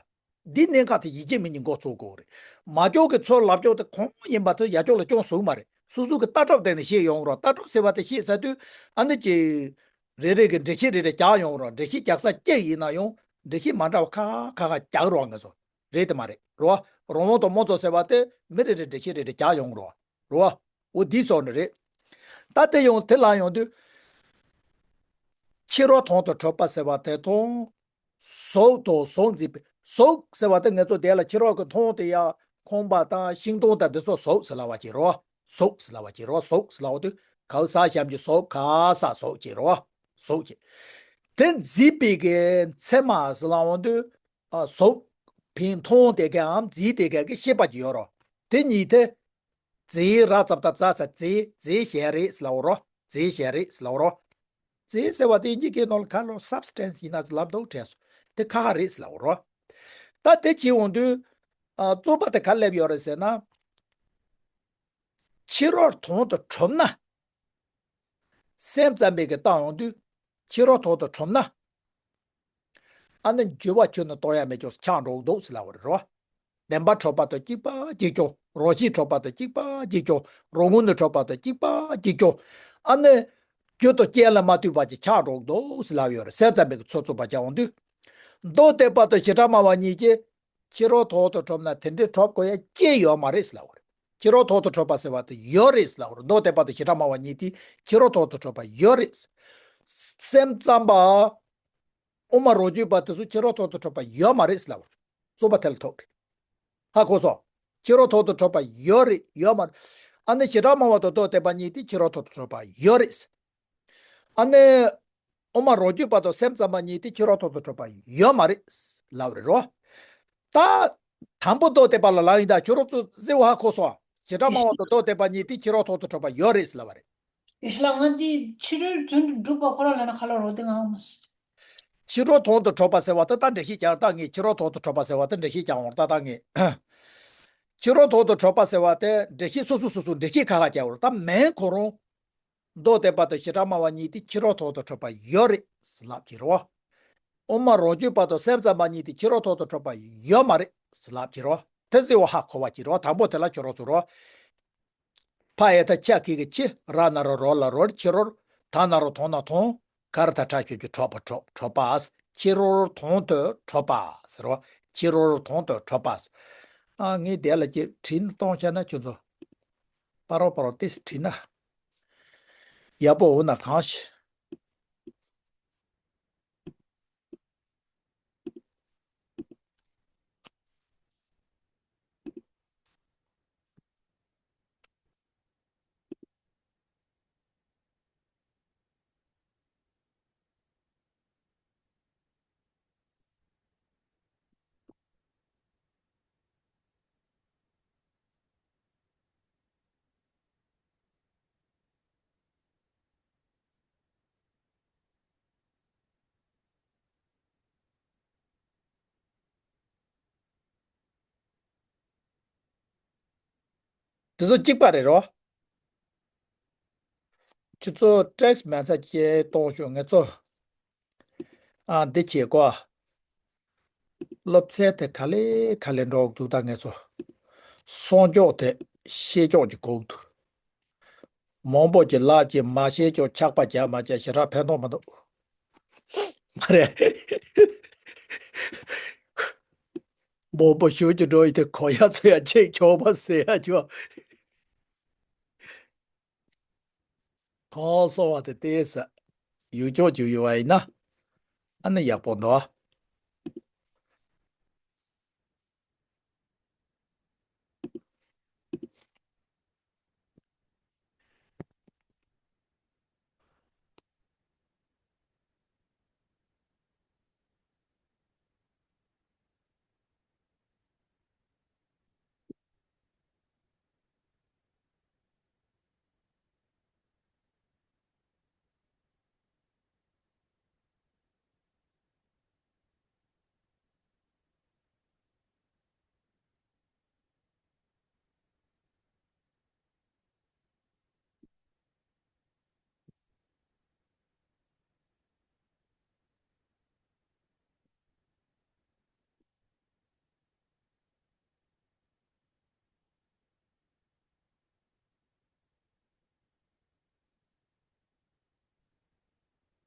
འདི་གནད་འགག་དེ་ཡིན་གཅིག་མིན་གཉིས་མགོ་ཚོས་དགོས་རེད། མ་འཇོག་གི་ཚུར་ལབ་ཕྱོགས་དེ་གང་ཡིན་པ་དེ་ཡར་ཕྱོགས་ལ་སྐྱོན་བཟོ་གི་མ་རེད། སོ་སོ་གི་ལྟ་གྲུབ་སྟེང་ནས་བཤད་ཡོང་རོགས། ལྟ་གྲུབ་ཟེར་བ་དེ་བཤད་ཚར་དུས་ཨ་ནི་ཀྱི་རེ་རེ་གི་འགྲེལ་བཤད་རེ་རེ་རྒྱག་ཡོང་རོགས། འགྲེལ་བཤད་རྒྱག་ས་གཅིག་ཡིན་ན་ཡང་འགྲེལ་བཤད་མ་འདྲ་བ་ཁ་ཁ་ཁ་ཁ་རྒྱག་རོགས་ང་ཚོ། རེད་དེ་མ་རེད་རོ། རང་དབང་དང་དམངས་གཙོ་ཟེར་བ་དེ་མི་རེ་རེ་འགྲེལ་བཤད་རེ་རེ་རྒྱག་ཡོང་རོགས་རོ། འོ་འདི་སོགས་ནི་རེད། ད་དེ་ཡང་དེ་ལ་ཡོང་དུས། ཕྱི་རོལ་དོན་དུ་གྲུབ་པ་ཟེར་བ་དེ་དང་། གཟུགས་དང་གཟུགས་འཛིན་པའི་གཟུགས་ཟེར་བ་དེ་ང་ཚོ་དེ་ལ་ཕྱི་རོལ་གྱི་མཐོང་དེ་ཡ་ཁང་པ་དང་ཤིང་སྡོང་དང་འདི་ཚོ་གཟུགས་ཟེར་ལབ་པ་ཅིག་རོ། གཟུགས་ཟེར་ལབ་པ་ཅིག་རོ། གཟུགས་ཟེར་ལབ་པ་དུས་ག་ས་གཤམ་གྱི་གཟུགས་ག་ས་གཟུགས་ཅིག་རོ། གཟུགས་ཅིག་དེ་འཛིན་པའི་གི་མཚན་མ་ཟེར་ལབ་པ་དུས། ཨ་གཟུགས། ཕན་མཐོང་དེ་གའམ་འཛིན་དེ་གའི་གི་ཤེས་པ་ཅིག་ཡོད་རོ། དེ་གཉིས་དེ། རྫས། ར་ཙ་བཏགས་རྫ་ས་རྫས། རྫས་གཞན་རིག་ཟེར་ལབ་པ་རོ། རྫས་གཞན་རིག་ཟེར་ལབ་པ་རོ། རྫས་ཟེར་བ་དེ་དབྱིན་ཇི་སྐད་ནང་ལ་ག་ལོ་སབ་སི་ཊན་སི་ཡིན་ན་ལབ་འདུག་དྲན་སོང་། དེ་ཁ་ཁ་རིག་ཟེར་ལབ་པ་རོ། ད་དེ་བྱེད་འོང་དུས། ཨ་རྩོད་པ་དེ་ག་སླེབས་ཡོད་རེད་ཟེར་ན། ཕྱི་རོལ་དོན་དུ་གྲུབ་ན། སེམས་ཙམ་པའི་གི་བཏང་ཡོང་དུས། ཕྱི་རོལ་དོན་དུ་གྲུབ་ན། ཨ་ནི་འགྱུར་བ་ཁྱོན་ནས་གཏོང་ཡ་མེད་ཅོག་ཆགས་འགྲོ་གི་འདུག་ཟེར་ལབ་པ་རེད་རོ། བདེན་པ་གྲུབ་པ་དང་གཅིག་པ་གཅིག་རྐྱང་། རང་བཞིན་གྲུབ་པ་དང་གཅིག་པ་གཅིག་རྐྱང་། རང་ངོས་ནས་གྲུབ་པ་དང་གཅིག་པ་གཅིག་རྐྱང་། ཨ་ནི། རྒྱུ་དང་རྐྱེན་ལ་མ་ལྟོས་པ་ཅིག་ཆགས་འགྲོ་གི་འདུག་ཟེར་ལབ་ཡོད་རེད། སེམས་ཙམ་པའི་གི་ཚོད་རྩོད་པ་བྱ་འོང་དུས། མདོ་སྡེ་པ་དང་བྱེ་བྲག་སྨྲ་བ་གཉིས་ཀྱིས། ཕྱི་རོལ་དོན་དུ་གྲུབ་ན་དེ་འདྲའི་གྲུབ་དགོས་ཡ་ཅི་ཡོད་མ་རེད་ཟེར་ལབ་པ་རེད། ཕྱི་རོལ་དོན་དུ་གྲུབ་པ་ཟེར་བ་དེ་ཡོད་རེད་ཟེར་ལབ་པ་རེད། མདོ་སྡེ་པ་དང་བྱེ་བྲག་སྨྲ་བ་གཉིས་དེ་ཕྱི་རོལ་དོན་དུ་གྲུབ་པ་ཡོད་རེད། སེམས་ཙམ་པ། དབུ་མ་རང་རྒྱུད་པ་དེ་ཚོ་ཕྱི་རོལ་དོན་དུ་གྲུབ་པ་ཡོད་མ་རེད་ཟེར་ལབ་པ་རེད། རྩོད་པ་དེ་ལ་ཐུག་རེད། ཧ་གོ་སོང་། ཕྱི་རོལ་དོན་དུ་གྲུབ་པ་ཡོད་རེད། ཡོད་མ་རེད། ཨ་ནི་བྱེ་བྲག་སྨྲ་བ་དང་མདོ་སྡེ་པ་གཉིས་དེ་ཕྱི་རོལ་དོན་དུ་གྲུབ་པ་ཡོད་རེད། ཨ་ནི། དབུ་མ་རང་རྒྱུད་པ་དང་སེམས་ཙམ་པ་གཉིས་དེ་ཕྱི་རོལ་དོན་དུ་གྲུབ་པ་ཡོད་མ་རེད་ལབ་རེད་རོ། ད། དང་པོ་མདོ་སྡེ་པ་ལ་ལབ་ཡིན་ད། ཁྱོད་རང་ཚོ་གཟིགས་པ་ཧ་གོ་སོང་། བྱེ་བྲག་སྨྲ་བ་དང་མདོ་སྡེ་པ་གཉིས་དེ་ཕྱི་རོལ་དོན་དུ་གྲུབ་པ་ཡོད་རེད་ལབ་པ་རེད། ཡེ་ཤེས་ལགས། ང་འདི་ཕྱི་རོལ་དོན་དུ་གྲུབ་པ་ཁོ་རང་ལབ་ན་ག་ལ་རོ། དེ་ང་ཧ་མ་སོང་། ཕྱི་རོལ་དོན་དུ་གྲུབ་པ་ཟེར་བ་ད་ད་འགྲེལ་བཤད་རྒྱག་ད་ངས། ཕྱི་རོལ་དོན་དུ་གྲུབ་པ་ཟེར་བ་ད་འགྲེལ་བཤད་རྒྱག་འོང་ད་ད་ངས། ཕྱི་རོལ་དོན་དུ་གྲུབ་པ་ཟེར་བ་དེ་འགྲེལ་བཤད་སོ་སོ་སོ་སོ་འགྲེལ་བཤད་ཁ་ཁ་རྒྱག་འོང་ད་མིང་ཁོ་རང་། མདོ་སྡེ་པ་དང་བྱེ་བྲག་སྨྲ་བ་གཉིས་དེ་ཕྱི་རོལ་དོན་དུ་གྲུབ་པ་ཡོད་རེད་ཟེར་ལབ་ཀྱི་རེད་བ། དབུ་མ་རང་རྒྱུད་པ་དང་སེམས་ཙམ་པ་གཉིས་དེ་ཕྱི་རོལ་དོན་དུ་གྲུབ་པ་ཡོད་མ་རེད་ཟེར་ལབ་ཀྱི་རེད་བ། དེ་གཟིགས་པ་ཧ་གོ་བ་ཅིག་རེད་བ། དང་པོ་དེ་ལ་ཁྱོད་རང་ཚོ་རེད་བ། ཕ་ཡ་བཏགས་ཕྱ་གི་གུ་ཕྱི། ར་ན་རོ་རོ་ལ་རོལ། ཕྱི་རོལ། ད་ན་རོ་དོ་ན་མཐོང་། ག་ར་བཏགས་གྲ་གི་གུ་གྲུ་གྲུབ་པ། གྲུབ་པ། ཕྱི་རོལ་དོན་དུ་གྲུབ་པ་ཟེར་བ། ཕྱི་རོལ་དོན་དུ་གྲུབ་པ། ཨ་ངས་དེ་ལ་ཅིག་བྲིས་ནས་གཏོང་བྱས་ན་ཁྱོད་ཚོ། པ་རོ་པ་རོ་ཏིས་བྲིས་ན། ཡག་པོ་འོ་ན་གང་ཞིག་དེ་ཚོ་གཅིག་པ་རེད་རོ། ཁྱོད་ཚོ་སྟྲེག་སི་མེ་སེ་ཇི་ཅིག་གཏོང་ཤོག་ངེད་ཚོ། ཨ་འདི་བྱེད་དགོས། སློབ་ཚན་དེ་ག་ལེ་ག་ལེ་འགྲོ་གི་འདུག་ད་ངེད་ཚོ། སྲུང་སྐྱོབ་དེ་ཤེས་སྐྱོབ་ཀྱི་དགོས་ཀྱི་འདུག་མང་པོ་ཅིག་ལབ་ཀྱི་མ་ཤེས་ཀྱང་ཆག་པ་རྒྱག་མ་བྱས་ཞེ་དྲག་ཕན་ཐོགས་མི་འདུག་མ་རེད། མང་པོ་ཞུ་རྒྱུ་འགྲོ་ཡི་དེ་གོ་ཡ་ཚོ་ཡ་ཆེག་ཆོག་པ་ཟེར་ཡ་ཆོག་གང་སོང་བ་དེ་ལྟས་ས། ཡུལ་ཕྱོགས་ཅིག་ཡོད་བ་ཡིན་ན། ཨ་ནི་ཡག་པོ་འདུག་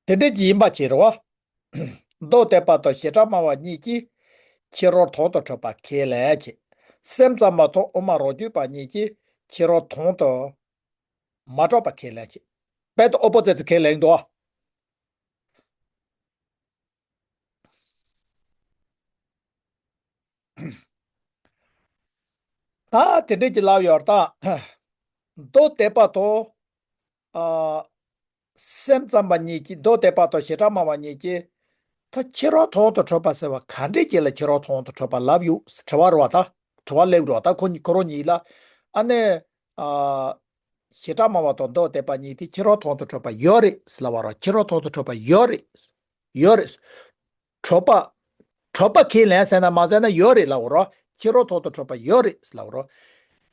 དེ་འདྲ་ཅིག་ཡིན་པ་ཅིག་རེད་བ། མདོ་སྡེ་པ་དང་བྱེ་བྲག་སྨྲ་བ་གཉིས་ཀྱིས་ཕྱི་རོལ་དོན་དུ་འཁྲུལ་པ་ཁས་ལེན་བྱེད། སེམས་ཙམ་པ་དང་དབུ་མ་རང་རྒྱུད་པ་གཉིས་ཀྱིས་ཕྱི་རོལ་དོན་དུ་མ་གྲུབ་པ་ཁས་ལེན་བྱེད། དཔལ་དུ་ཨོ་པོ་ཙེ་ཙི་ཁས་ལེན་འདུག་ད་དེ་འདྲས་ཀྱི་ལབ་ཡོད་ད། མདོ་སྡེ་པ་དང་། ཨ། སེམས་ཙམ་པ་གཉིས་ཀྱིས་མདོ་སྡེ་པ་དང་བྱེ་བྲག་སྨྲ་བ་གཉིས་ཀྱིས། ད་ཕྱི་རོལ་དོན་དུ་འཁྲུལ་པ་ཟེར་བ་ག་འདྲས་ཀྱི་ལ་ཕྱི་རོལ་དོན་དུ་འཁྲུལ་པ་ལབ་ཡོད་དྲི་བ་རེད་བ་ད། དྲི་བ་སླེབས་རེད་བ་ད་ཁོ་གཉིས་ཁོ་རང་གཉིས་ལ། ཨ་ནི། ཨ། བྱེ་བྲག་སྨྲ་བ་དང་མདོ་སྡེ་པ་གཉིས་དེ་ཕྱི་རོལ་དོན་དུ་འཁྲུལ་པ་ཡོད་རེད་ཟེར་ལབ་པ་རེད། ཕྱི་རོལ་དོན་དུ་འཁྲུལ་པ་ཡོད་རེད། ཡོད་རེད། གྲུབ་པ། གྲུབ་པ་ཁས་ལེན་ཟེར་ན་མ་ཟེར་ན་ཡོད་རེད་ལབ་པ་རེད། ཕྱི་རོལ་དོན་དུ་འཁྲུལ་པ་ཡོད་རེད་ཟེར་ལབ་པ་རེད།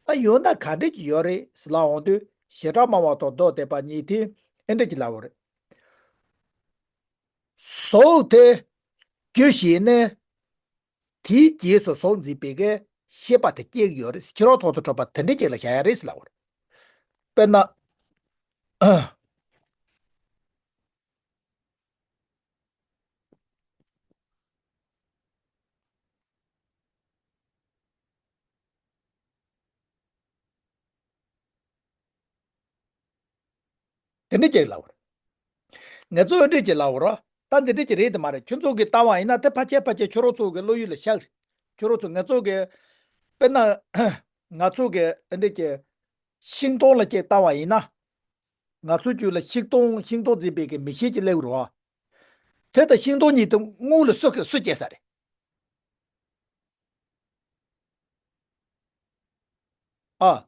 ད་ཡོད་ན་ག་འདྲས་ཀྱི་ཡོད་རེད་ཟེར་ལབ་འོང་དུས་བྱེ་བྲག་སྨྲ་བ་དང་མདོ་སྡེ་པ་གཉིས་དེ་ཨེ་འདྲས་ཀྱི་ལབ་པ་རེད། གཟུགས་དེ་རྒྱུ་བྱས་ནས། དེའི་རྗེས་སུ་གཟུགས་འཛིན་པའི་གི་ཤེས་པ་དེ་སྐྱེ་གི་ཡོད་རེད། ཕྱི་རོལ་དོན་དུ་འཁྲུལ་པ་དེ་འདྲས་ཅིག་ལ་བཞག་ཡ་རེད་ཟེར་ལབ་པ་རེད། དཔེར་ན། དེ་འདྲ་ཅིག་ལབ་པ་རེད། ངས་ཚོ་འདི་འདྲ་ཅིག་ལབ་པ་རེད། ད་འདི་འདྲ་ཅིག་རེད་དེ་མ་རེད། ཁྱོད་ཚོ་གིས་ལྟ་བ་ཡིན་ན་དེ་ཕལ་ཆེར་ཕལ་ཆེར་ཁྱོད་རང་ཚོ་གི་བློ་ཡུལ་ལ་ཤར་རེད། ཁྱོད་རང་ཚོ་ང་ཚོ་གི། དཔེར་ན། ང་ཚོ་གི་འདི་འདྲ་ཅིག་ཤིང་སྡོང་ལ་ཅིག་ལྟ་བ་ཡིན་ན། ང་ཚོའི་རྒྱུད་ལ་ཤིང་སྡོང་ཤིང་སྡོང་འཛིན་པའི་གི་མིག་ཤེས་ཅིག་སླེབས་རེད་བ། དེ་དང་ཤིང་སྡོང་གཉིས་དེ་སྔོན་ལ་སུ་གིས་སུ་སྐྱེས་ས་རེད། ཨ།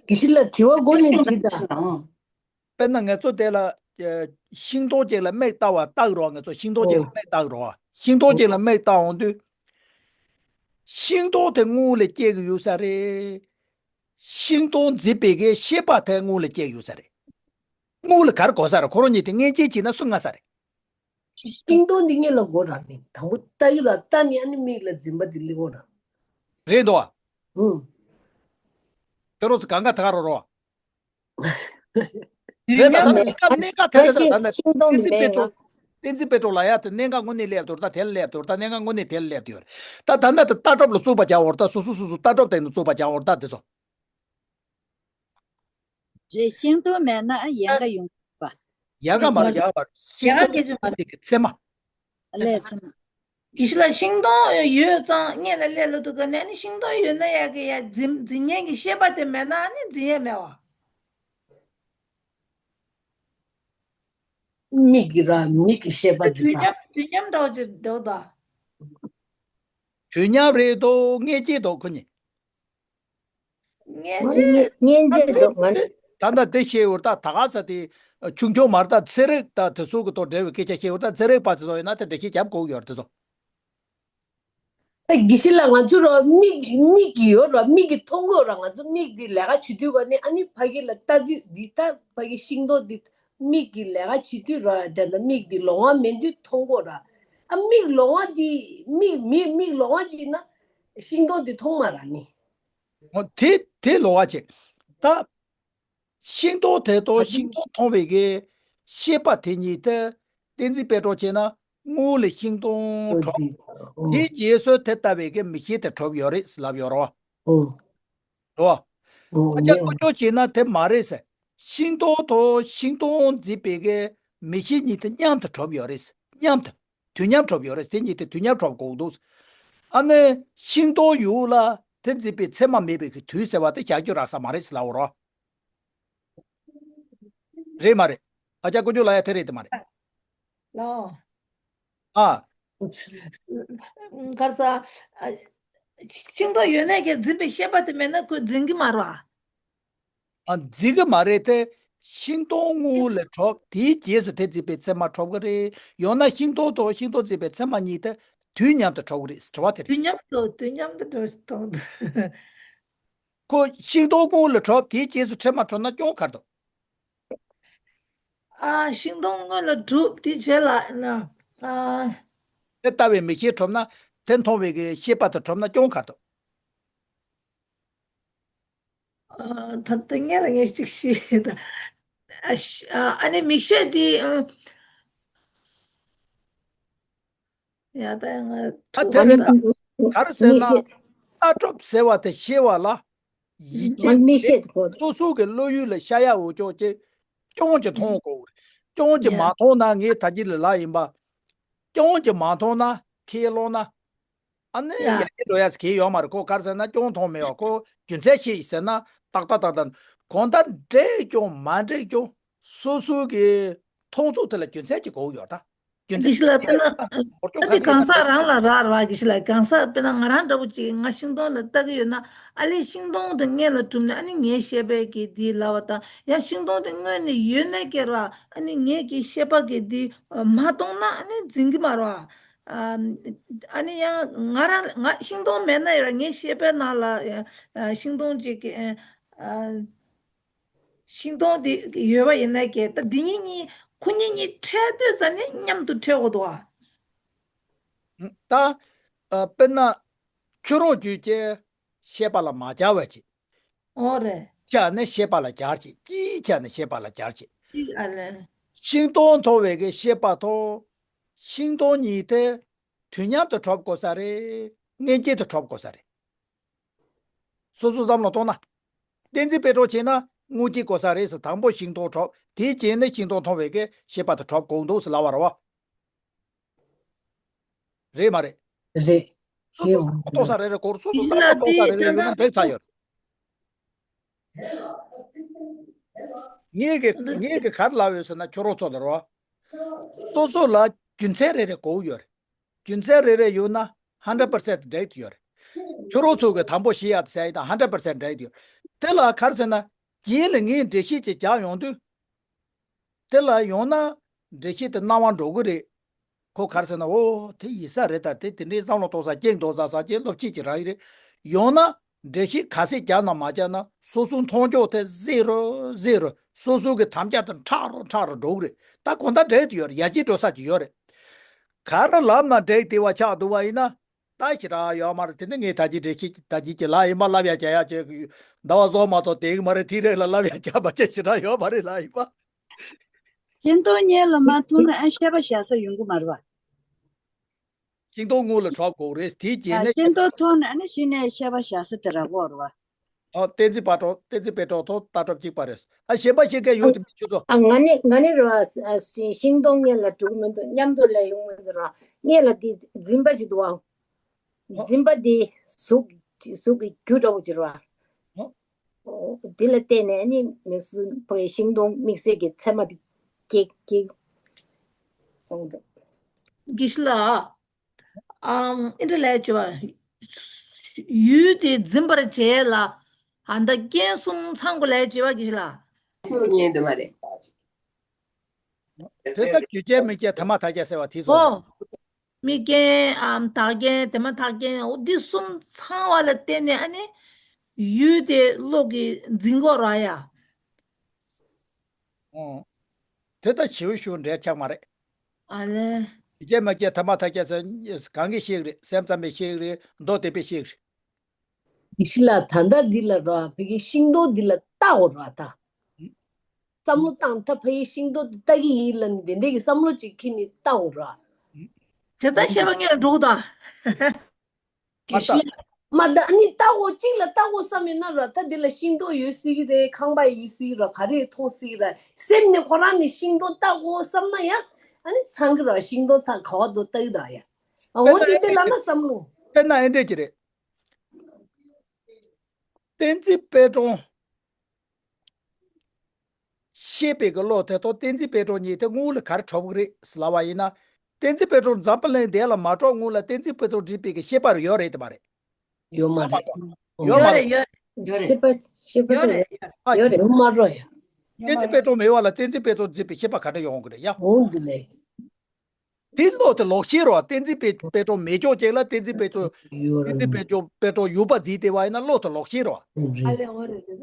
དགེ་བཤེས་ལགས་དྲི་བ་མགོ་ནས་དྲིས་དང་། དཔེར་ན་ང་ཚོ་དེ་ལ། ཨ། ཤིང་སྡོང་ཅིག་ལ་མིག་ལྟ་བ་ལྟ་གི་རོགས། ང་ཚོ་ཤིང་སྡོང་ཅིག་ལ་ཨོ། མིག་ལྟ་གི་རོགས། ཤིང་སྡོང་ཅིག་ལ་མིག་ལྟ་འོང་དུས། ཤིང་སྡོང་དེ་སྔོན་ལ་སྐྱེ་གི་ཡོད་ས་རེད། ཤིང་སྡོང་འཛིན་པའི་གི་ཤེས་པ་དེ་སྔོན་ལ་སྐྱེ་གི་ཡོད་ས་རེད། སྔོན་ལ་ག་རེ་གོ་ས་རེད། ཁོ་རང་གཉིས་དེ་མངོན་སྐྱེས་བྱས་ན་སུ་ལྔ་ས་རེད། ཤིང་སྡོང་འདི་སྔོན་ལ་གོ་ར་ནི་དང་པོ་ལྟ་གི་ར་ལྟ་ནི་ཨ་ནི་མིག་ལ་འཛིན་པ་འདི་སླེབས་གོ་ར། རེད་འདུག་ཨ། ཨུ། ཁྱོད་རང་ཚོ་གང་ག་ཐག་རོ་རོ། རེད་ད། ད་གནད་འགག་གནད་འགག་དེ་རེད་ད། ད་ནི་བསྟན་འཛིན་དཔལ་སྒྲོན། བསྟན་འཛིན་དཔལ་སྒྲོན་ལབ་ཡ་དེ་གནད་འགག་དངོས་གནས་སླེབས་འདུག་ད་དེ་ལ་སླེབས་འདུག་ད་གནད་འགག་དངོས་གནས་དེ་ལ་སླེབས་འདུག་ད་ད་ལྟ་ད་ལྟ་གྲུབ་ལ་བཙུགས་པ་བྱ་འོར་ད་སོ་སོ་སོ་སོ་ལྟ་གྲུབ་དེ་ནི་བཙུགས་པ་བྱ་འོར་ད་དེ་ཚོ། རེད། ཤིང་སྡོང་མེད་ན་ཡལ་ག་ཡོང་གི་རེད་པ། ཡལ་ག་མ་རེད། ཡལ་ག་ཤིང་སྡོང་ཡལ་ག་སྐད་ཆ་མ་རེད། དེ་གི་མཚན་མ། ཨ་ལས་མཚན་མ། དགེ་བཤེས་ལགས་ཤིང་སྡོང་ཡོད་ཙང་སྔོན་ལ་སླེབས་ལ་འདུག་ག་ནས་ནི་ཤིང་སྡོང་ཡོད་ན་ཡལ་ག་ཡལ་འཛིན་འཛིན་མཁན་གྱི་ཤེས་པ་དེ་མེད་ན་ནི་འཛིན་ཡས་མེད་བ། མིག་གི་ར་མིག་གི་ཤེས་པ་དེ་དུས་ར། མཉམ་དུས་མཉམ་འདྲ་བོ་ཅིག་འདྲ་བོ་དང་། དུས་མཉམ་རེད་དོ། མངོན་སྐྱེས་དོ་ཁོ་གཉིས། མངོན་སྐྱེས། མངོན་སྐྱེས་དོ་ང་། ད་ལྟ་དེ་བཤད་འོར་ད་ད་ག་ས་དེ་ཆུང་ཆུང་མར་ད་ཚན་རིག་ད་དེ་ཚོ་གི་ཐོག་འབྲེལ་བའི་སྐད་ཆ་བཤད་འོར་ད་ཚན་རིག་པ་དེ་ཚོ་ཡིན་ན་དེ་འགྲེལ་བཤད་རྒྱབ་དགོས་ཡོད་རེད་དེ་ཚོ། ད་དགེ་བཤེས་ལགས་ང་ཚོ་ར་མིག་མིག་གི་ཡོད་ར་མིག་གི་མཐོང་གོ་ར་ང་ཚོ་མིག་འདི་ལས་ཀ་བྱེད་དུས་ག་ནས་ཨ་ནི་ཕ་གི་ལ་ལྟ་དུས་འདི་ལྟ་ཕ་གི་ཤིང་ཏོག་འདི་མིག་གི་ལས་ཀ་བྱེད་དུས་ར་དེ་འདྲ་མིག་འདི་ལོང་བ་མེད་དུས་མཐོང་གོ་ར་ཨ་མིག་ལོང་བ་འདི་མིག་མི་མིག་ལོང་བ་ཅིག་ན་ཤིང་ཏོག་འདི་མཐོང་མ་ར་ནི། འོ་དེ་དེ་ལོང་བ་ཅིག་ད། ཤིང་ཏོག་དེ་དང་ཤིང་ཏོག་མཐོང་བའི་གི་ཤེས་པ་དེ་ཉིད་དེ་བསྟན་འཛིན་དཔལ་སྒྲོན་བྱས་ན་སྔོན་ལ་ཤིང་སྡོང་གྲུབ། དེའི་རྗེས་སུ་དེ་ལྟ་བའི་གི་མིག་ཤེས་དེ་གྲུབ་ཡོད་རེད་ལབ་ཡོད་རོ། རོ། ཨ་ཅག་ཀུན་སྤྱོད་བྱས་ན་དེ་མ་རེད་ཟེར། ཤིང་ཏོག་དང་ཤིང་སྡོང་འཛིན་པའི་གི་མིག་ཤེས་གཉིས་དེ་མཉམ་དུ་གྲུབ་ཡོད་རེད་ཟེར། མཉམ་དུ། དུས་མཉམ་གྲུབ་ཡོད་རེད། དེ་གཉིས་དེ་དུས་མཉམ་གྲུབ་དགོས་འདུག་ཨ་ནི་ཤིང་སྡོང་ཡུལ་ལ་དེ་འཛིན་པའི་མཚན་མ་མེད་པའི་གི་དུས་ཟེར་བ་དེ་བཞག་རྒྱུ་རག་ས་མ་རེད་ཟེར་ལབ་འོ་རོ། རེད་མ་རེད། ཨ་ཅག་ཀུན་སྤྱོད་ལབ་ཡ་དེ་རེད་དེ་མ་རེད། ལོ། ཨ། གར་ས། ཤིང་ཏོག་ཡོད་ནས་ཀྱི་འཛིན་པའི་ཤེས་པ་དེ་མེད་ན་ཁོས་འཛིན་གི་མ་རེད་བ། ཨ་འཛིན་གི་མ་རེད་དེ། ཤིང་སྡོང་སྔོན་ལ་གྲུབ་དེའི་རྗེས་སུ་དེ་འཛིན་པའི་མཚན་མ་གྲུབ་གི་རེད། ཡང་ན་ཤིང་སྡོང་དང་ཤིང་སྡོང་འཛིན་པའི་མཚན་མ་གཉིས་དེ་དུས་མཉམ་དུ་གྲུབ་གི་རེད་དྲི་བ་དེ་རེད། དུས་མཉམ་དུ་དུས་མཉམ་དུ་གྲུབ་གྲུབ་འདུག་ཁོ་ཤིང་སྡོང་སྔོན་ལ་གྲུབ་དེའི་རྗེས་སུ་མཚན་མ་གྲུབ་ན་སྐྱོན་ག་རེ་འདུག་ཨ་ཤིང་སྡོང་སྔོན་ལ་གྲུབ་དེའི་རྗེས་ལ་ན་ཨ། དེ་ལྟ་བའི་མིག་ཤེས་གྲུབ་ན་དེ་མཐོང་བའི་གི་ཤེས་པ་དེ་གྲུབ་ན་སྐྱོན་ག་རེ་འདུག་ཨ། ད་ལྟ་ངས་ལ་ངས་གཅིག་ཤེས་ད། ཨ་ཤ་ཨ་ཨ་ནི་མིག་ཤེས་འདི་ཨ། ཡ་ད་ང་ཨ་ཐུག་དེ་རེད་ད། ག་རེ་ཟེར་ན། ལྟ་གྲུབ་ཟེར་བ་དེ་ཤེས་པ་ལ། ཡིད་ཆེས། མིག་ཤེས་དེ་གོ། སོ་སོ་གི་བློ་ཡུལ་ལ་ཤར་ཡག་འོ་ཅོག་ཅིག་ཅུང་ཅིག་མཐོང་དགོས་རེད། ཅུང་ཅིག་མ་མཐོང་ན་ངས་ད་ཅི་ལ་ལ་ཡིན་པ། ཅུང་ཅིག་མ་མཐོང་ན་ཁས་བླངས་ན། ཨ་ནི་ཡ། ཡར་རྒྱས་འགྲོ་ཡག་གི་ཡོད་མ་རེད། ཁོ་ག་རེ་ཟེར་ན་ཅུང་མཐོང་མེད་པ། ཁོ་རྒྱུ་མཚན་ཤེས་ཡིན་ཟེར་ན་ཏག་ཏག་ཏག་ཏག་གང་ལྟར་འགྲིག་ཀྱང་མ་འགྲིག་ཀྱང་སོ་སོ་གི་མཐོང་ཚུལ་དེ་ལ་རྒྱུ་མཚན་གྱི་གོ་ཡོད་ད། རྒྱུ་མཚན་དགེ་བཤེས་ལགས་དཔེར་ན་ཨ་ནི་གང་ཟག་རང་ལ་རག་ར་དགེ་བཤེས་ལགས། གང་ཟག་དཔེར་ན་ང་རང་འདྲ་པོ་ཅིག་ང་ཤིང་སྡོང་ལ་ལྟ་གི་ཡོད་ན་ཨ་ལས་ཤིང་སྡོང་དེ་སྔོན་ལ་གྲུབ་ནས་ཨ་ནི་ངའི་ཤེས་པའི་གི་འདི་ལབ་པ་དང་ཡང་ཤིང་སྡོང་དེ་སྔོན་ནས་ཡོད་ནས་སྐྱེ་ར་ཨ་ནི་ངའི་གི་ཤེས་པ་གི་འདི་མ་གཏོང་ན་ཨ་ནི་འཛིན་གི་མ་རེད་བ། ཨ་ནི་ཡང་ང་རང་ང་ཤིང་སྡོང་མེད་ན་ཡང་ངའི་ཤེས་པའི་ནང་ལ་ཤིང་སྡོང་ཅིག་གི་ཤིང་སྡོང་དེ་ཡོད་པ་ཡིན་ན་ཀྱེ་ད་འདི་གཉིས་གཉིས་ཁོ་གཉིས་གཉིས་འཕྲད་དུས་ཙ་ནས་མཉམ་དུ་འཕྲད་དགོས་འདུག་ཨ། ད་ཨ་དཔེར་ན་ཁྱོད་རང་རྒྱུད་ཀྱི་ཤེས་པ་ལ་མ་སྦྱར་བ་ཅིག་འོ་རེད། ཆ་ནས་ཤེས་པ་ལ་སྦྱར་ཅིག་སྐྱིད་ཆ་ནས་ཤེས་པ་ལ་སྦྱར་ཅིག་ཅིག་ཨ་ལས། ཤིང་སྡོང་མཐོང་བའི་གི་ཤེས་པ་དང་ཤིང་སྡོང་གཉིས་དེ་དུས་མཉམ་དུ་གྲུབ་དགོས་ས་རེད། མངོན་སྐྱེས་དུ་གྲུབ་དགོས་ས་རེད། སོ་སོ་བསམ་བློ་གཏོང་ན། གཏན་ཚིགས་དཔེ་གྲོགས་བྱས་ན་དངོས་གཅིག་གོ་ས་རེད་ཟེར། དང་པོ་ཤིང་སྡོང་གྲོགས་དེའི་རྗེས་ནས་ཤིང་སྡོང་མཐོང་བའི་གི་ཤེས་པ་དེ་གྲོགས་གོང་འདུག་ཟེར་ལབ་པ་རེད་བ། རེད་མ་རེད། རེད། སོ་སོ་བསམ་བློ་གཏོང་ས་རེ་རེ་སྐོར་སོ་སོ་བསམ་བློ་གཏོང་ས་རེ་རེ་ཡོད་ན་འགྲིག་ཚར་ཡོད་རེད། ངས་གི་ངས་གི་ག་རེ་ལབ་ཡོད་ཟེར་ན་ཁྱོད་རང་ཚོ་ལ་རེད་བ། སོ་སོ་ལ་རྒྱུ་མཚན་རེ་རེ་དགོས་ཡོད་རེད། རྒྱུ་མཚན་རེ་རེ་ཡོད་ན་hundred percent འགྲིག་ཡོད་རེད། ཁྱོད་རང་ཚོ་གི་དང་པོ་ཤེས་ཡག་དེ་ཟེར་ཡིན་ན་hundred percent འགྲིག་ཡོད། དེ་ལ་ག་རེ་ཟེར་ན་རྗེས་ལ་ངས་འགྲེལ་བཤད་ཅིག་རྒྱག་ཡོང་དུས། དེ་ལ་ཡོང་ན་འགྲེལ་བཤད་དེ་སྣང་བ་འགྲོ་གི་རེད། ཁོ་ག་རེ་ཟེར་ན་འོ་དེ་ཡིན་ས་རེད། ད་དེ་དེ་འདྲའི་བསམ་བློ་གཏོང་ས་སྐྱེས་འདུག་ས་ས་ཀྱི་སློབ་ཁྲིད་ཀྱི་རང་ཡིན་རེད། ཡོང་ན། འགྲེལ་བཤད་ག་ཚད་རྒྱག་ན་མ་རྒྱག་ན་སོ་སོ་མཐོང་ཕྱོགས་དེ་zero zero སོ་སོ་གི་དམ་བཅའ་དེ་ཕྲ་རུ་ཕྲ་རུ་འགྲོ་གི་རེད། ད་གོ་ད་འགྲིག་ཏུ་ཡོད་རེད། ཡར་རྒྱས་འགྲོ་ས་ཅིག་ཡོད་རེད། ག་རེ་ལབ་ན་འགྲིག་དེ་བ་ཆགས་འདུག་བ་ཡིན་ན་ད་ཞེ་དྲག་ཡོད་མ་རེད། དེ་ནི་ངས་ད་ཅི་འགྲེལ་བཤད་ད་ཅི་ཅི་ལབ་ཡིན་པ་ལབ་ཡ་བྱ་ཡ་བྱས་ཟླ་བ་སོ་མ་གཏོགས་བསྡད་གི་མ་རེད། དེ་རེད་ལ་ལབ་ཡ་བྱ་བ་ཅི་ཞེ་དྲག་ཡོད་མ་རེད་ལབ་ཡིན་པ། ཤིང་སྡོང་སྔོན་ལ་མ་མཐོང་ན་ཨ་ཤེས་པ་བཞག་ས་ཡོང་གི་མ་རེད་བ། ཤིང་སྡོང་སྔོན་ལ་གྲུབ་དགོས་རེད། དེའི་རྗེས་ནས་ཤིང་སྡོང་མཐོང་ནས་ཨ་ནི་གཞི་ནས་ཤེས་པ་བཞག་ས་དེ་རག་གོ་རེད་བ། ཨ་བསྟན་འཛིན་དཔལ་གྲོགས་བསྟན་འཛིན་དཔལ་གྲོགས་ཐོག་ལྟ་གྲུབ་གཅིག་པ་རེད། ཨ་གཞན་པ་ཤེས་མཁན་ཡོད་དེ་མི་ཁྱོད་ཚོ། ཨ་ང་ནི་ང་ནི་རེད་བ། ཤིང་སྡོང་སྔོན་ལ་འགྲོ་གི་མི་འདུག་མཉམ་དུ་ལ་ཡོང་མི་འདུག་ར། སྔོན་ལ་དེ་འཛིན་པ་ཅིག་འདུག་བ། འཛིན་པ་དེ་གཟུགས་གཟུགས་ཀྱི་རྒྱུ་འདྲ་བོ་ཅིག་རེད་བ། འོ། འདི་ལ་བརྟེན་ནས་ནི་མི་སུ་ཕ་གི་ཤིང་སྡོང་དམིགས་བསལ་གྱི་ཚད་མ་དེ་སྐྱེ་སྐྱེ་སོང་འདུག་དགེ་བཤེས་ལགས། ཨམ། ཨིན་དྲ་ལས་བྱེད་པ། ཡུལ་དེ་འཛིན་པར་བྱེད་ལ། ཨ་ད་རྐྱེན་གསུམ་ཚང་དགོས་ལས་བྱེད་པ་དགེ་བཤེས་ལགས། ཚུར་ཉན་འདུག་མ་རེད། དེ་ལྟར་རྒྱུ་རྐྱེན་དམིགས་རྐྱེན་དེ་མ་ཐག་རྐྱེན་ཟེར་བ་དེ་ཚོ། ཨོ། དམིགས་རྐྱེན་ཨམ་བདག་རྐྱེན་དེ་མ་ཐག་རྐྱེན་འོ་འདི་གསུམ་ཚང་བ་ལ་བརྟེན་ནས་ཨ་ནི། ཡུལ་དེ་བློ་གིས་འཛིན་དགོས་ར་ཡ། ཨོ། དེ་ལྟར་བྱིའུ་ཤུགས་འདྲེས་ཆགས་མ་རེད། ཨ་ལས། རྒྱུ་རྐྱེན་དམིགས་རྐྱེན་དེ་མ་ཐག་རྐྱེན་ཟེར་གང་གིས་ཤེས་ཀྱི་རེད། སེམས་ཙམ་པས་ཤེས་ཀྱི་རེད། མདོ་སྡེ་པས་ཤེས་ཀྱི་རེད། དགེ་བཤེས་ལགས་ད་ལྟ་འདི་ལ་ར་ཕ་གི་ཤིང་སྡོང་འདི་ལ་ལྟ་འོ་ར་ད། བསམ་བློ་བཏང་ད་ཕ་གི་ཤིང་སྡོང་འདི་ལྟ་གི་ཡིན་ལ་ནི་དེ་འདྲའི་གི་བསམ་བློ་ཅིག་ཁྱེར་ནས་ལྟ་འོ་ར། དེ་ལྟར་བཤད་པ་ངས་འགྲོ་གི་ད། དགེ་བཤེས་ལགས་མ་ད་ནི་ལྟ་འོ་གཅིག་ལ་ལྟ་འོ་བསམ་ཡོད་ན་ར་ད་འདི་ལ་ཤིང་སྡོང་ཡོད་སྲིད་ཀྱི་རེད། ཁང་པ་ཡོད་སྲིད་ཀྱི་ར་ག་རེ་མཐོང་སྲིད་ཀྱི་ར་སེམས་ནས་ཁོ་རང་ནས་ཤིང་སྡོང་ལྟ་འོ་བསམ་ན་ཡང་ཨ་ནི་ཚང་གི་ར་ཤིང་སྡོང་ཐང་ག་བ་དོ་ལྟ་གི་ར་ཡ། འོ་དེ་དེ་ལ་ན་བསམ་བློ། དཔེར་ན་ཨེ་འདྲས་ཀྱི་རེད། བསྟན་འཛིན་དཔལ་སྒྲོན་ཤེས་པའི་གི་བློ་དེ་དང་བསྟན་འཛིན་དཔལ་སྒྲོན་གཉིས་དེ་དངུལ་ལ་ག་རེ་གྲུབ་གི་རེད་ཟེར་ལབ་པ་ཡིན་ན། བསྟན་འཛིན་དཔལ་སྒྲོན་འཛམ་བུ་གླིང་འདི་ལ་མ་གྲུབ་སྔོན་ལ་བསྟན་འཛིན་དཔལ་སྒྲོན་བྲིས་པའི་གི་ཤེས་པ་རུ་ཡོད་རེད་དེ་མ་རེད། ཡོད་མ་རེད། ཡོད་མ་ཡོད་རེད། རེད། ཡོད་རེད། ཤེས་པ་ཤེས་པ་ཡོད་དེ་རེད། ཡོད་རེད། ཡོད་མ་རེད་ཡ། བསྟན་འཛིན་དཔལ་སྒྲོན་མེད་པ་ལ་བསྟན་འཛིན་དཔལ་སྒྲོན་བྲིས་པའི་ཤེས་པ་ག་འདྲ་ཡོང་གི་རེད་ཡ། འོང་འདི་ལས། དེ་བློ་དེ་ལོག་ཤེས་རོ། བསྟན་འཛིན་དཔལ་དཔལ་སྒྲོན་མེད་ཅོག་ཅིག་ལ་བསྟན་འཛིན་དཔལ་སྒྲོན་ཡོད་བསྟན་འཛིན་དཔལ་སྒྲོན་དཔལ་སྒྲོན་ཡོད་པ་འཛིན་བསྡད་པ་ཡིན་ན་བློ་དེ་ལོག་ཤེས་རོ། ཨ་ལས་འོ་རེད་དེ་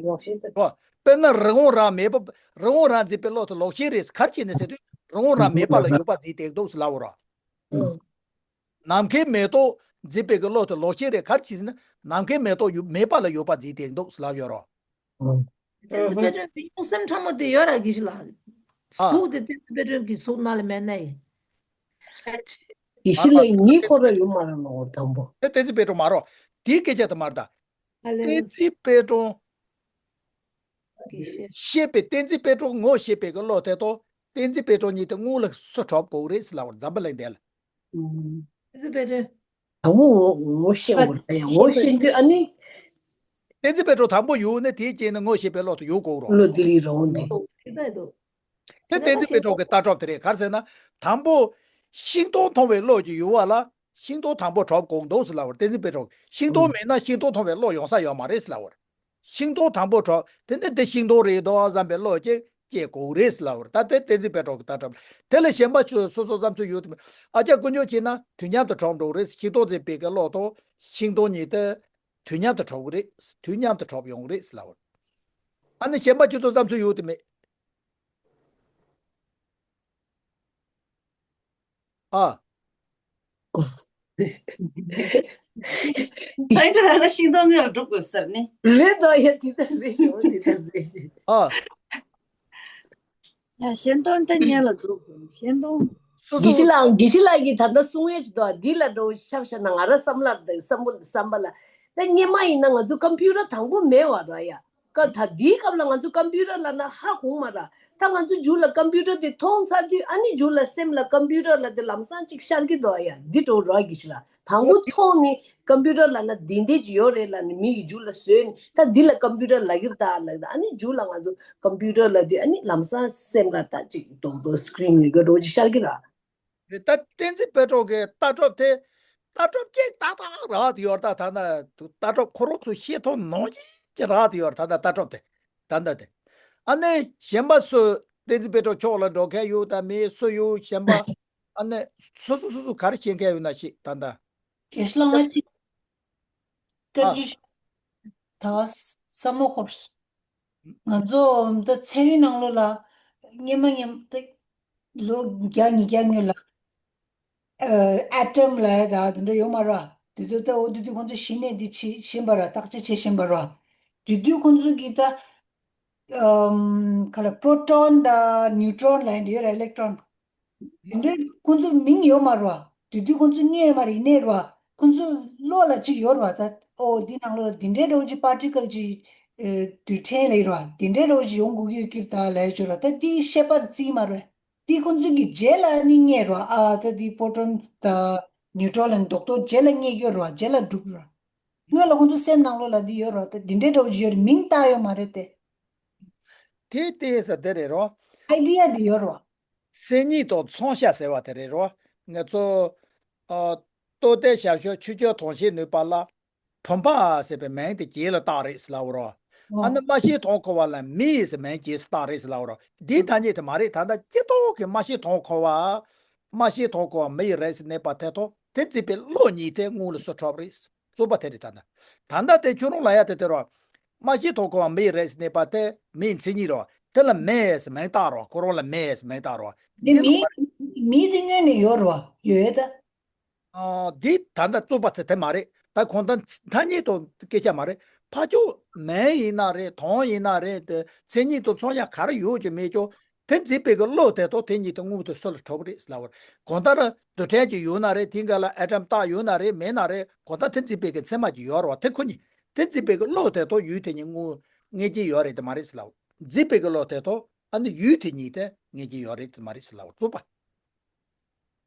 ལོག་ཤེས་རོ། དཔེར་ན་རི་བོང་རང་མེད་པ་རི་བོང་རང་འཛིན་པའི་བློ་དེ་ལོག་ཤེས་རེད། ག་རེ་བྱས་ནས་ཟེར་དུས་རི་བོང་རང་མེད་པ་ལ་ཡོད་པ་འཛིན་བསྡད་འདུག་ཟེར་ལབ་རོ། ནམ་མཁའི་མེ་ཏོག་འཛིན་པའི་གི་བློ་དེ་ལོག་ཤེས་རེད། ག་རེ་བྱས་ནས་ནམ་མཁའི་མེ་ཏོག་ཡོད་མེད་པ་ལ་ཡོད་པ་འཛིན་བསྡད་འདུག་ཟེར་ལབ་ཡོད་རོ། བསྟན་འཛིན་དཔལ་སྒྲོན་གྱི་ཡོང་སེམས་ཕྲ་མོ་དེ་ཡོད་ར། དགེ་བཤེས་ལགས། ཨ། གཟུགས་དེ་བསྟན་འཛིན་དཔལ་སྒྲོན་གྱི་གཟུགས་ནང་ལ་མེད་ན་ཡིན། དགེ་བཤེས་ལགས་ཉིད་ཁོ་ར་ཡོད་མ་ར་ལོ་དང་པོ། དེ་བསྟན་འཛིན་དཔལ་སྒྲོན་མ་རོ། དེའི་སྐད་ཆ་དེ་མ་རེད་ད། ཨ་ལེ། བསྟན་འཛིན་དཔལ་སྒྲོན་དགེ་བཤེས། ཤེས་པའི་བསྟན་འཛིན་དཔལ་སྒྲོན་ངོ་ཤེས་པའི་གི་བློ་དེ་དང་བསྟན་འཛིན་དཔལ་སྒྲོན་གཉིས་དེ་དངུལ་ལ་སུ་གྲོགས་དགོས་རེད་ཟེར་ལབ་པར་འཛམ་བུ་གླིང་འདི་ལ། ཨུམ། བསྟན་འཛིན་དཔལ་སྒྲོན། དང་པོ་ངོ་ངོ་ཤེས་དགོས་རེད་ཡ། ངོ་ཤེས་དུས་ཨ་ནི། བསྟན་འཛིན་དཔལ་སྒྲོན་དང་པོ་ཡོང་ནས་དེའི་རྗེས་ནས་ངོ་ཤེས་པའི་བློ་དེ་ཡོང་དགོས་རོགས། བློ་དེ་ལི་རོང་དེ། དེ་ལྟ་ཡིན་འདུག་དེ་བསྟན་འཛིན་དཔལ་སྒྲོན་གྱི་ལྟ་གྲུབ་དེ་རེད། ག་རེ་ཟེར་ན། དང་པོ་ཤིང་སྡོང་མཐོང་བའི་བློ་ཅིག་ཡོང་བ་ལ་ཤིང་སྡོང་དང་པོ་གྲོགས་དགོས་འདུག་ཟེར་ལབ་པར་བསྟན་འཛིན་དཔལ་སྒྲོན། ཤིང་སྡོང་མེད་ན་ཤིང་སྡོང་མཐོང་བའི་བློ་ཡོང་ས་ཡོད་མ་རེད་ཟེར་ལབ་པར། ཤིང་སྡོང་དང་པོ་གྲོགས་དེ་ནི་འདི་ཤིང་སྡོང་རེད་འདུག་བསམ་པའི་བློ་ཅིག་སྐྱེ་དགོས་རེད་ཟེར་ལབ་པར། ད་དེ་བསྟན་འཛིན་དཔལ་སྒྲོན་གྱི་ལྟ་གྲུབ། དེ་ལས་གཞན་པ་ཚོས་སོ་སོ་བསམ་ཚུལ་ཡོད་དེ། ཨ་ཅག་དཀོན་མཆོག་བྱས་ན་དུས་མཉམ་དུ་གྲོགས་འགྲོ་གི་རེད། ཤིང་སྡོང་འཛིན་པའི་གི་བློ་དང་ཤིང་སྡོང་གཉིས་དེ་དུས་མཉམ་དུ་གྲོགས་ཀྱི་རེད། དུས་མཉམ་དུ་གྲོགས་ཡོང་གི་རེད་ཟེར་ལབ་པར། ཨ་ནི་གཞན་པ་ཁྱོད་ཚོ་བསམ་ཚུལ་ཡོད་དེ་མེད། ཨ། ཨ་འདྲ་ལ་ཤིང་སྡོང་ངོས་ལ་འགྲོ་དགོས་ཟེར་ནི། རེད་དོ་ཡ། དེ་ལྟར་རེད་ཤོག་དེ་ལྟར་རེད། ཨ། ཡ་ཤིང་སྡོང་དེ་ངོས་ལ་འགྲོ་དགོས་ཤིང་སྡོང་། སོ་སོ། དགེ་བཤེས་ལགས་དགེ་བཤེས་ལགས་ཀྱིས་ད་ལྟ་གསུང་ཡས་ཅིག་འདུག་འདི་ལ་འགྲོ་ཤབ་ཤ་ན་ང་ར་བསམ་བློ་བསམ་བློ་བསམ་པ་ལ། ད་སྔོན་མ་ཡིན་ན་ང་ཚོ་ཀམ་པུ་ཊར་དང་པོ་མེད་བ་ར་ཡ། ཀ་ད་དེའི་སྐབས་ལ་ང་ཚོ་ཀམ་པུ་ཊར་ལབ་ན་ཧ་གོ་མ་ར། ད་ང་ཚོ་མཇུག་ལ་ཀམ་པུ་ཊར་དེ་མཐོང་ཚར་དུས་ཨ་ནི་མཇུག་ལ་སེམས་ལ་ཀམ་པུ་ཊར་ལབ་དེ་ལམ་སང་ཅིག་ཤར་གྱི་འདུག་ཡ། འདི་འགྲོ་ར་དགེ་བཤེས་ལགས། དང་པོ་མཐོང་ནི་ཀམ་པུ་ཊར་ལབ་ན་འདི་འདྲས་ཅིག་ཡོད་རེད་ལབ་ནི་མི་ཡི་མཇུག་ལ་བཟོས་ནི། ད་འདི་ལ་ཀམ་པུ་ཊར་ལབ་ཀྱི་རེད་ད་ལབ་ད། ཨ་ནི་མཇུག་ལ་ང་ཚོ་ཀམ་པུ་ཊར་ལབ་དུས་ཨ་ནི་ལམ་སང་སེམས་ལ་ད་ཅིག་རྡོག་རྡོག་སི་ཀི་རིན་ཡོད་གི་འགྲོ་ཅིག་ཤར་གྱི་ར། རེད། ད་བསྟན་འཛིན་དཔལ་སྒྲོན་གྱི་ལྟ་གྲུབ་དེ་ལྟ་གྲུབ་ཀྱི་ཏག་ཏག་རག་དེ་ཡོད་རེད། ད་ད་ན་ལྟ་གྲུབ་ཁོ་རང་ཚོ་ཤེས་ཐོག་ནང་བཞིན་གྱི་རག་དེ་ཡོད་རེད། ད་ད་ལྟ་གྲུབ་དེ་ད་ལྟ་དེ། ཨ་ནི་གཞན་པ་སུ་བསྟན་འཛིན་དཔལ་སྒྲོན་ཕྱོགས་ལ་འགྲོ་མཁན་ཡོད་ད་མེད། སུ་ཡོད་གཞན་པ། ཨ་ནི་སོ་སོ་སོ་སོ་ག་རེ་ཤེས་མཁན་ཡོད་ན་ཤེས་ད་ད། དགེ་བཤེས་ལགས་ཅིག་སྐད་ཆ་ད་བསམ་བློ་འཁོར། ང་ཚོ་ད་ཚན་རིག་ནང་ལོགས་ལ་སྔོན་མ་སྔོན་ད་ལོ་བརྒྱ་ཉིས་བརྒྱ་སྔོན་ལ་ཨ་ཨེ་ཊམ་ལབ་ཡ་ད་དེ་འདྲ་ཡོད་མ་རེད། དེ་དུས་ད་འོ་དེ་དུས་ཁོང་ཚོ་གཞི་ནས་འདི་བྱེད་བཞིན་པ་རེད། བརྟག་དཔྱད་བྱེད་བཞིན་པ་རེད། དེ་དུས་ཁོང་ཚོ་གིས་ད་ཨམ་ག་ལ་པྲོ་ཊོན་དང་ནིའུ་ཊོན་ལབ་ཡ་འདི་ཡོད་རེད། ཨི་ལེག་ཊོན། དེ་འདྲའི་ཁོང་ཚོ་མིང་ཡོད་མ་རེད་བ། དེ་དུས་ཁོང་ཚོ་རྙེད་མ་རེད། ཡིན་ནའི་རེད་བ། ཁོང་ཚོ་བློ་ལ་ཅིག་ཡོད་རེད་བ། ད་ཨོ་འདི་ནང་ལོགས་ལ་འདི་འདྲའི་འདྲ་བོ་ཅིག་པར་ཊི་ཀལ་ཅིག་ཨེ་རྡུལ་ཕྲན་ལབ་རེད་བ། འདི་འདྲའི་འདྲ་བོ་ཅིག་ཡོང་དགོས་ཀྱི་ཡོད་ཀྱི་རེད་ད་ལབ་ཡ་ཅིག་ཡོད་རེད་བ། ད་དེའི་ཤེས་པ་རྩིས་མ་རེད། དེ་ཁོང་ཚོ་གི་རྗེས་ལ་ནི་རྙེད་རེད་བ། ཨ་ད་དེ་པྲོ་ཊོན་དང་ནིའུ་ཊོན་ལ་རྡོག་རྡོག་རྗེས་ལ་རྙེད་ཀྱི་ཡོད་རེད་བ། རྗེས་ལ་སྒྲུབ་རེད་བ། སྔོན་ལ་ཁོང་ཚོ་སེམས་ནང་ལོགས་ལ་འདི་ཡོད་རེད་བ། ད་འདི་འདྲའི་འདྲ་བོ་ཅིག་ཡོད་རེད། མིང་བཏགས་ཡོད་མ་རེད་དེ། དེ་ལྟས་ས་དེ་རེད་རོ། ཨའི་ཌི་ཡ་འདི་ཡོད་རེད་བ། མཚན་ཉིད་དང་མཚོན་བྱ་ཟེར་བ་དེ་རེད་རོ། ང་ཚོ་ཨ་རྟོགས་ལྡན་ཞབས་ཞུམ་ཆོས་སྐྱོང་དོན་བྱེད་ནུས་པ་ལ་བུམ་པ་ཟེར་བའི་མིང་དེ་རྗེས་ལ་བཏགས་རེད་ཟེར་ལབ་རོ། ཨ་ཨོ། ནི་སྨྲ་ཤེས་དོན་གོ་བ་ལ་མི་ཟེར་མིང་རྗེས་སུ་བཏགས་རེད་ཟེར་ལབ་རོ། འདིའི་ཐ་སྙད་དེ་མ་རེད། ད་ལྟ་སྤྱིར་བཏང་གི་སྨྲ་ཤེས་དོན་གོ་བ། སྨྲ་ཤེས་དོན་གོ་བ་མི་ཡི་རིགས་སུ་གནས་པ་དེ་དང་དེ་འཛིན་པའི་བློ་གཉིས་དེ་དངོས་ལ་སུ་གྲུབ་རེད། རྩོད་པ་དེ་རེད། ད་ལྟ་ད་ལྟ་དེ་ཁྱོད་རང་ལ་ཡ་དེ་དེ་རོ། སྨྲ་ཤེས་དོན་གོ་བ་མི་ཡི་རིགས་སུ་གནས་པ་དེ་མིའི་མཚན་ཉིད་རོ། དེ་ལ་མི་ཟེར་མིང་བཏགས་རོ། ཁོ་རང་ལ་མི་ཟེར་མིང་བཏགས་རོ། དེ་འདི་མི་མི་དེ་སྔོན་ནས་ཡོད་རོ། ཡོད་ད། ཨ་འདི་ད་ལྟ་རྩོད་པ་དེ་དེ་མ་རེད། ད་གང་ལྟར་ཐ་སྙད་དང་སྐད་ཆ་མ་རེད། ཕར་ཕྱོགས་མིང་ཡིན་ན་རེད། དོན་ཡིན་ན་རེད། དེ་མཚན་ཉིད་དང་མཚོན་བྱ་ག་རེ་ཡོད་ཀྱི་མེད་ཀྱང་དེ་འཛིན་པའི་གི་བློ་དེ་དང་དེ་གཉིས་དེ་དངོས་དང་སུ་ལ་གྲུབ་རེད་ལབ་པར། གང་ལྟར་རྡུལ་ཕྲན་ཅིག་ཡོད་ན་རེད། དེའི་སྒང་ལ་ཨེ་ཊམ་བཏགས་ཡོད་ན་རེད། མེད་ན་རེད། གང་ལྟར་དེ་འཛིན་པའི་གི་མཚན་མ་ཅིག་ཡོད་རེད་བ། དེ་ཁོ་གཉིས་དེ་འཛིན་པའི་གི་བློ་དེ་དང་ཡུལ་དེ་གཉིས་དངོས་ངེས་ཀྱི་ཡོད་རེད་དེ་མ་རེད་ཟེར་ལབ། འཛིན་པའི་གི་བློ་དེ་དང་ཨ་ནི་ཡུལ་དེ་གཉིས་དེ་ངེས་ཀྱི་ཡོད་རེད་དེ་མ་རེད་ཟེར་ལབ་པར་རྩོད་པ།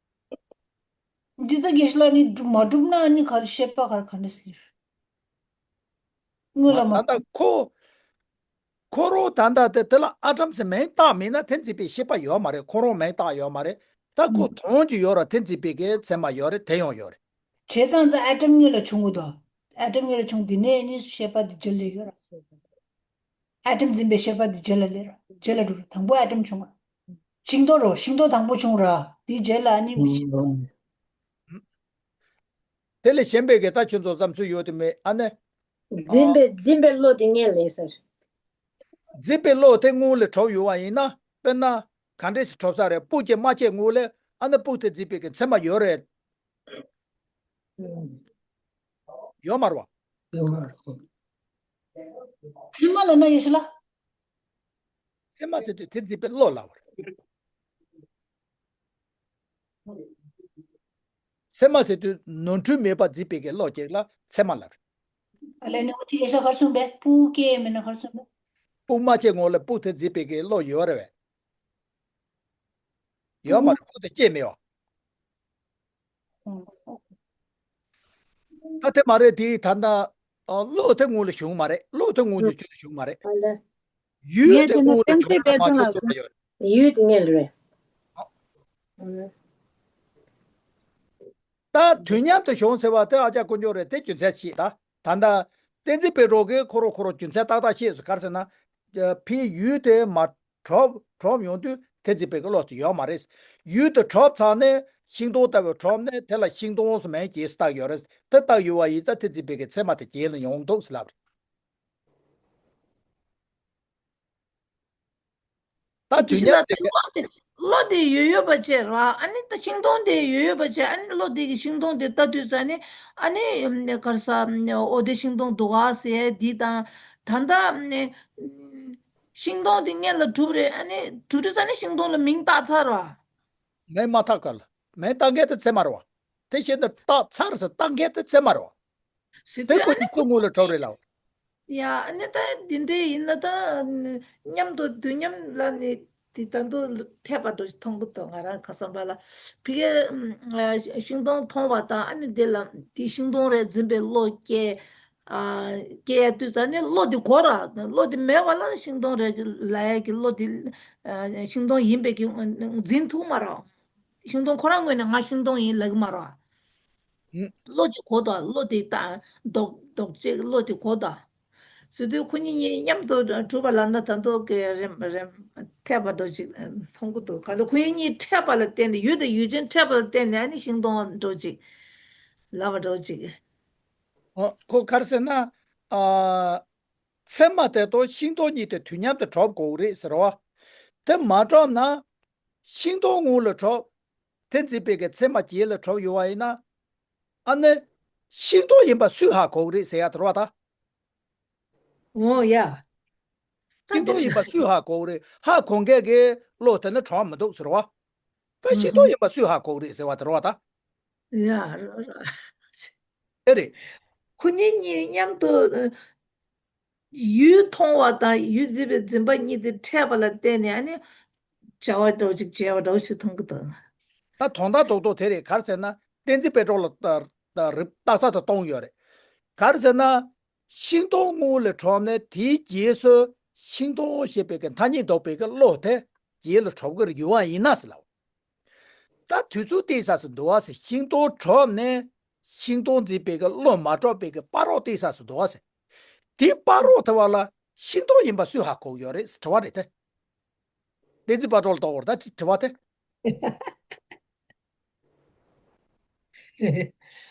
འདི་ལྟ་གེ་ཤ་ལ་ནི་སྒྲུབ་མ་སྒྲུབ་ན་ཨ་ནི་ག་རེ་ཤེས་པ་ག་རེ་ག་འདྲ་སླེབས། དངོས་ལ་མ། ད་ལྟ་ཁོ་ཁོ་རང་ད་ལྟ་དེ་དེ་ལ་ཨ་ཊམ་ཟེར་མིང་བཏགས་མེད་ན་དེ་འཛིན་པའི་ཤེས་པ་ཡོད་མ་རེད། ཁོ་རང་མིང་བཏགས་ཡོད་མ་རེད། ད་ཁོ་དོན་གྱི་ཡོད་ར་དེ་འཛིན་པའི་གི་མཚན་མ་ཡོད་རེད། དེ་ཡང་ཡོད་རེད། བྱས་ཙང་ད་ཨ་ཊམ་དངོས་ལ་བྱུང་གི་འདུག་ཨ་ཊམ་དངོས་ལ་བྱུང་། དེ་ནས་ནི་ཤེས་པ་དེ་རྗེས་ལ་ཡོད་ར། ཨ་ཊམ་འཛིན་པའི་ཤེས་པ་འདི་རྗེས་ལ་སླེབས་ར། རྗེས་ལ་འགྲོ་ར། དང་པོ་ཨ་ཊམ་བྱུང་ར། ཤིང་སྡོང་རོ། ཤིང་སྡོང་དང་པོ་བྱུང་ར། དེའི་རྗེས་ལ་ཨ་ནི། དེ་ལས་གཞན་པའི་གི་ད་ཁྱོད་ཚོ་བསམ་ཚུལ་ཡོད་དེ་མེད་ཨ་ནི། འཛིན་པའི་འཛིན་པའི་བློ་དེ་ངས་ལེན་ཟེར། འཛིན་པའི་བློ་དེ་དངོས་ལ་གྲུབ་ཡོད་པ་ཡིན་ན། དཔེར་ན། ག་འདྲས་སེ་གྲུབ་ས་རེད། སྤུ་གི་རྨ་བྱས་དངོས་ལ་ཨ་ནི་སྤུ་དེ་འཛིན་པའི་གི་མཚན་མ་ཡོད་རེད། ཡོད་མ་རེད་བ། ཡོད་མ་རེད། ཚད་མ་ལབ་ན་ཡེ་ཤེས་ལ། ཚད་མ་ཟེར་དུས་དེ་འཛིན་པའི་བློ་ལབ་པ་རེད། ཚད་མ་ཟེར་དུས་ནོར་འཁྲུལ་མེད་པར་འཛིན་པའི་གི་བློ་གཅིག་ལ་ཚད་མ་ལབ་རེད། ཨ་ལས་ནི་འོ་དེ་ཡེ་ཤེས་གར་སོང་པས་སྤུ་གུ་སྐྱེ་མེད་ན་གར་སོང་པས། སྤུ་མ་སྐྱེ་སྔོན་ལ་སྤུ་དེ་འཛིན་པའི་གི་བློ་ཡོད་རེད་པས། ཡོད་མ་རེད། སྤུ་དེ་སྐྱེ་མེད་པ། ད་དེ་མ་རེད། དེ་ད་ལྟ་ཨ་བློ་དེ་སྔོན་ལ་བྱུང་མ་རེད། བློ་དེ་སྔོན་ལ་བྱུང་ལ་བྱུང་མ་རེད། ཨ་ལས། ཡུལ་ངས་དེ་བྱས་ན་སྔོན་ལ་བསྟན་བྱུང་བྱས་ལ་མ་བྱུང་པའི་ཡོད་རེད། ཡུལ་དེ་ངས་ལ་རེད། ཨ། ད་དུས་མཉམ་དུ་བྱུང་ཟེར་བ་དེ་ཨ་ཅག་དཀོན་མཆོག་རེད། དེ་རྒྱུ་མཚན་ཅིག་ད་ད་ལྟ་བསྟན་འཛིན་པད་སྒྲོན་གྱིས་ཁོ་རང་ཁོ་རང་རྒྱུ་མཚན་ཏག་ཏག་བཤད་སོང་། ག་རེ་ཟེར་ན། ཕའི་ཡུལ་དེ་མ་གྲུབ་གྲུབ་ཡོང་དུས་དེ་འཛིན་པའི་གི་བློ་དེ་ཡོད་མ་རེད། ཡུལ་དེ་གྲུབ་ཚར་ནས་ཤིང་སྡོང་ལྟ་བུ་གྲུབ་ནས་དེ་ལ་ཤིང་སྡོང་ཟེར་མིང་རྒྱས་སུ་བཏགས་ཡོད་རེད། དེ་བཏགས་ཡོད་པ་ཡིན་ཙང་དེ་འཛིན་པའི་གི་ཚད་མ་དེ་རྒྱས་ལ་ཡོང་འདུག་ཟེར་ལབ་རེད། ད་དུས་མཉམ་ཟེར་མཁན། བློ་དེ་ཡོད་ཡོད་པ་བྱས་ར། ཨ་ནི་ད་ཤིང་སྡོང་དེ་ཡོད་ཡོད་པ་བྱས། ཨ་ནི་བློ་དེ་གི་ཤིང་སྡོང་དེ་ལྟ་དུས་ས་ནི་ཨ་ནི་གར་ས་འོ་དེ་ཤིང་སྡོང་འདུག་ག་ཟེར་འདི་དང་། ད་ལྟ་ཤིང་སྡོང་དེ་སྔོན་ལ་གྲུབ་རེད། ཨ་ནི་གྲུབ་དུས་ས་ནི་ཤིང་སྡོང་ལ་མིང་བཏགས་ཚར་བ། མིང་མ་བཏགས་ག་ལ། མིང་བཏགས་མཁན་དེ་ཚད་མ་རེད་པ། དེ་བཞིན་དུ་བཏགས་ཚར་ཟེར་བཏགས་མཁན་དེ་ཚད་མ་རེད་པ། ཟེར་དེ་དུས་ཁོ་ཨ་ནི་གཉིས་སུ་དངོས་ལ་གྲུབ་རེད་ལ། ཡ་ཨ་ནི་ད་འདི་འདྲ་ཡིན་ན་ད་མཉམ་དུ་དུས་མཉམ་ལ་ནི་དེ་ད་དུང་འཐད་པ་འདྲ་ཞིག་མཐོང་གི་འདུག་ང་རང་ག་བསམ་པ་ལ། ཕ་གིའི་ཤིང་སྡོང་མཐོང་བ་དང་། ཨ་ནི་དེ་ལ་དེ་ཤིང་སྡོང་རེད་འཛིན་པའི་བློ་སྐྱེ། སྐྱེ་ཡ་དུས་ད་ནི་བློ་དེ་གོ་ར། བློ་དེ་མེད་པ་ལ་ཤིང་སྡོང་རེད་ལབ་ཡ་གི་བློ་དེ། ཤིང་སྡོང་ཡིན་པའི་གི་འཛིན་ཐུབ་མ་རེད། ཤིང་སྡོང་ཁོ་རང་ངོས་ནས་ང་ཤིང་སྡོང་ཡིན་ལབ་ཀྱི་མ་རེད། ཨུ། བློ་གཅིག་གོ་དང་། བློ་དེ་ལྟ་ལྡོག་ལྡོག་ཅིག་བློ་དེ་གོ་དང་། ཟེར་དུས་ཁོ་གཉིས་གཉིས་མཉམ་དུ་གྲུབ་པ་ལབ་ན་ད་དུང་གི་རེམ་རེམ་འཐད་པ་འདྲ་ཅིག་མཐོང་གི་འདུག་ག་ད་ཁོ་གཉིས་གཉིས་འཕྲད་པ་ལ་བརྟེན་ནས། ཡུལ་དང་ཡུལ་ཅན་འཕྲད་པ་ལ་བརྟེན་ནས་ཨ་ནི་ཤིང་སྡོང་འདྲ་ཅིག་ལབ་པ་འདྲ་ཅིག་ཨོ་ཁོ་ག་རེ་ཟེར་ན། ཨ། ཚད་མ་དེ་དང་ཤིང་སྡོང་གཉིས་དེ་དུས་མཉམ་དུ་གྲུབ་དགོས་རེད་ཟེར་བ། དེ་མ་གྲུབ་ན། ཤིང་སྡོང་སྔོན་ལ་གྲུབ། དེ་འཛིན་པའི་གི་ཚད་མ་རྗེས་ལ་གྲུབ་ཡོང་བ་ཡིན་ན། ཨ་ནི། ཤིང་སྡོང་ཡིན་པ་སུས་ཧ་གོ་གི་རེད་ཟེར་ཡ་དེ་རེད་པ་ད། འོ་ཡ། ཤིང་སྡོང་ཡིན་པ་སུས་ཧ་གོ་གི་རེད། ཧ་གོ་མཁན་གྱི་བློ་དེ་ནི་གྲུབ་མི་འདུག་ཟེར་བ། ད་ཤིང་སྡོང་ཡིན་པ་སུས་ཧ་གོ་གི་རེད་ཟེར་བ་དེ་རེད་པ་ད། ཡ་རོ་རོ། ཨེ་རེད། ཁོ་གཉིས་གཉིས་མཉམ་དུ། ཡུལ་མཐོང་བ་དང་ཡུལ་འཛིན་པའི་འཛིན་པ་གཉིས་དེ་འཕྲད་པ་ལ་བརྟེན་ནས་ཨ་ནི་བྱ་བ་འདྲ་བོ་ཅིག་བྱས་པ་འདྲ་བོ་ཞིག་མཐོང་གི་འདུག་ད་དོན་དག་རྡོག་རྡོག་དེ་རེད། ག་རེ་ཟེར་ན་བསྟན་འཛིན་པད་སྒྲོན་ལ་ད་ད་རིགས་རྟགས་གསལ་དུ་གཏོང་ཡོད་རེད། ག་རེ་ཟེར་ན། ཤིང་སྡོང་སྔོན་ལ་གྲུབ་ནས་དེའི་རྗེས་སུ་ཤིང་སྡོང་ཞེས་པའི་གི་ཐ་སྙད་འདོགས་པའི་གི་བློ་དེ་རྗེས་ལ་གྲུབ་ཀྱི་ཡོད་པ་ཡིན་ན་ཟེར་ལབ། ད་དུས་ཚོད་གཏན་ས་སུ་འདུག་པ་ཟེར། ཤིང་སྡོང་གྲུབ་ནས་ཤིང་སྡོང་འཛིན་པའི་གི་བློ་མ་གྲུབ་པའི་གི་བར་རོགས་གཏན་ས་སུ་འདུག་པ་ཟེར། དེ་བར་རོགས་དེ་བ་ལ་ཤིང་སྡོང་ཡིན་པ་སུས་ཧ་གོ་གི་ཡོད་རེད་ཟེར་དྲི་བ་རེད་དེ། བསྟན་འཛིན་པད་སྒྲོན་ལ་གཏོང་བར་ད་དྲི་བ་དེ།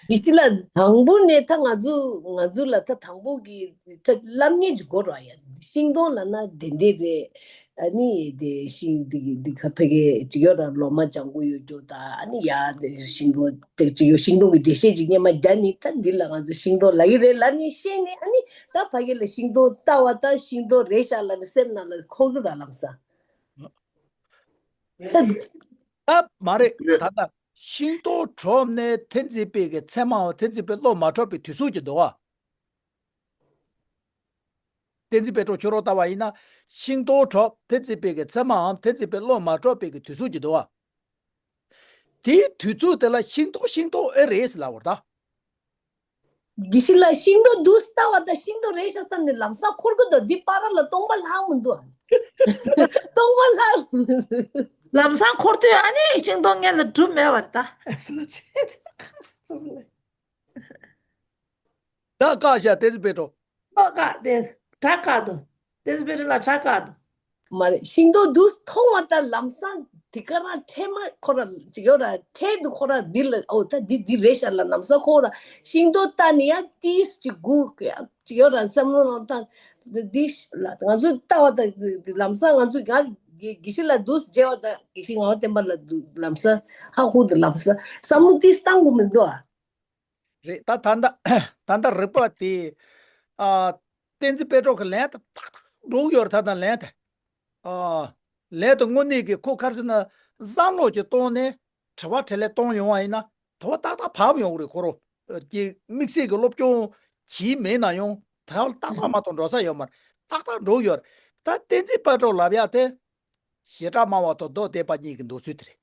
དེ་ཅི་ལ་དང་པོ་ནས་ད་ང་ཚོ་ང་ཚོ་ལ་ད་དང་པོ་གི་ད་བསླབ་ཉན་གྱི་སྒོ་ར་ཡ། ཤིང་སྡོང་ལབ་ན་དེ་འདྲས་རེད། ཨ་ནི་དེ་ཤིང་དེ་གི་དེ་ཁ་ཕ་གི་ཅིག་ཡོད་ར། ལོ་མ་ལྗང་གུ་ཡོད་རྒྱུ་ད། ཨ་ནི་ཡ་དེ་ཤིང་སྡོང་དེ་ཅིག་ཡོད། ཤིང་སྡོང་གི་འགྲེལ་བཤད་ཅིག་སྔོན་མ་རྒྱག་ནི། ད་འདི་ལ་ང་ཚོ་ཤིང་སྡོང་ལབ་ཀྱི་རེད་ལབ་ནི་བཤད་ནི། ཨ་ནི་ད་ཕ་གི་ལ་ཤིང་སྡོང་ལྟ་བ་ད་ཤིང་སྡོང་རེད་ཤག་ལབ་ནི་སེམས་ནང་ལ་འཁོར་གི་ར་ལམ་སང་། ད། ད་མ་རེད། ད་ལྟ་ཤིང་སྡོང་གྲུབ་ནས་དེ་འཛིན་པའི་གི་ཚད་མའམ་དེ་འཛིན་པའི་བློ་མ་གྲུབ་པའི་དུས་ཚོད་ཅིག་འདུག་པ། བསྟན་འཛིན་པད་སྒྲོན་ཁྱོད་རང་ལྟ་བ་ཡིན་ན། ཤིང་སྡོང་གྲུབ། དེ་འཛིན་པའི་གི་ཚད་མའམ་དེ་འཛིན་པའི་བློ་མ་གྲུབ་པའི་གི་དུས་ཚོད་ཅིག་འདུག་པ། དེའི་དུས་ཚོད་དེ་ལ་ཤིང་སྡོང་ཤིང་སྡོང་ཨེ་རེད་ཟེར་ལབ་པ་རེད་ད། དགེ་བཤེས་ལགས། ཤིང་སྡོང་འདུག་ལྟ་བ་དང་ཤིང་སྡོང་རེད་ཤག་བསམ་ནས་ལམ་སང་འཁོར་གི་འདུག་འདི་བར་ལ་སྟོང་པ་ལྷག་མི་འདུག་སྟོང་པ་ལྷག་མི་འདུག་ལམ་སང་འཁོར་དུས་ཨ་ནི་ཤིང་སྡོང་སྔོན་ལ་གྲུབ་མེད་པ་རེད་ད། ད་བཀག་བཞག་བསྟན་འཛིན་པད་སྒྲོན། ད་བཀག་དེ་དྲ་བཀག་འདུག་བསྟན་འཛིན་པད་སྒྲོན་ལ་དྲ་བཀག་འདུག་མ་རེད། ཤིང་སྡོང་འདུག་མཐོང་བ་དང་ལམ་སང་དེ་ག་རང་འཕྲལ་མ་ཁོ་ར་ཅིག་ཡོད་ར། འཕྲལ་དུ་ཁོ་ར་འདི་ལ་ཨོ་ད་འདི་འདི་རེད་ཤག་ལབ་ལམ་སང་ཁོ་ར་ཤིང་སྡོང་ལྟ་ནས་ཡང་ཏིས་ཅིག་སྒུག་ཅིག་ཡོད་ར། བསམ་བློ་ནང་ད་འདི་ལ་ང་ཚོ་ལྟ་བ་དང་ལམ་སང་ང་ཚོ་ང་དགེ་དགེ་བཤེས་ལགས་འདུག་མཇལ་བ་དང་དགེ་བཤེས་ངག་དབང་བསྟན་པ་ལགས་འདུག་ལམ་སང་ཧ་ཧུ་འདུག་ལམ་སང་བསམ་བློ་ཏིས་བཏང་དགོས་མི་འདུག་ཨ། རེད། ད་ད་ལྟ་ད་ལྟ་རིག་པ་དེ། ཨ། བསྟན་འཛིན་དཔལ་སྒྲོན་གྱི་ལན་དེ་ཏག་ཏག་འགྲོ་གི་ཡོད་རེད། ད་ལྟ་ལན་དེ། ཨ། ལན་དེ་དངོས་གནས་ཀྱི་ཁོ་ག་རེ་ཟེར་ན་བསམ་བློ་ཅིག་བཏང་ནས་དྲི་བ་དྲིས་ལན་བཏང་ཡོང་བ་ཡིན་ན་དེ་བ་ཏག་ཏག་བབས་ཡོང་གི་རེད། ཁོ་རང་གི་དམིགས་བསལ་གྱི་སློབ་སྦྱོང་བྱས་མེད་ན་ཡང་ད་ལྟ་ཏག་ཏག་མ་གཏོགས་འགྲོ་ས་ཡོད་མ་རེད། ཏག་ཏག་འགྲོ་གི་ཡོད་རེད། ད་བསྟན་འཛིན་དཔལ་སྒྲོན་ལབ་ཡ་དེ་བྱེ་བྲག་སྨྲ་བ་དང་མདོ་སྡེ་པ་གཉིས་ཀྱི་འདོད་ཚུལ་དེ་རེད།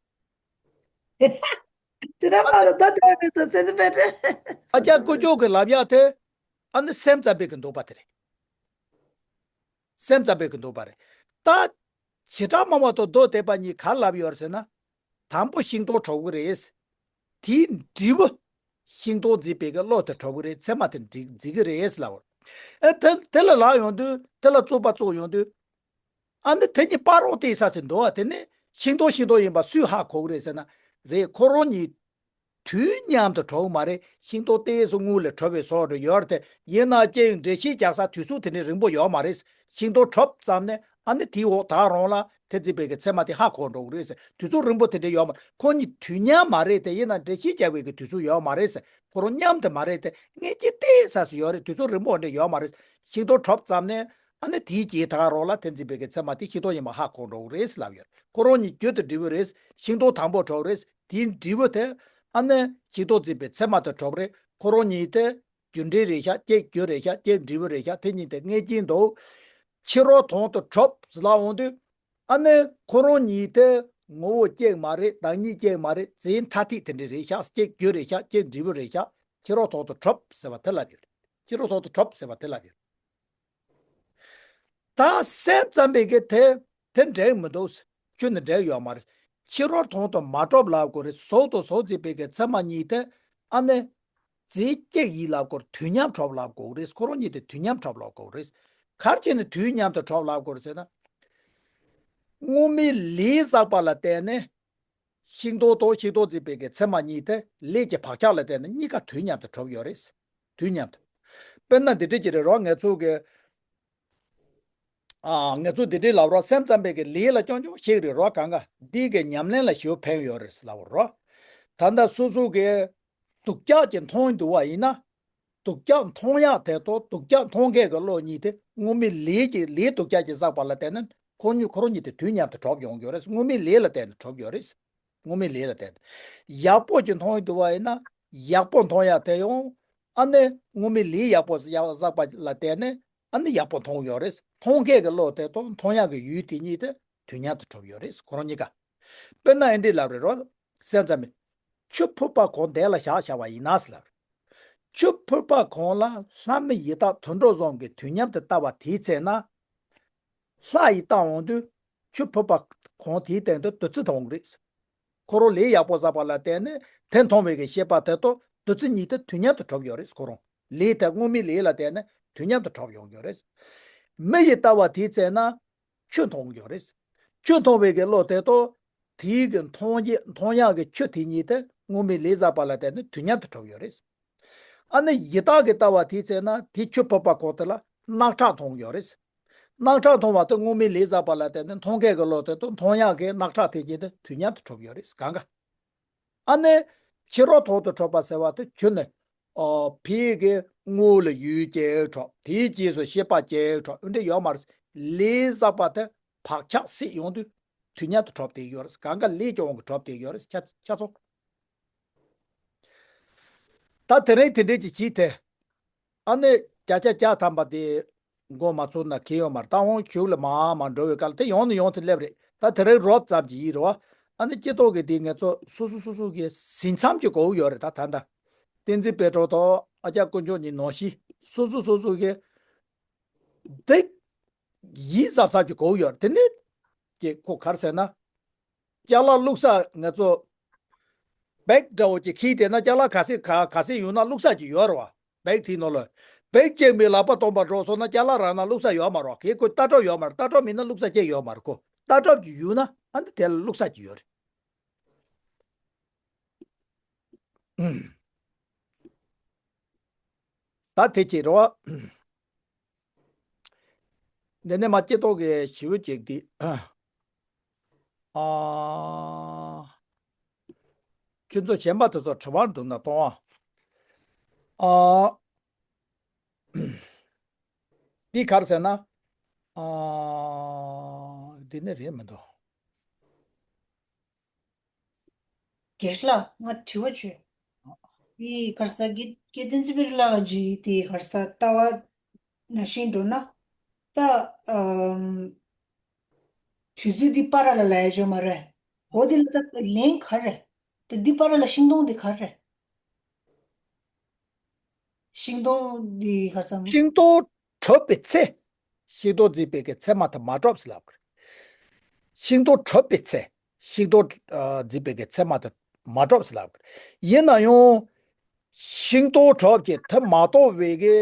དེ་འདྲ་མ་རེད། ད་དེ་རེད། ད་སེམས་ཙམ་པས་དེ། ཨ་ཅག་དཀོན་མཆོག་གིས་ལབ་ཡ་དེ་ཨ་ནི་སེམས་ཙམ་པའི་གི་འདོད་པ་དེ་རེད། སེམས་ཙམ་པའི་གི་འདོད་པ་རེད། ད་བྱེ་བྲག་སྨྲ་བ་དང་མདོ་སྡེ་པ་གཉིས་ག་ལབ་ཡོད་རེད་ཟེར་ན། དང་པོ་ཤིང་སྡོང་གྲུབ་གི་རེད། དེའི་འབྲས་བུ་ཤིང་སྡོང་འཛིན་པའི་གི་བློ་དེ་གྲུབ་གི་རེད། མཚན་མ་དེ་འཛིན་འཛིན་གི་རེད་ལབ། ཨ་དེ་དེ་ལ་ལབ་ཡོང་དུས་དེ་ལ་རྩོད་པ་རྩོད་ཡོང་དུས། ཨ་ནི་དེ་གཉིས་བར་རོགས་བལྟས་ས་ཟེར་འདུག་བ། དེ་ནི་ཤིང་སྡོང་ཤིང་སྡོང་ཡིན་པ་སུས་ཧ་གོ་གི་རེད་ཟེར་ན། རེད། ཁོ་རང་གཉིས་དུས་མཉམ་དུ་གྲུབ་མ་རེད། ཤིང་སྡོང་ཏོག་ཙམ་སྔོན་ལ་གྲུབ་པའི་བཟོ་འདྲ་ཡོད་རེད་དེ། ཡིན་ན་ཅིག་འགྲེལ་བཤད་རྒྱག་ས་དུས་ཚོད་དེ་འདྲའི་རིང་པོ་ཡོད་མ་རེད། ཤིང་སྡོང་གྲུབ་ཙམ་ནས་ཨ་ནི་དེའི་འོག་ད་རང་ལ་དེ་འཛིན་པའི་གི་མཚན་མ་དེ་ཧ་གོ་འགྲོ་གི་རེད་ཟེར། དུས་ཚོད་རིང་པོ་དེ་འདྲ་ཡོད་མ་རེད། ཁོ་གཉིས་དུས་མཉམ་མ་རེད་དེ། ཡིན་ན་འགྲེལ་བཤད་རྒྱག་པའི་གི་དུས་ཚོད་ཡོད་མ་རེད་ཟེར། ཁོ་རང་མཉམ་དུ་མ་རེད་དེ། ངེས་ཀྱི་ཏོག་ཙམ་ཡོད་རེད། དུས་ཚོད་རིང་པོ་འདྲ་ཡོད་མ་རེད། ཤིང་སྡོང་གྲུབ་ཙམ་ནས་ཨ་ནི་དེའི་རྗེས་ད་ག་རང་ལ་དེ་འཛིན་པའི་གི་མཚན་མ་དེ་ཤིང་སྡོང་ཡིན་པ་ཧ་གོ་འགྲོ་གི་རེད་ཟེར་ལབ་ཡོད། ཁོ་རང་གཉིས་རྒྱུ་དང་འབྲས་བུ་རེད། ཤིང་སྡོང་དང་པོ་གྲུབ་རེད། དེའི་འབྲས་བུ་དེ་ཨ་ནི་ཤིང་སྡོང་འཛིན་པའི་མཚན་མ་དེ་གྲུབ་རེད། ཁོ་རང་གཉིས་དེ་རྒྱུ་འབྲས་རེད་ཤག་གཅིག་རྒྱུ་རེད་ཤག་གཅིག་འབྲས་བུ་རེད་ཤག་དེ་གཉིས་དེ་ངེས་ཀྱིན་འདུག་ཕྱི་རོལ་དོན་དུ་གྲུབ་ཟེར་ལབ་འོང་དུས། ཨ་ནི་ཁོ་རང་གཉིས་དེ་ངོ་བོ་གཅིག་མ་རེད། བདག་ཉིད་གཅིག་མ་རེད། རྫས་ཐ་དད་དེ་འདྲ་རེད་ཤག་གཅིག་རྒྱུ་རེད་ཤག་གཅིག་འབྲས་བུ་རེད་ཤག་ཕྱི་རོལ་དོན་དུ་གྲུབ་ཟེར་བ་དེ་ལབ་ཡོད། ཕྱི་རོལ་དོན་དུ་གྲུབ་ཟེར་བ་དེ་ལབ་ཡོད། ད་སེམས་ཙམ་པའི་གི་དེ་དེ་འགྲིག་མི་འདུག་ཁྱོན་ནས་འགྲིག་ཡོད་མ་རེད། ཕྱི་རོལ་དོན་དུ་མ་གྲུབ་ལབ་དགོས་རེད། གཟུགས་དང་གཟུགས་འཛིན་པའི་གི་མཚན་མ་གཉིས་དེ་ཨ་ནི་རྫས་གཅིག་ཡིན་ལབ་དགོས་རེད། དུས་མཉམ་གྲུབ་ལབ་དགོས་རེད། ཁོ་རང་གཉིས་དེ་དུས་མཉམ་གྲུབ་ལབ་དགོས་རེད། ག་རེ་བྱས་ནས་དུས་མཉམ་དུ་གྲུབ་ལབ་དགོས་རེད་ཟེར་ན། སྔོན་མའི་ལས་བསགས་པ་ལ་བརྟེན་ནས་ཤིང་སྡོང་དང་ཤིང་སྡོང་འཛིན་པའི་གི་མཚན་མ་གཉིས་དེ་ལས་ཀྱི་བག་ཆགས་ལ་བརྟེན་ནས་གཉིས་ཀ་དུས་མཉམ་དུ་གྲུབ་ཡོད་རེད། དུས་མཉམ་དུ། དཔེར་ན་འདི་འདྲ་ཅིག་རེད་རོ། ངེད་ཚོ་གི། ཨ། ངེད་ཚོ་འདི་འདྲ་ལབ་རོ། སེམས་ཙམ་པའི་གི་ལས་ལ་རྐྱང་རྐྱང་ཤིག་རེད་རོ། གང་ག་འདི་གི་ཉམས་ལེན་ལ་ཞེ་པོ་ཕན་ཡོད་རེད་ལབ་རོ། ད་ལྟ་སོ་སོ་གི་སྡུག་ཅག་ཅིག་མཐོང་འདུག་བ་ཡིན་ན། སྡུག་ཅག་མཐོང་ཡག་དེ་དང་སྡུག་ཅག་མཐོང་མཁན་གྱི་བློ་གཉིས་དེ་སྔོན་མའི་ལས་ཀྱི་ལས་སྡུག་ཅག་ཅིག་བསགས་པ་ལ་བརྟེན་ནས་ཁོ་གཉིས་ཁོ་རང་གཉིས་དེ་དུས་མཉམ་དུ་གྲུབ་ཡོང་གི་ཡོད་རེད། སྔོན་མའི་ལས་ལ་བརྟེན་ནས་གྲུབ་ཡོད་རེད། སྔོན་མའི་ལས་ལ་བརྟེན་ནས། ཡག་པོ་ཅིག་མཐོང་འདུག་བ་ཡིན་ན་ཡག་པོ་མཐོང་ཡག་དེ་ཡང་ཨ་ནི་སྔོན་མའི་ལས་ཡག་པོ་ཡག་བསགས་པ་ལ་བརྟེན་ནས་ཨ་ནི་ཡག་པོ་མཐོང་ཡོད་རེད། མཐོང་མཁན་གྱི་བློ་དེ་དང་མཐོང་ཡག་གི་ཡུལ་དེ་གཉིས་དེ་དུས་མཉམ་དུ་གྲུབ་ཡོད་རེད། ཁོ་རང་གཉིས་ཀ། དཔེར་ན་འདི་འདྲ་ལབ་རེད་རོ། སེམས་ཙམ་པས། ཆུ་ཕུད་པ་གང་དེ་ལ་བཞག་བཞག་པ་ཡིན་ན་ཟེར་ལབ་རེད། ཆུ་ཕུད་པ་གང་ལ་ལྷ་མི་ཡི་དྭགས་དུད་འགྲོ་གསུམ་གྱིས་དུས་མཉམ་དུ་ལྟ་བ་དེའི་ཚེ་ན། ལྷ་ཡིས་ལྟ་འོང་དུས་ཆུ་ཕུད་པ་གང་དེའི་སྟེང་དུ་བདུད་རྩི་མཐོང་གི་རེད། ཁོ་རང་ལས་ཡག་པོ་བསགས་པ་ལ་བརྟེན་ནས་དེ་མཐོང་བའི་གི་ཤེས་པ་དེ་དང་བདུད་རྩི་གཉིས་དེ་དུས་མཉམ་དུ་གྲུབ་ཡོད་རེད། ཁོ་རང་ལས་དེ་སྔོན་མའི་ལས་ལ་བརྟེན་ནས་དུས་མཉམ་དུ་གྲུབ་ཡོང་ཡོད་རེད། མི་ཡིས་ལྟ་བ་དེའི་ཚེ་ན། ཆུ་མཐོང་ཡོད་རེད། ཆུ་མཐོང་བའི་གི་བློ་དེ་དང་། དེའི་གི་མཐོང་རྒྱ་མཐོང་ཡག་གི་ཆུ་དེ་གཉིས་དེ་སྔོན་མའི་ལས་བསགས་པ་ལ་བརྟེན་ནས་དུས་མཉམ་དུ་གྲུབ་ཡོད་རེད། ཨ་ནི་ཡི་དྭགས་ཀྱིས་ལྟ་བ་དེའི་ཚེ་ན་དེ་ཆུ་ཕུད་པ་གང་དེ་ལ་རྣག་ཁྲག་མཐོང་ཡོད་རེད། རྣག་ཁྲག་མཐོང་བ་དེ་སྔོན་མའི་ལས་བསགས་པ་ལ་བརྟེན་ནས་མཐོང་མཁན་གྱི་བློ་དེ་དང་མཐོང་ཡག་གི་རྣག་ཁྲག་དེ་གཉིས་དེ་དུས་མཉམ་དུ་གྲུབ་ཡོད་རེད། གང་ག། ཨ་ནི་ཕྱི་རོལ་དོན་དུ་གྲུབ་པ་ཟེར་བ་དེ་ཆུ་ནི། ཨོ། ཕའི་གི་སྔོན་ལ་ཡུལ་སྐྱེ་གྲོགས། དེའི་རྗེས་སུ་ཤེས་པ་སྐྱེ་གྲོགས། འདི་འདྲ་ཡོད་མ་རེད། ལས་བསགས་པ་དེ་བག་ཆགས་སད་ཡོང་དུས་དུས་མཉམ་དུ་གྲུབ་བསྡད་ཡོད་རེད། གང་ག་ལས་ཀྱི་དབང་གིས་གྲུབ་བསྡད་ཡོད་རེད། ཆ་ཆ་ཚང་། ད་དེ་རིང་དེ་འདྲས་ཀྱི་བྱས་ཏེ། ཨ་ནི་བརྒྱ་ཆ་བརྒྱ་ཐམ་པ་དེ་མགོ་མ་ཚོས་ན་ཁེལ་ཡོད་མ་རེད། ད་འོང་གཞུག་ལ་མར་མར་འགྲོ་བའི་སྐབས་ལ་དེ་ཡོང་ནས་ཡོང་དུས་སླེབས་རེད། ད་དེ་རིང་རོབ་ཙམ་གྱི་ཡིན་རེད་བ། ཨ་ནི་སྤྱི་ཚོགས་ཀྱི་དེ་ངེད་ཚོ་སོ་སོ་སོ་སོ་གི་ཟིན་མཚམས་ཀྱི་གོ་ཡོད་རེད། ད་ད་ལྟ་བསྟན་འཛིན་དཔལ་སྒྲོན་དང་ཨ་ཅག་དཀོན་མཆོག་གཉིས་ནང་བཞིན་སོ་སོ་སོ་སོ་གི་འདི་ཡིད་ཟབ་ཟབ་ཀྱི་གོ་ཡོད་རེད། དེ་ནི་ཀྱི་ཁོ་ག་རེ་ཟེར་ན། ཅ་ལག་བླུགས་ས་ང་ཚོ་བེག་འདྲ་བོ་ཅིག་ཁྱེར་བསྡད་ན་ཅ་ལག་ག་ཚད་ག་ག་ཚད་ཡོད་ན་བླུགས་ས་ཅིག་ཡོད་རེད་བ། བེག་དེའི་ནང་ལ་བེག་གཅིག་མེད་ལག་པ་སྟོང་པ་འགྲོ་སོང་ན་ཅ་ལག་རག་ན་བླུགས་ས་ཡོད་མ་རེད་བ། གལ་ཁོ་ལྟ་གྲབས་ཡོད་མ་རེད། ལྟ་གྲབས་མེད་ན་བླུགས་ས་ཅིག་ཡོད་མ་རེད་ཁོ། ལྟ་གྲབས་ཅིག་ཡོད་ན་ཨ་ནི་དེ་ལ་བླུགས་ས་ཅིག་ཡོད་རེད། ད་དེ་ཅིག་རེད་བ། འདི་ནས་མ་སྐྱེ་ཐོག་གི་ཞི་བའི་ཅིག་འདི། ཨ། ཁྱོད་ཚོ་གཞན་པ་དེ་ཚོ་དྲི་བ་འདུག་ན་གཏོང་ཨ། ཨ། འདི་ག་རེ་ཟེར་ན། ཨ། འདི་ནི་རེད་མི་འདུག་རྒན་ལགས་ང་དྲི་བ་བྱོས། འདི་ག་རེ་ཟ་དགེ་དགེ་བསྟན་འཛིན་པའི་ལགས་ཀྱི་དེ་ག་རེ་ཟ་ལྟ་བ་ནང་བཞིན་འགྲོ་ན། ད་ཨམ། དུས་ཚོད་འདི་པ་ར་ལ་ལ་ཡ་ཅོ་མ་རེད། འོ་དེ་ལ་ད་ལན་ག་རེ། ད་འདི་པ་ར་ལ་ཤིང་སྡོང་འདི་ག་རེ། ཤིང་སྡོང་འདི་ག་ས་མ། ཤིང་སྡོང་གྲུབ་པའི་ཚེ། ཤིང་སྡོང་འཛིན་པའི་གི་ཚད་མ་དེ་མ་གྲུབ་ཟེར་ལབ་གི་རེད། ཤིང་སྡོང་གྲུབ་པའི་ཚེ། ཤིང་སྡོང་ཨ་འཛིན་པའི་གི་ཚད་མ་དེ་མ་གྲུབ་ཟེར་ལབ་གི་རེད། ཡིན་ན་ཡང་། ཤིང་སྡོང་གྲུབ་ཀྱི་དེ་མ་གཏོགས་པའི་གི་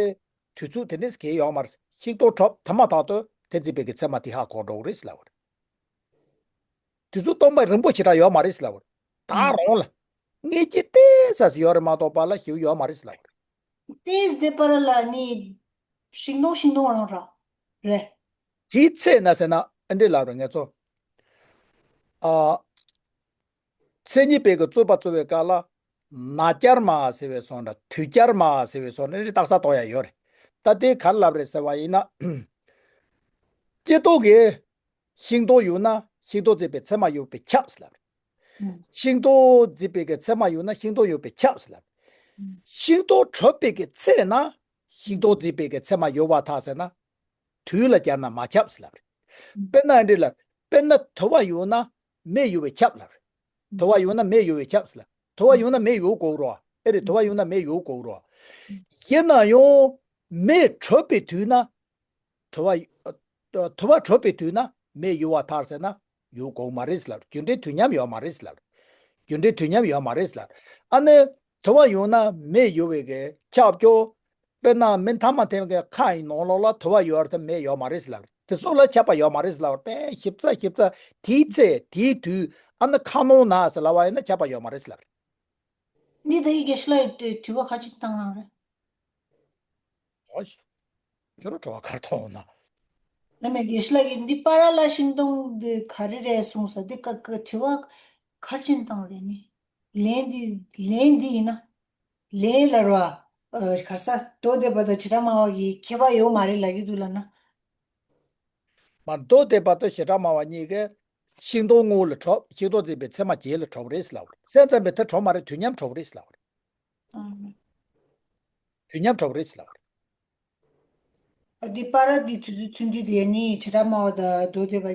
དུས་ཚོད་དེ་འདྲས་གང་ཡོད་མ་རེད། ཤིང་སྡོང་གྲུབ་དེ་མ་ཐག་ཏུ་དེ་འཛིན་པའི་གི་ཚད་མ་དེ་ཧ་གོ་འགྲོ་གི་རེད་ཟེར་ལབ་གི་རེད། དུས་ཚོད་སྟོང་པ་རིང་པོ་ཞེ་དྲག་ཡོད་མ་རེད་ཟེར་ལབ་པ་རེད། ད་ཨང་རང་ལ། ངེད་ཀྱི་ཏོག་ཙམ་ཡོད་རེད་མ་གཏོགས་པ་ལ་ཞེ་པོ་ཡོད་མ་རེད་ཟེར་ལབ་པ་རེད། ཏོག་ཙམ་དེ་པར་ལ་ནི། ཤིང་སྡོང་ཤིང་སྡོང་རང་རང་རེད། དེའི་ཚེ་ན་ཟེར་ན་ཨ་འདྲས་ལབ་རེད་ངེད་ཚོ། ཨ། མཚན་ཉིད་པའི་གི་རྩོད་པ་རྩོད་པའི་སྐབས་ལ། ན་སྐྱར་མ་ཟེར་བའི་སོང་འདྲ་དུས་སྐྱར་མ་ཟེར་བའི་སོང་འདྲ་རེ་རྟགས་གསལ་གཏོང་ཡ་ཡོད་རེད། ད་དེ་ག་རེ་ལབ་རེད་ཟེར་བ་ཡིན་ན། སྐྱེ་ལྡོག་གི་ཤིང་སྡོང་ཡོད་ན་ཤིང་སྡོང་འཛིན་པའི་ཚད་མ་ཡོད་པས་ཁྱབ་ཟེར་ལབ་རེད། ཤིང་སྡོང་འཛིན་པའི་གི་ཚད་མ་ཡོད་ན་ཤིང་སྡོང་ཡོད་པས་ཁྱབ་ཟེར་ལབ་རེད། ཤིང་སྡོང་གྲུབ་པའི་གི་ཚེ་ན་ཤིང་སྡོང་འཛིན་པའི་གི་ཚད་མ་ཡོད་པར་ཐལ་ཟེར་ན། དུས་ལ་སྦྱར་ན་མ་ཁྱབ་ཟེར་ལབ་རེད། དཔེར་ན་འདི་ལ། དཔེར་ན་དུ་བ་ཡོད་ན་མེ་ཡོད་པས་ཁྱབ་ལབ་རེད། དུ་བ་ཡོད་ན་མེ་ཡོད་པས་ཁྱབ་ཟེར་ལབ། དུ་བ་ཡོད་ན་མེ་ཡོད་དགོས་རོ། ཨེ་རེད་དུ་བ་ཡོད་ན་མེ་ཡོད་དགོས་རོ། ཡིན་ན་ཡང་། མེ་གྲུབ་པའི་དུས་ན། དུ་བ། དུ་བ་གྲུབ་པའི་དུས་ན་མེ་ཡོད་པར་ཐལ་ཟེར་ན། ཡོད་དགོས་མ་རེད་ཟེར་ལབ། རྒྱུ་འབྲས་དུས་མཉམ་ཡོད་མ་རེད་ཟེར་ལབ། རྒྱུ་འབྲས་དུས་མཉམ་ཡོད་མ་རེད་ཟེར་ལབ། ཨ་ནི། དུ་བ་ཡོད་ན་མེ་ཡོད་པའི་གི་ཁྱབ་ཀྱོ། དཔེར་ན་མི་ཐ་མ་ཐེམ་གྱི་ཁ་ཡི་ནང་ལོགས་ལ་དུ་བ་ཡོད་དེ་མེ་ཡོད་མ་རེད་ཟེར་ལབ། དེ་ཚོ་ལ་ཁྱབ་པ་ཡོད་མ་རེད་ཟེར་ལབ། དཔེ་ཞིབ་ཚགས་ཞིབ་ཚགས་དེའི་ཚེ་དེའི་དུས་ཨ་ནི་ཁ་ནང་ན་ཟེར་ལབ་པ་ཡིན་ན་ཁྱབ་པ་ཡོད་མ་རེད་ཟེར་ལབ། འདི་ད་ཡི་དགེ་བཤེས་ལགས་ཀྱི་དྲི་བ་ཁ་ཅིག་བཏང་ཡང་རེད། འོ་ཤ། ཁྱོད་རང་དྲི་བ་ག་རེ་གཏོང་ན། ལ་མེ་དགེ་བཤེས་ལགས་ཀྱིས་འདི་པ་ར་ལ་ཤིང་སྡོང་འདི་ག་རེ་རེད་གསུངས་ས་འདི་ཀ་ཀ་དྲི་བ་ག་རེ་ཅིག་བཏང་རེད་ནི། ལན་འདི་ལན་འདི་ཡིན་ན། ལན་ལ་རོ། ཨ། ག་ས་མདོ་སྡེ་པ་དང་བྱེ་བྲག་སྨྲ་བ་གི་ཁྱད་པར་ཡོད་མ་རེད་ལབ་ཀྱི་འདུག་ལབ་ན། མ་མདོ་སྡེ་པ་དང་བྱེ་བྲག་སྨྲ་བ་གཉིས་ཀས་ཤིང་སྡོང་དངོས་ལ་གྲུབ། ཤིང་སྡོང་འཛིན་པའི་ཚད་མ་བརྒྱད་ལ་གྲུབ་རེད་ཟེར་ལབ་རེད། སེམས་ཙམ་པས་དེ་གྲུབ་མ་རེད། དུས་མཉམ་གྲུབ་རེད་ཟེར་ལབ་རེད། ཨང་། དུས་མཉམ་གྲུབ་རེད་ཟེར་ལབ་རེད། ཨ། འདི་པ་ར་འདི་དུས་ཚོད་ཐུང་དུས་དེ་ནི་བྱེ་བྲག་སྨྲ་བ་དང་མདོ་སྡེ་པ་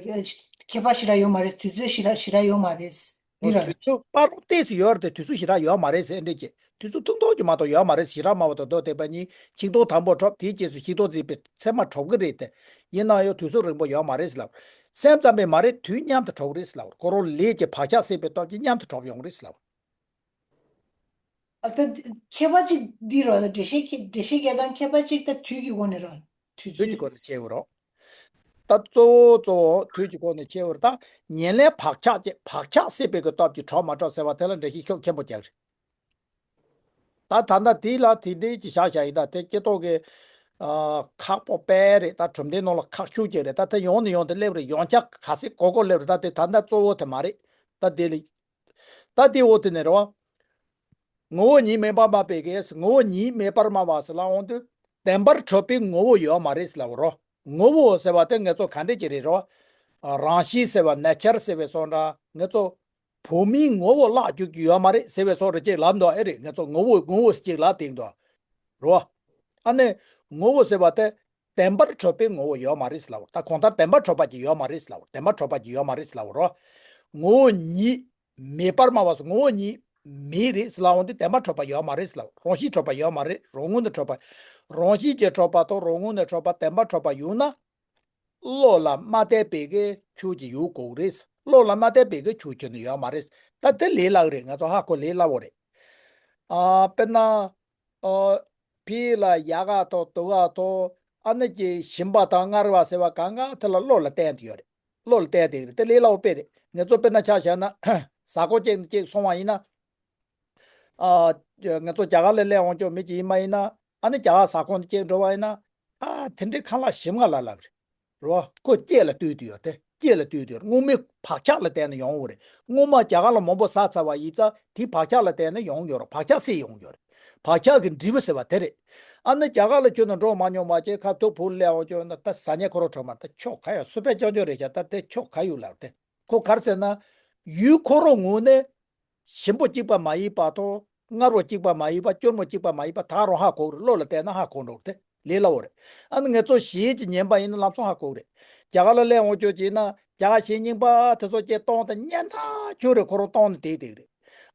ཁྱད་པར་ཞེ་དྲག་ཡོད་མ་རེད། དུས་ཚོད་ཞེ་དྲག་ཞེ་དྲག་ཡོད་མ་རེད། འདི་ར་དུས་ཚོད་པ་རུ་ཏོག་ཙམ་ཡོད་རེད་དེ་དུས་ཚོད་ཞེ་དྲག་ཡོད་མ་རེད་ཟེར་འདྲ་ཅིག་དུས་ཚོད་ཐུང་ཐུང་ཅིག་མ་གཏོགས་ཡོད་མ་རེད། བྱེ་བྲག་སྨྲ་བ་དང་མདོ་སྡེ་པ་གཉིས་ཤིང་སྡོང་དང་པོ་གྲུབ། དེའི་རྗེས་སུ་ཤིང་སྡོང་འཛིན་པའི་ཚད་མ་གྲུབ་ཀྱི་རེད་དེ། ཡིན་ན་ཡང་དུས་ཚོད་རིང་པོ་ཡོད་མ་རེད་ཟེར་ལབ། སེམས་ཙམ་པས་མ་རེད། དུས་མཉམ་དུ་གྲུབ་ཀྱི་རེད་ཟེར་ལབ། ཁོ་རང་ལས་ཀྱི་བག་ཆགས་སད་པའི་སྟོབས་ཀྱིས་མཉམ་དུ་གྲུབ་ཡོང་གི་རེད་ཟེར་ལབ། ཨ། ད་ཁྱད་པར་ཅིག་འདི་རོ། འགྲེལ་བཤད་ཀྱི་འགྲེལ་བཤད་རྒྱག་སྟངས་ཁྱད་པར་ཅིག་ད་དུས་ཀྱི་སྒོ་ནས་རོ། དུས་དུས་ཀྱི་ཚོད་སྒོ་ནས་ཕྱེ་དགོས་རོ། ད་གཙོ་བོ་གཙོ་བོ་དུས་ཀྱི་སྒོ་ནས་ཕྱེ་དགོས་རེད། ད་ཉེར་ལེན་བག་ཆགས་ཀྱི་བག་ཆགས་སད་པའི་གི་སྟོབས་ཀྱིས་གྲུབ་མ་གྲུབ་ཟེར་བ་དེ་ལ་འགྲེལ་བཤད་ཤུགས་ཆེན་པོ་རྒྱག་རེད། ད་ད་ལྟ་དེ་ལ་དེ་འདྲའི་ཅིག་བཞག་བཞག་ཡིན། ད་དེ་སྐྱེ་ཐོག་གི་ཨ། ཁག་པོ་དཔེ་རེད། ད་གྲུབ་མཐའི་ནང་ལ་ཁག་ཤུགས་ཆེ་རེད། ད་དེ་ཡོང་ནས་ཡོང་དེ་སླེབས་རེད། ཡོངས་ཁྱབ་ག་ཚད་གོ་གོ་སླེབས་རེད། ད་དེ་ད་ལྟ་གཙོ་བོ་དེ་མ་རེད། ད་དེ་ལ། ད་དེ་འོ་དེ་ནས་རེད་བ། ངོ་བོ་ཉིད་མེད་པར་སྨྲ་བའི་གེགས། ངོ་བོ་ཉིད་མེད་པར་སྨྲ་བ་ཟེར་ལབ་འོང་དུས། བདེན་པར་གྲུབ་པའི་ངོ་བོ་ཡོད་མ་རེད་ཟེར་ལབ་རོ། ངོ་བོ་ཟེར་བ་དེ་ངེད་ཚོ་ག་འདྲས་ཀྱི་རེད་རོ། རང་བཞིན་ཟེར་བ་ནེ་ཅར་ཟེར་བའི་སོང་འདྲ་ངེད་ཚོ། བུད་མེད་ངོ་བོ་བརླག་རྒྱུ་ཡོད་མ་རེད་ཟེར་བའི་སོགས་རེ་ཅིག་ལབ་འདུག་ཨེ་རེད། ངེད་ཚོ་ངོ་བོ་ངོ་བོ་ཅིག་ལབ་བསྡད་འདུག་རོ། ཨ་ནི། ངོ་བོ་ཟེར་བ་དེ། བདེན་པར་གྲུབ་པའི་ངོ་བོ་ཡོད་མ་རེད་ཟེར་ལབ། ད་གང་ལྟར་བདེན་པར་གྲུབ་པ་ཅིག་ཡོད་མ་རེད་ཟེར་ལབ། བདེན་པར་གྲུབ་པ་ཅིག་ཡོད་མ་རེད་ཟེར་ལབ་རོ། ངོ་བོ་ཉིད་མེད་པར་སྨྲ་བ་སོགས་ངོ་བོ་ཉིད་མེད་རེད་ཟེར་ལབ་འོང་དུས་བདེན་པར་གྲུབ་པ་ཡོད་མ་རེད་ཟེར་ལབ། རང་བཞིན་གྲུབ་པ་ཡོད་མ་རེད། རང་ངོས་ནས་གྲུབ་པ། རང་བཞིན་གྱིས་གྲུབ་པ་དང་རང་ངོས་ནས་གྲུབ་པ་བདེན་པར་གྲུབ་པ་ཡོད་ན། བློ་ལ་མ་བརྟེན་པའི་གི་ཆོས་ཅིག་ཡོད་དགོས་རེད། བློ་ལ་མ་བརྟེན་པའི་གི་ཆོས་ཁྱོན་ནས་ཡོད་མ་རེད། ད་དེ་ལས་སླ་གི་རེད། ང་ཚོ་ཧ་གོ་ལས་སླ་བོ་རེད། ཨ། དཔེར་ན། ཨ། ཕི་ལ་ཡག་ག་དང་སྡུག་ག་དང་ཨ་ནི་ཀྱི་ཞིམ་པ་དང་མངར་བ་ཟེར་བ་གང་ག་དེ་ལ་བློ་ལ་བརྟེན་དེ་ཡོད་རེད། བློ་ལ་བརྟེན་དེ་རེད། དེ་ལས་སླ་བོ་དཔེ་རེད། ང་ཚོ་དཔེར་ན་ཆ་བཞག་ན་ཟ་ཁང་གཅིག་ནས་གཅིག་སོང་བ་ཡིན་ན། ཨ། ང་ཚོ་རྒྱ་གར་ལ་སླེབས་འོང་ཅོག་མི་ཅིག་ཡིན་པ་ཡིན་ན། ཨ་ནི་རྒྱ་གར་ཟ་ཁང་དུ་སྐྱེལ་འགྲོ་བ་ཡིན་ན། ཨ། དེ་འདྲའི་ཁ་ལག་ཞིམ་ང་ལ་ལབ་རེད། རོ། ཁོ་སྐད་ལ་ལྟོས་དུས་ཡོད་དེ། སྐད་ལ་ལྟོས་ཏེ་ཡོད་རེད། སྔོན་མའི་བག་ཆགས་ལ་བརྟེན་ནས་ཡོང་བ་རེད། སྔོན་མ་རྒྱ་གར་ལ་མང་པོ་ཟ་ཚར་བ་ཡིན་ཙང་དེའི་བག་ཆགས་ལ་བརྟེན་ནས་ཡོང་ཡོད་རེད། བག་ཆགས་སད་ཡོང་ཡོད་རེད། བག་ཆགས་ཀྱི་འབྲས་བུ་ཟེར་བ་དེ་རེད། ཨ་ནི་རྒྱ་གར་ལ་ཁྱོད་ནི་འགྲོ་མ་མྱོང་མ་བྱས་ཁ་ཐུག་བུ་སླེབས་འོང་ཁྱོད་ནི་ད་ཟ་ཉེ་ཁོ་རང་གྲོགས་མ་ད་ཆོ་ག་ཡ་སུ་པའི་ཅོ་ཅོ་རེད་ཤག་ད་དེ་ཆོ་ག་ཡོད་ལབ་དེ། ཁོ་ག་རེ་ཟེར་ན། ཡུལ་ཁོ་རང་ངོས་ནས་ཞིམ་པོ་གཅིག་པ་མ་ཡིན་པ་དང་མངར་བོ་གཅིག་པ་མ་ཡིན་པ་སྐྱོར་མོ་གཅིག་པ་མ་ཡིན་པ་ད་རང་ཧ་གོ་གི་རེད། བློ་ལ་བལྟས་ན་ཧ་གོ་འགྲོ་གི་རེད། ལས་སླ་བོ་རེད། ཨ་ནི་ངེད་ཚོ་ཞེས་ཀྱི་ཉན་པ་ཡིན་ན་ལམ་སང་ཧ་གོ་གི་རེད། རྒྱ་གར་ལ་སླེབས་འོང་ཁྱོད་ཀྱིས་ན་རྒྱ་གར་ཞེས་རྙིང་པ་དེ་ཚོ་སྐད་གཏོང་དང་ཉན་ཐག་ཆོད་རེད། ཁོ་རང་གཏོང་ནས་བསྡད་བསྡད་གི་རེད།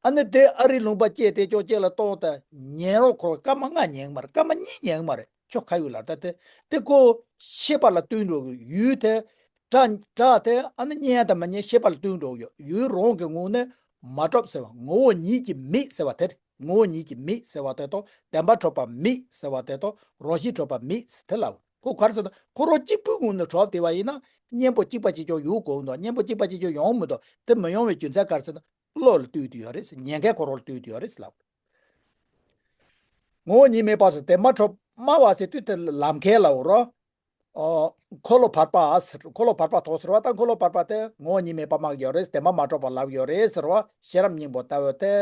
ཨ་ནི་དེ་ཨ་རིའི་ལུང་པ་སྐད་དེ་ཅོག་སྐད་ལ་གཏོང་དང་ཉན་རོགས་ཁོ་རང་སྐར་མ་ལྔ་ཉན་གི་མ་རེད། སྐར་མ་གཉིས་ཉན་གི་མ་རེད། ཆོ་ག་ཡོད་ལབ་ད་དེ་དེ་ཁོ་ཤེས་པ་ལ་བསྟུན་འགྲོ་གི་ཡུལ་དེ། སྒྲ་སྒྲ་དེ་ཨ་ནི་སྙན་དང་མི་སྙན་ཤེས་པ་ལ་བསྟུན་འགྲོ་གི་ཡོད། ཡུལ་རང་གི་ངོས་ནས་མ་གྲུབ་ཟེར་བ་ངོ་བོ་ཉིད་ཀྱིས་མེད་ཟེར་བ་དེ་རེད། ངོ་བོ་ཉིད་ཀྱིས་མེད་ཟེར་བ་དེ་དང་བདེན་པར་གྲུབ་པ་མེད་ཟེར་བ་དེ་དང་རང་བཞིན་གྲུབ་པ་མེད་ཟེར་དེ་ལབ། ཁོ་ག་རེ་ཟེར་ན་ཁོ་རང་གཅིག་པུའི་ངོས་ནས་གྲུབ་བསྡད་པ་ཡིན་ན་སྙན་པོ་གཅིག་པ་གཅིག་ཀྱང་ཡོང་གོ་གི་འདུག་སྙན་པོ་གཅིག་པ་གཅིག་ཀྱང་ཡོང་མི་འདུག་དེ་མི་ཡོང་བའི་རྒྱུ་མཚན་ག་རེ་ཟེར་ན་བློ་ལ་ལྟོས་ཏེ་ཡོད་རེད་ཟེར། ཉན་མཁན་ཁོ་རང་ལ་ལྟོས་ཏེ་ཡོད་རེད་ཟེར་ལབ། ངོ་བོ་ཉིད་མེད་པ་ཟེར་བདེན་པར་གྲུབ་སྨྲ་བ་ཟེར་དུས་དེ་ལམ་ཁའི་ལབ་རོ། ཨོ། འཁོར་ལོ་བར་པ་ཟེར། འཁོར་ལོ་བར་པ་དོ་ཟེར་བ་དང་འཁོར་ལོ་བར་པ་དེ་ངོ་བོ་ཉིད་མེད་པ་སྨྲ་གི་ཡོད་རེད། བདེན་པ་མ་གྲུབ་པ་ལབ་ཡོད་རེད་ཟེར་བ། ཤེས་རབ་སྙིང་པོ་ལྟ་བུ་དེ་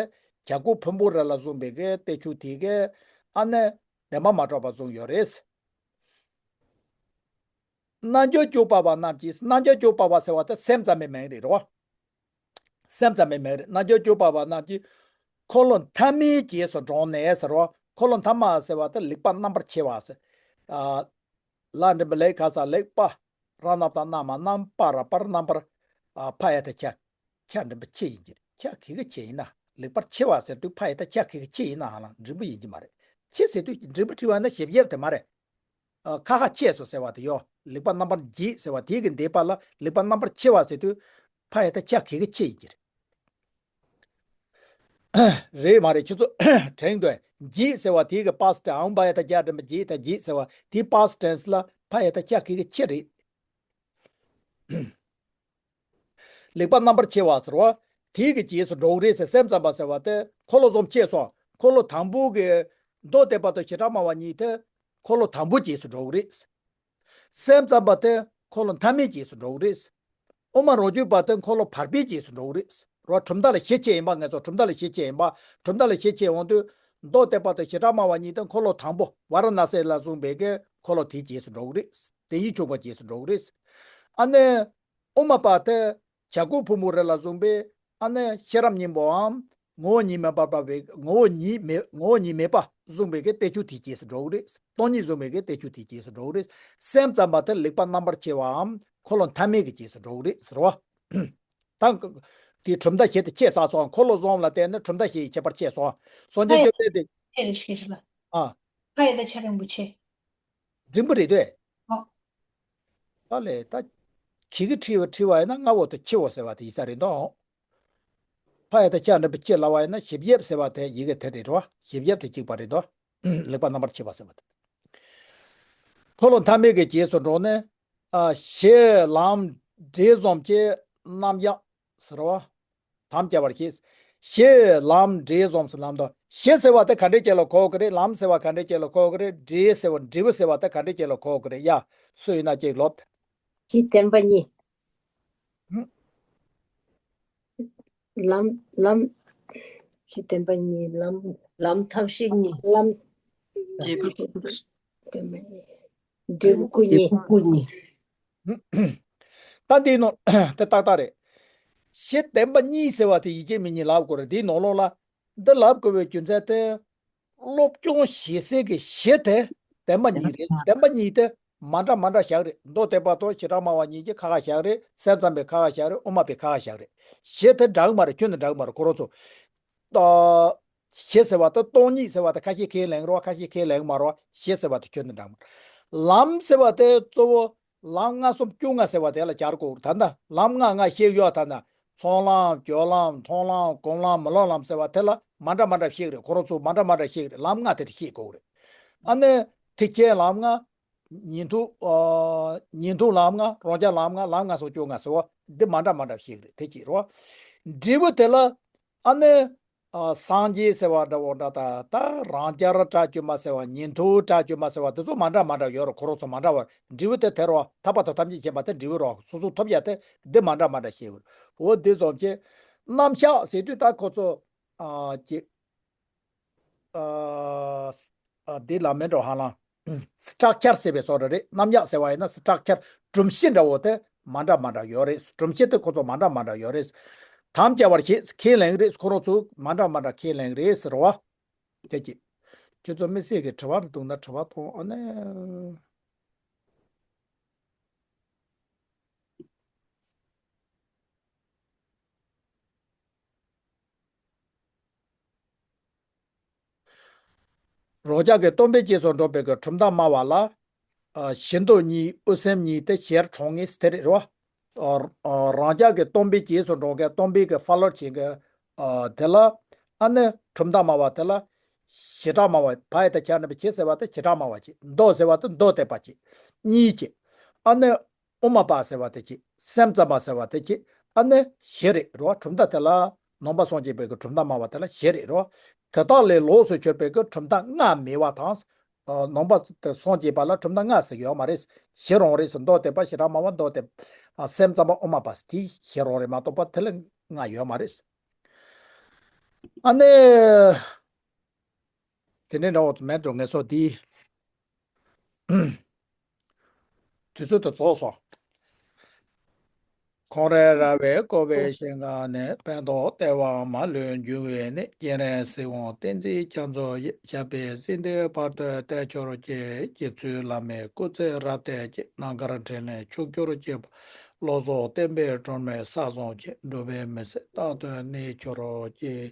བྱ་རྒོད་ཕུང་པོའི་རི་ལ་བཟུང་བའི་གི་བསྟན་བཅོས་དེ་གི་ཨ་ནི་བདེན་པ་མ་གྲུབ་པ་བཟུང་ཡོད་རེད། རྣལ་འབྱོར་སྤྱོད་པ་བ་རྣམས་ཀྱིས། རྣལ་འབྱོར་སྤྱོད་པ་བ་ཟེར་བ་དེ་སེམས་ཙམ་པའི་མིང་རེད་རོ། སེམས་ཙམ་པའི་མིང་རེད། རྣལ་འབྱོར་སྤྱོད་པ་བ་རྣམས་ཀྱིས་འཁོར་ལོ་མཐའ་མའི་རྗེས་སུ་འབྲངས་ནས་ཟེར་བ། འཁོར་ལོ་མཐའ་མ་ཟེར་བ་དེ་ལེགས་པར་རྣམ་པར་ཕྱེ་བ་ཟེར། ཨ། ལ་འགྲེང་བུ་ལེགས་ག་ས་ལེགས་པ། ར་རྣམ་དང་རྣམ་མ་རྣམ་པར་པར་རྣམ་པར། ཨ། ཕ་ཡ་ད་ཆ། ཆ་འགྲེང་བུ་ཆེ་ཡིན་གྱི་རེད། ཆ་གི་གི་ཆེ་ཡིན་ན་ལེགས་པར་ཕྱེ་བ་ཟེར་དུས་ཕ་ཡ་ད་ཆ་གི་གི་ཆེ་ཡིན་ན་ཧ་ལམ་འགྲེང་བུ་ཡིན་གྱི་མ་རེད། ཆེ་ཟེར་དུས་འགྲེང་བུ་བྲིས་པ་ན་ཞིབ་ཡབ་དེ་མ་རེད། ཨ། ཁ་ཁ་ཆེ་སོ་ཟེར་བ་དེ་ཡོད། ལེགས་པར་རྣམ་པར་འབྱེད་ཟེར་བ་དེ་གི་འདས་པ་ལ་ལེགས་པར་རྣམ་པར་ཕྱེ་བ་ཟེར་དུས་ཕ་ཡ་ད་ཆ་གི་གི་ཆེ་ཡིན་གྱི་རེད། རེད་མ་རེད། ཁྱོད་ཚོ་དྲན་དགོས། འབྱེད་ཟེར་བ་དེ་གི་པ་སི་ཊི་ཨང་བ་ཡ་ད་རྒྱ་འགྲེང་བུ་འབྱེད་ད་འབྱེད་ཟེར་བ་དེ་པ་སི་ཊི་ཊེན་སི་ལ་ཕ་ཡ་ད་ཆ་གི་གི་ཆེ་རེད། ལེགས་པར་རྣམ་པར་ཕྱེ་བ་ཟེར་བ། དེ་གི་རྗེས་སུ་འགྲོ་གི་རེད་ཟེར། སེམས་ཙམ་པ་ཟེར་བ་དེ་འཁོར་ལོ་གསུམ་ཕྱེ་སོང་། འཁོར་ལོ་དང་པོ་གི་མདོ་སྡེ་པ་དང་བྱེ་བྲག་སྨྲ་བ་གཉིས་དེ་འཁོར་ལོ་དང་པོའི་རྗེས་སུ་འགྲོ་གི་རེད། སེམས་ཙམ་པ་དེ་འཁོར་ལོ་མཐའ་མའི་རྗེས་སུ་འགྲོ་གི་རེད། དབུ་མ་རང་རྒྱུད་པ་དེ་འཁོར་ལོ་བར་པའི་རྗེས་སུ་འགྲོ་གི་རེད། རོ། གྲུབ་མཐའ་ལ་ཞེ་ཆེ་ཡིན་པ། ངེད་ཚོ་གྲུབ་མཐའ་ལ་ཞེ་ཆེ་ཡིན་པ། གྲུབ་མཐའ་ལ་ཞེ་ཆེ་འོང་དུས་མདོ་སྡེ་པ་དང་བྱེ་བྲག་སྨྲ་བ་གཉིས་དེ་འཁོར་ལོ་དང་པོ་ཝཱ་ར་ཎ་སི་ལ་བཟུང་བའི་གི་འཁོར་ལོ་དེའི་རྗེས་སུ་འགྲོ་གི་རེད། དེ་ཉིད་ཆོས་འཁོར་རྗེས་སུ་འགྲོ་གི་རེད། ཨ་ནི། དབུ་མ་པ་དེ་བྱ་རྒོད་ཕུང་པོའི་རི་ལ་བཟུང་བའི་ཨ་ནི་ཤེས་རབ་སྙིང་པོའམ་ངོ་བོ་ཉིད་མེད་པ་པ་བའི་ངོ་བོ་ཉིད་མེད་ངོ་བོ་ཉིད་མེད་པ་བཟུང་བའི་གི་བསྟན་བཅོས་དེའི་རྗེས་སུ་འགྲོ་གི་རེད། སྟོང་ཉིད་བཟུང་བའི་གི་བསྟན་བཅོས་དེའི་རྗེས་སུ་འགྲོ་གི་རེད། སེམས་ཙམ་པ་དེ་ལེགས་པར་རྣམ་པར་ཕྱེ་བའམ་འཁོར་ལོ་མཐའ་མའི་གི་རྗེས་སུ་འགྲོ་གི་རེད་ཟེར་བ། ད་དེའི་གྲུབ་མཐའ་བཞི་དེ་ཕྱེ་ཚར་སོང་། འཁོར་ལོ་གསུམ་ལ་བརྟེན་ནས་གྲུབ་མཐའ་བཞི་ཡི་ཁྱད་པར་ཕྱེ་སོང་། སངས་རྒྱས་བཅོམ་ལྡན་འདས། ཨ། ཕ་ཡ་ད་ཆ་རིང་པོ་ཆེ། འབྲིང་པོ་རེད་དེ། ཨ། ད་ལས་ད། ཁྱེད་ཀྱིས་ཁྲིད་པ་ཁྲིད་པ་ཡིན་ན་སྔ་བོ་དང་ཕྱི་བོ་ཟེར་བ་དེ་ཡིན་ས་རེད་འདུག་ཕ་ཡ་ད་ཆ་འགྲེང་བུ་ཆེ་ལབ་པ་ཡིན་ན་ཞིབ་ཡབ་ཟེར་བ་དེ་ཡི་གེ་དེ་རེད་རོ། ཞིབ་ཡབ་དེ་གཅིག་པ་རེད་འདུག་ལེགས་པར་རྣམ་པར་ཕྱེ་བ་ཟེར་བ་དེ། འཁོར་ལོ་མཐའ་མའི་གི་རྗེས་སུ་འགྲོ་ནས། ཨ། ཞི་ལམ་འབྲས་གསུམ་གྱི་རྣམ་གཞག་ཟེར་བ། དམ་བཅའ་བར་བྱེད། ཞི་ལམ་འབྲས་གསུམ་ཟེར་ལམ་དང་། ཞི་ཟེར་བ་དེ་ག་འདྲའི་ཆེད་ལ་གོ་གི་རེད། ལམ་ཟེར་བ་ག་འདྲའི་ཆེད་ལ་གོ་གི་རེད། འབྲས་ཟེར་བ་འབྲས་བུ་ཟེར་བ་དེ་ག་འདྲའི་ཆེད་ལ་གོ་གི་རེད། ཡ། སུ་ཡིན་ན་ཅིག་ལོབས། ཞི་བདེན་པ་གཉིས། ཧུམ། ལམ་ལམ། ཞི་བདེན་པ་གཉིས། ལམ། ལམ་ཐབས་ཤེས་གཉིས། ལམ། འབྲས་བུ། བདེན་པ་གཉིས། འབྲས་བུ་སྐུ་གཉིས། འབྲས་བུ་སྐུ་གཉིས། ད་འདིའི་ནང་དེ་ཏག་ཏག་རེད། ཞི་བདེན་པ་གཉིས་ཟེར་བ་དེ་ཡིད་ཆེས་མི་གཉིས་ལབ་དགོས་རེད། འདིའི་ནང་ལོགས་ལ་འདི་ལབ་དགོས་པའི་རྒྱུ་མཚན་དེ། སློབ་སྦྱོང་བྱེད་སའི་གི་ཞི་དེ་བདེན་པ་གཉིས་རེད། བདེན་པ་གཉིས་དེ་མ་འདྲ་མ་འདྲ་བཞག་རེད། མདོ་སྡེ་པ་དང་བྱེ་བྲག་སྨྲ་བ་གཉིས་ཀྱི་ཁ་ཁ་བཞག་རེད། སེམས་ཙམ་པའི་ཁ་ཁ་བཞག་རེད། དབུ་མ་པའི་ཁ་ཁ་བཞག་རེད། ཞི་དེ་འདྲ་གི་མ་རེད། ཁྱོན་ནས་འདྲ་གི་མ་རེད། ཁོ་རང་ཚོ། ཞི་ཟེར་བ་དེ་སྟོང་ཉིད་ཟེར་བ་དེ་ཁ་ཤས་ཁས་ལེན་རོགས། ཁ་ཤས་ཁས་ལེན་མ་རོགས། ཞི་ཟེར་བ་དེ་ཁྱོན་ནས་འདྲ་མ་རེད། ལམ་ཟེར་བ་དེ་གཙོ་བོ་ལམ་ལྔ་གསུམ་བཅོ་ལྔ་ཟེར་བ་དེ་ལ་སྦྱར་དགོས་རེད། ད་ལྟ་ལམ་ལྔ་ལྔ་བཤད་ཡོད། ད་ལྟ་ཚོགས་ལམ། སྦྱོར་ལམ། མཐོང་ལམ། སྒོམ་ལམ། མི་སློབ་ལམ་ཟེར་བ་དེ་ལ་མ་འདྲ་མ་འདྲ་བཤད་རེད། ཁོ་རང་ཚོ་མ་འདྲ་མ་འདྲ་བཤད་རེད། ལམ་ལྔ་དེ་དེ་བཤད་དགོས་རེད། ཨ་ནི་ཐེག་ཆེན་ལམ་ལྔ། ཉན་ཐོས། ཨ། ཉན་ཐོས་ལམ་ལྔ། རང་རྐྱ་ལམ་ལྔ། ལམ་ལྔ་གསུམ་བཅོ་ལྔ་ཟེར་བ་འདི་མ་འདྲ་མ་འདྲ་བཤད་རེད། དེ་གཅིག་རེད་བ། འབྲས་བུ་དེ་ལ་ཨ་ནི་ ཨ། སངས་རྒྱས་ཟེར་བ་འདྲ་བོ་འདྲ། ད་ད་རང་རྐྱ་ར་གྲགས་ཀྱི་མ་ཟེར་བ། ཉན་ཐོས་གྲགས་ཀྱི་མ་ཟེར་བ། དེ་ཚོ་མ་འདྲ་མ་འདྲ་ཡོད་རེད། ཁོ་རང་ཚོ་མ་འདྲ་བ། འབྲས་བུ་དེ་དེ་རེད་བ། ཐར་པ་དང་ཐམས་ཅད་མཁྱེན་པ་དེ་འབྲས་བུ་རེད་བ། སོ་སོ་ཐོབ་ཡ་དེ་འདི་མ་འདྲ་མ་འདྲ་བཤད་ཡོད་རེད། འོ་འདི་ཙམ་གྱིས། རྣམ་གཞག་ཟེར་དུས་ད་ཁོ་ཚོ། ཨ། ཀྱི། ཨ། ཨ། འདི་ལ་མེད་འགྲོ་ཧ་ལ། སི་ཊྲག་ཅར་ཟེར་བའི་བཟོ་འདྲ་རེད། རྣམ་གཞག་ཟེར་བ་ཡིན་ན་སི་ཊྲག་ཅར། སྒྲོམ་གཞི་འདྲ་བོ་དེ་མ་འདྲ་མ་འདྲ་ཡོད་རེད། སྒྲོམ་གཞི་དེ་ཁོ་ཚོ་མ་འདྲ་མ་འདྲ་ཡོད་རེད། དམ་བཅའ་བར་བྱེད། ཁས་ལེན་རེད། ཁོ་རང་ཚོ་མ་འདྲ་མ་འདྲ་ཁས་ལེན་རེད་ཟེར་བ། དེ་ཅི། ཁྱོད་ཚོ་དམིགས་བསལ་གྱི་དྲི་བ་འདུག་ན་དྲི་བ་གཏོང་ཨ་ནི། རང་རྒྱལ་གྱི་སྟོང་པའི་རྗེས་སུ་འགྲོ་བའི་གི་གྲུབ་མཐའ་སྨྲ་བ་ལ། ཨ། གཞི་མདོ་གཉིས། དབུ་སེམས་གཉིས་དེ་ཞལ་དྲང་ངེས་དེ་རེད་རོ། ཨ། ཨ། རང་རྒྱལ་གྱི་སྟོང་པའི་རྗེས་སུ་འགྲོ་མཁན། སྟོང་པའི་གི་ཧྥ་ལོ་བྱེད་མཁན། ཨ། དེ་ལ་ཨ་ནི་གྲུབ་མཐའ་སྨྲ་བ་དེ་ལ་བྱེ་བྲག་སྨྲ་བ། བ་ཡ་བཏགས་བྱ་ན་བའི་བྱེ་ཟེར་བ་དེ་བྱེ་བྲག་སྨྲ་བ་བྱེད། མདོ་ཟེར་བ་དེ་མདོ་སྡེ་པ་བྱེད། གཉིས་བྱེད། ཨ་ནི་དབུ་མ་པ་ཟེར་བ་དེ་བྱེད། སེམས་ཙམ་པ་ཟེར་བ་དེ་བྱེད། ཨ་ནི་བཞི་རེད་རོ། གྲུབ་མཐའ་དེ་ལ་ནང་པ་སངས་རྒྱས་པའི་གི་གྲུབ་མཐའ་སྨྲ་བ་དེ་ལ་བཞི་རེད་རོ། དེ་དག་ལས་ལོགས་སུ་གྱུར་པའི་གི་གྲུབ་མཐའ་ལྔ་མེད་པ་དང་། ཨ། ནང་པ་དེ་སངས་རྒྱས་པ་ལ་གྲུབ་མཐའ་ལྔ་ཟེར་གྱི་ཡོད་མ་རེད། བཞི་རང་རེད་ཟེར། མདོ་སྡེ་པ། བྱེ་བྲག་སྨྲ་བ། མདོ་སྡེ། ཨ། སེམས་ཙམ་པ། དབུ་མ་པ་ཟེར། དེ་བཞི་རང་རེད་མ་གཏོགས་པ་དེ་ལས་ལྔ་ཡོད་མ་རེད། ཨ་ནི། དེ་འདྲའི་འདྲ་བོ་མེད་འགྲོ། ངལ་གསོ་འདི་དུས་ཚོད་དུ་རྫོགས་སོང་། ཁོང་རེ་ར་བས་བསྐོར་བའི་ཞིང་ཁམས་ནས། ཕན་འདོགས་བདེ་བ་མ་ལུས་འབྱུང་བའི་གནས། སྤྱན་རས་གཟིགས་དབང་བསྟན་འཛིན་རྒྱ་མཚོ་ཡི། ཞབས་པད་སྲིད་མཐའི་བར་དུ་བརྟན་གྱུར་ཅིག། རྗེ་བཙུན་བླ་མའི་སྐུ་ཚེ་རབ་བརྟན་ཅིག། རྣམ་དཀར་འཕྲིན་ལས་ཕྱུག་གྱུར་ཅིག། བློ་བཟང་བསྟན་པའི་སྒྲོན་མེ་ས་བཟང་ཅིག། འགྲོ་བའི་མི་ཚེ་རྟག་ཏུ་གནས་གྱུར་ཅིག།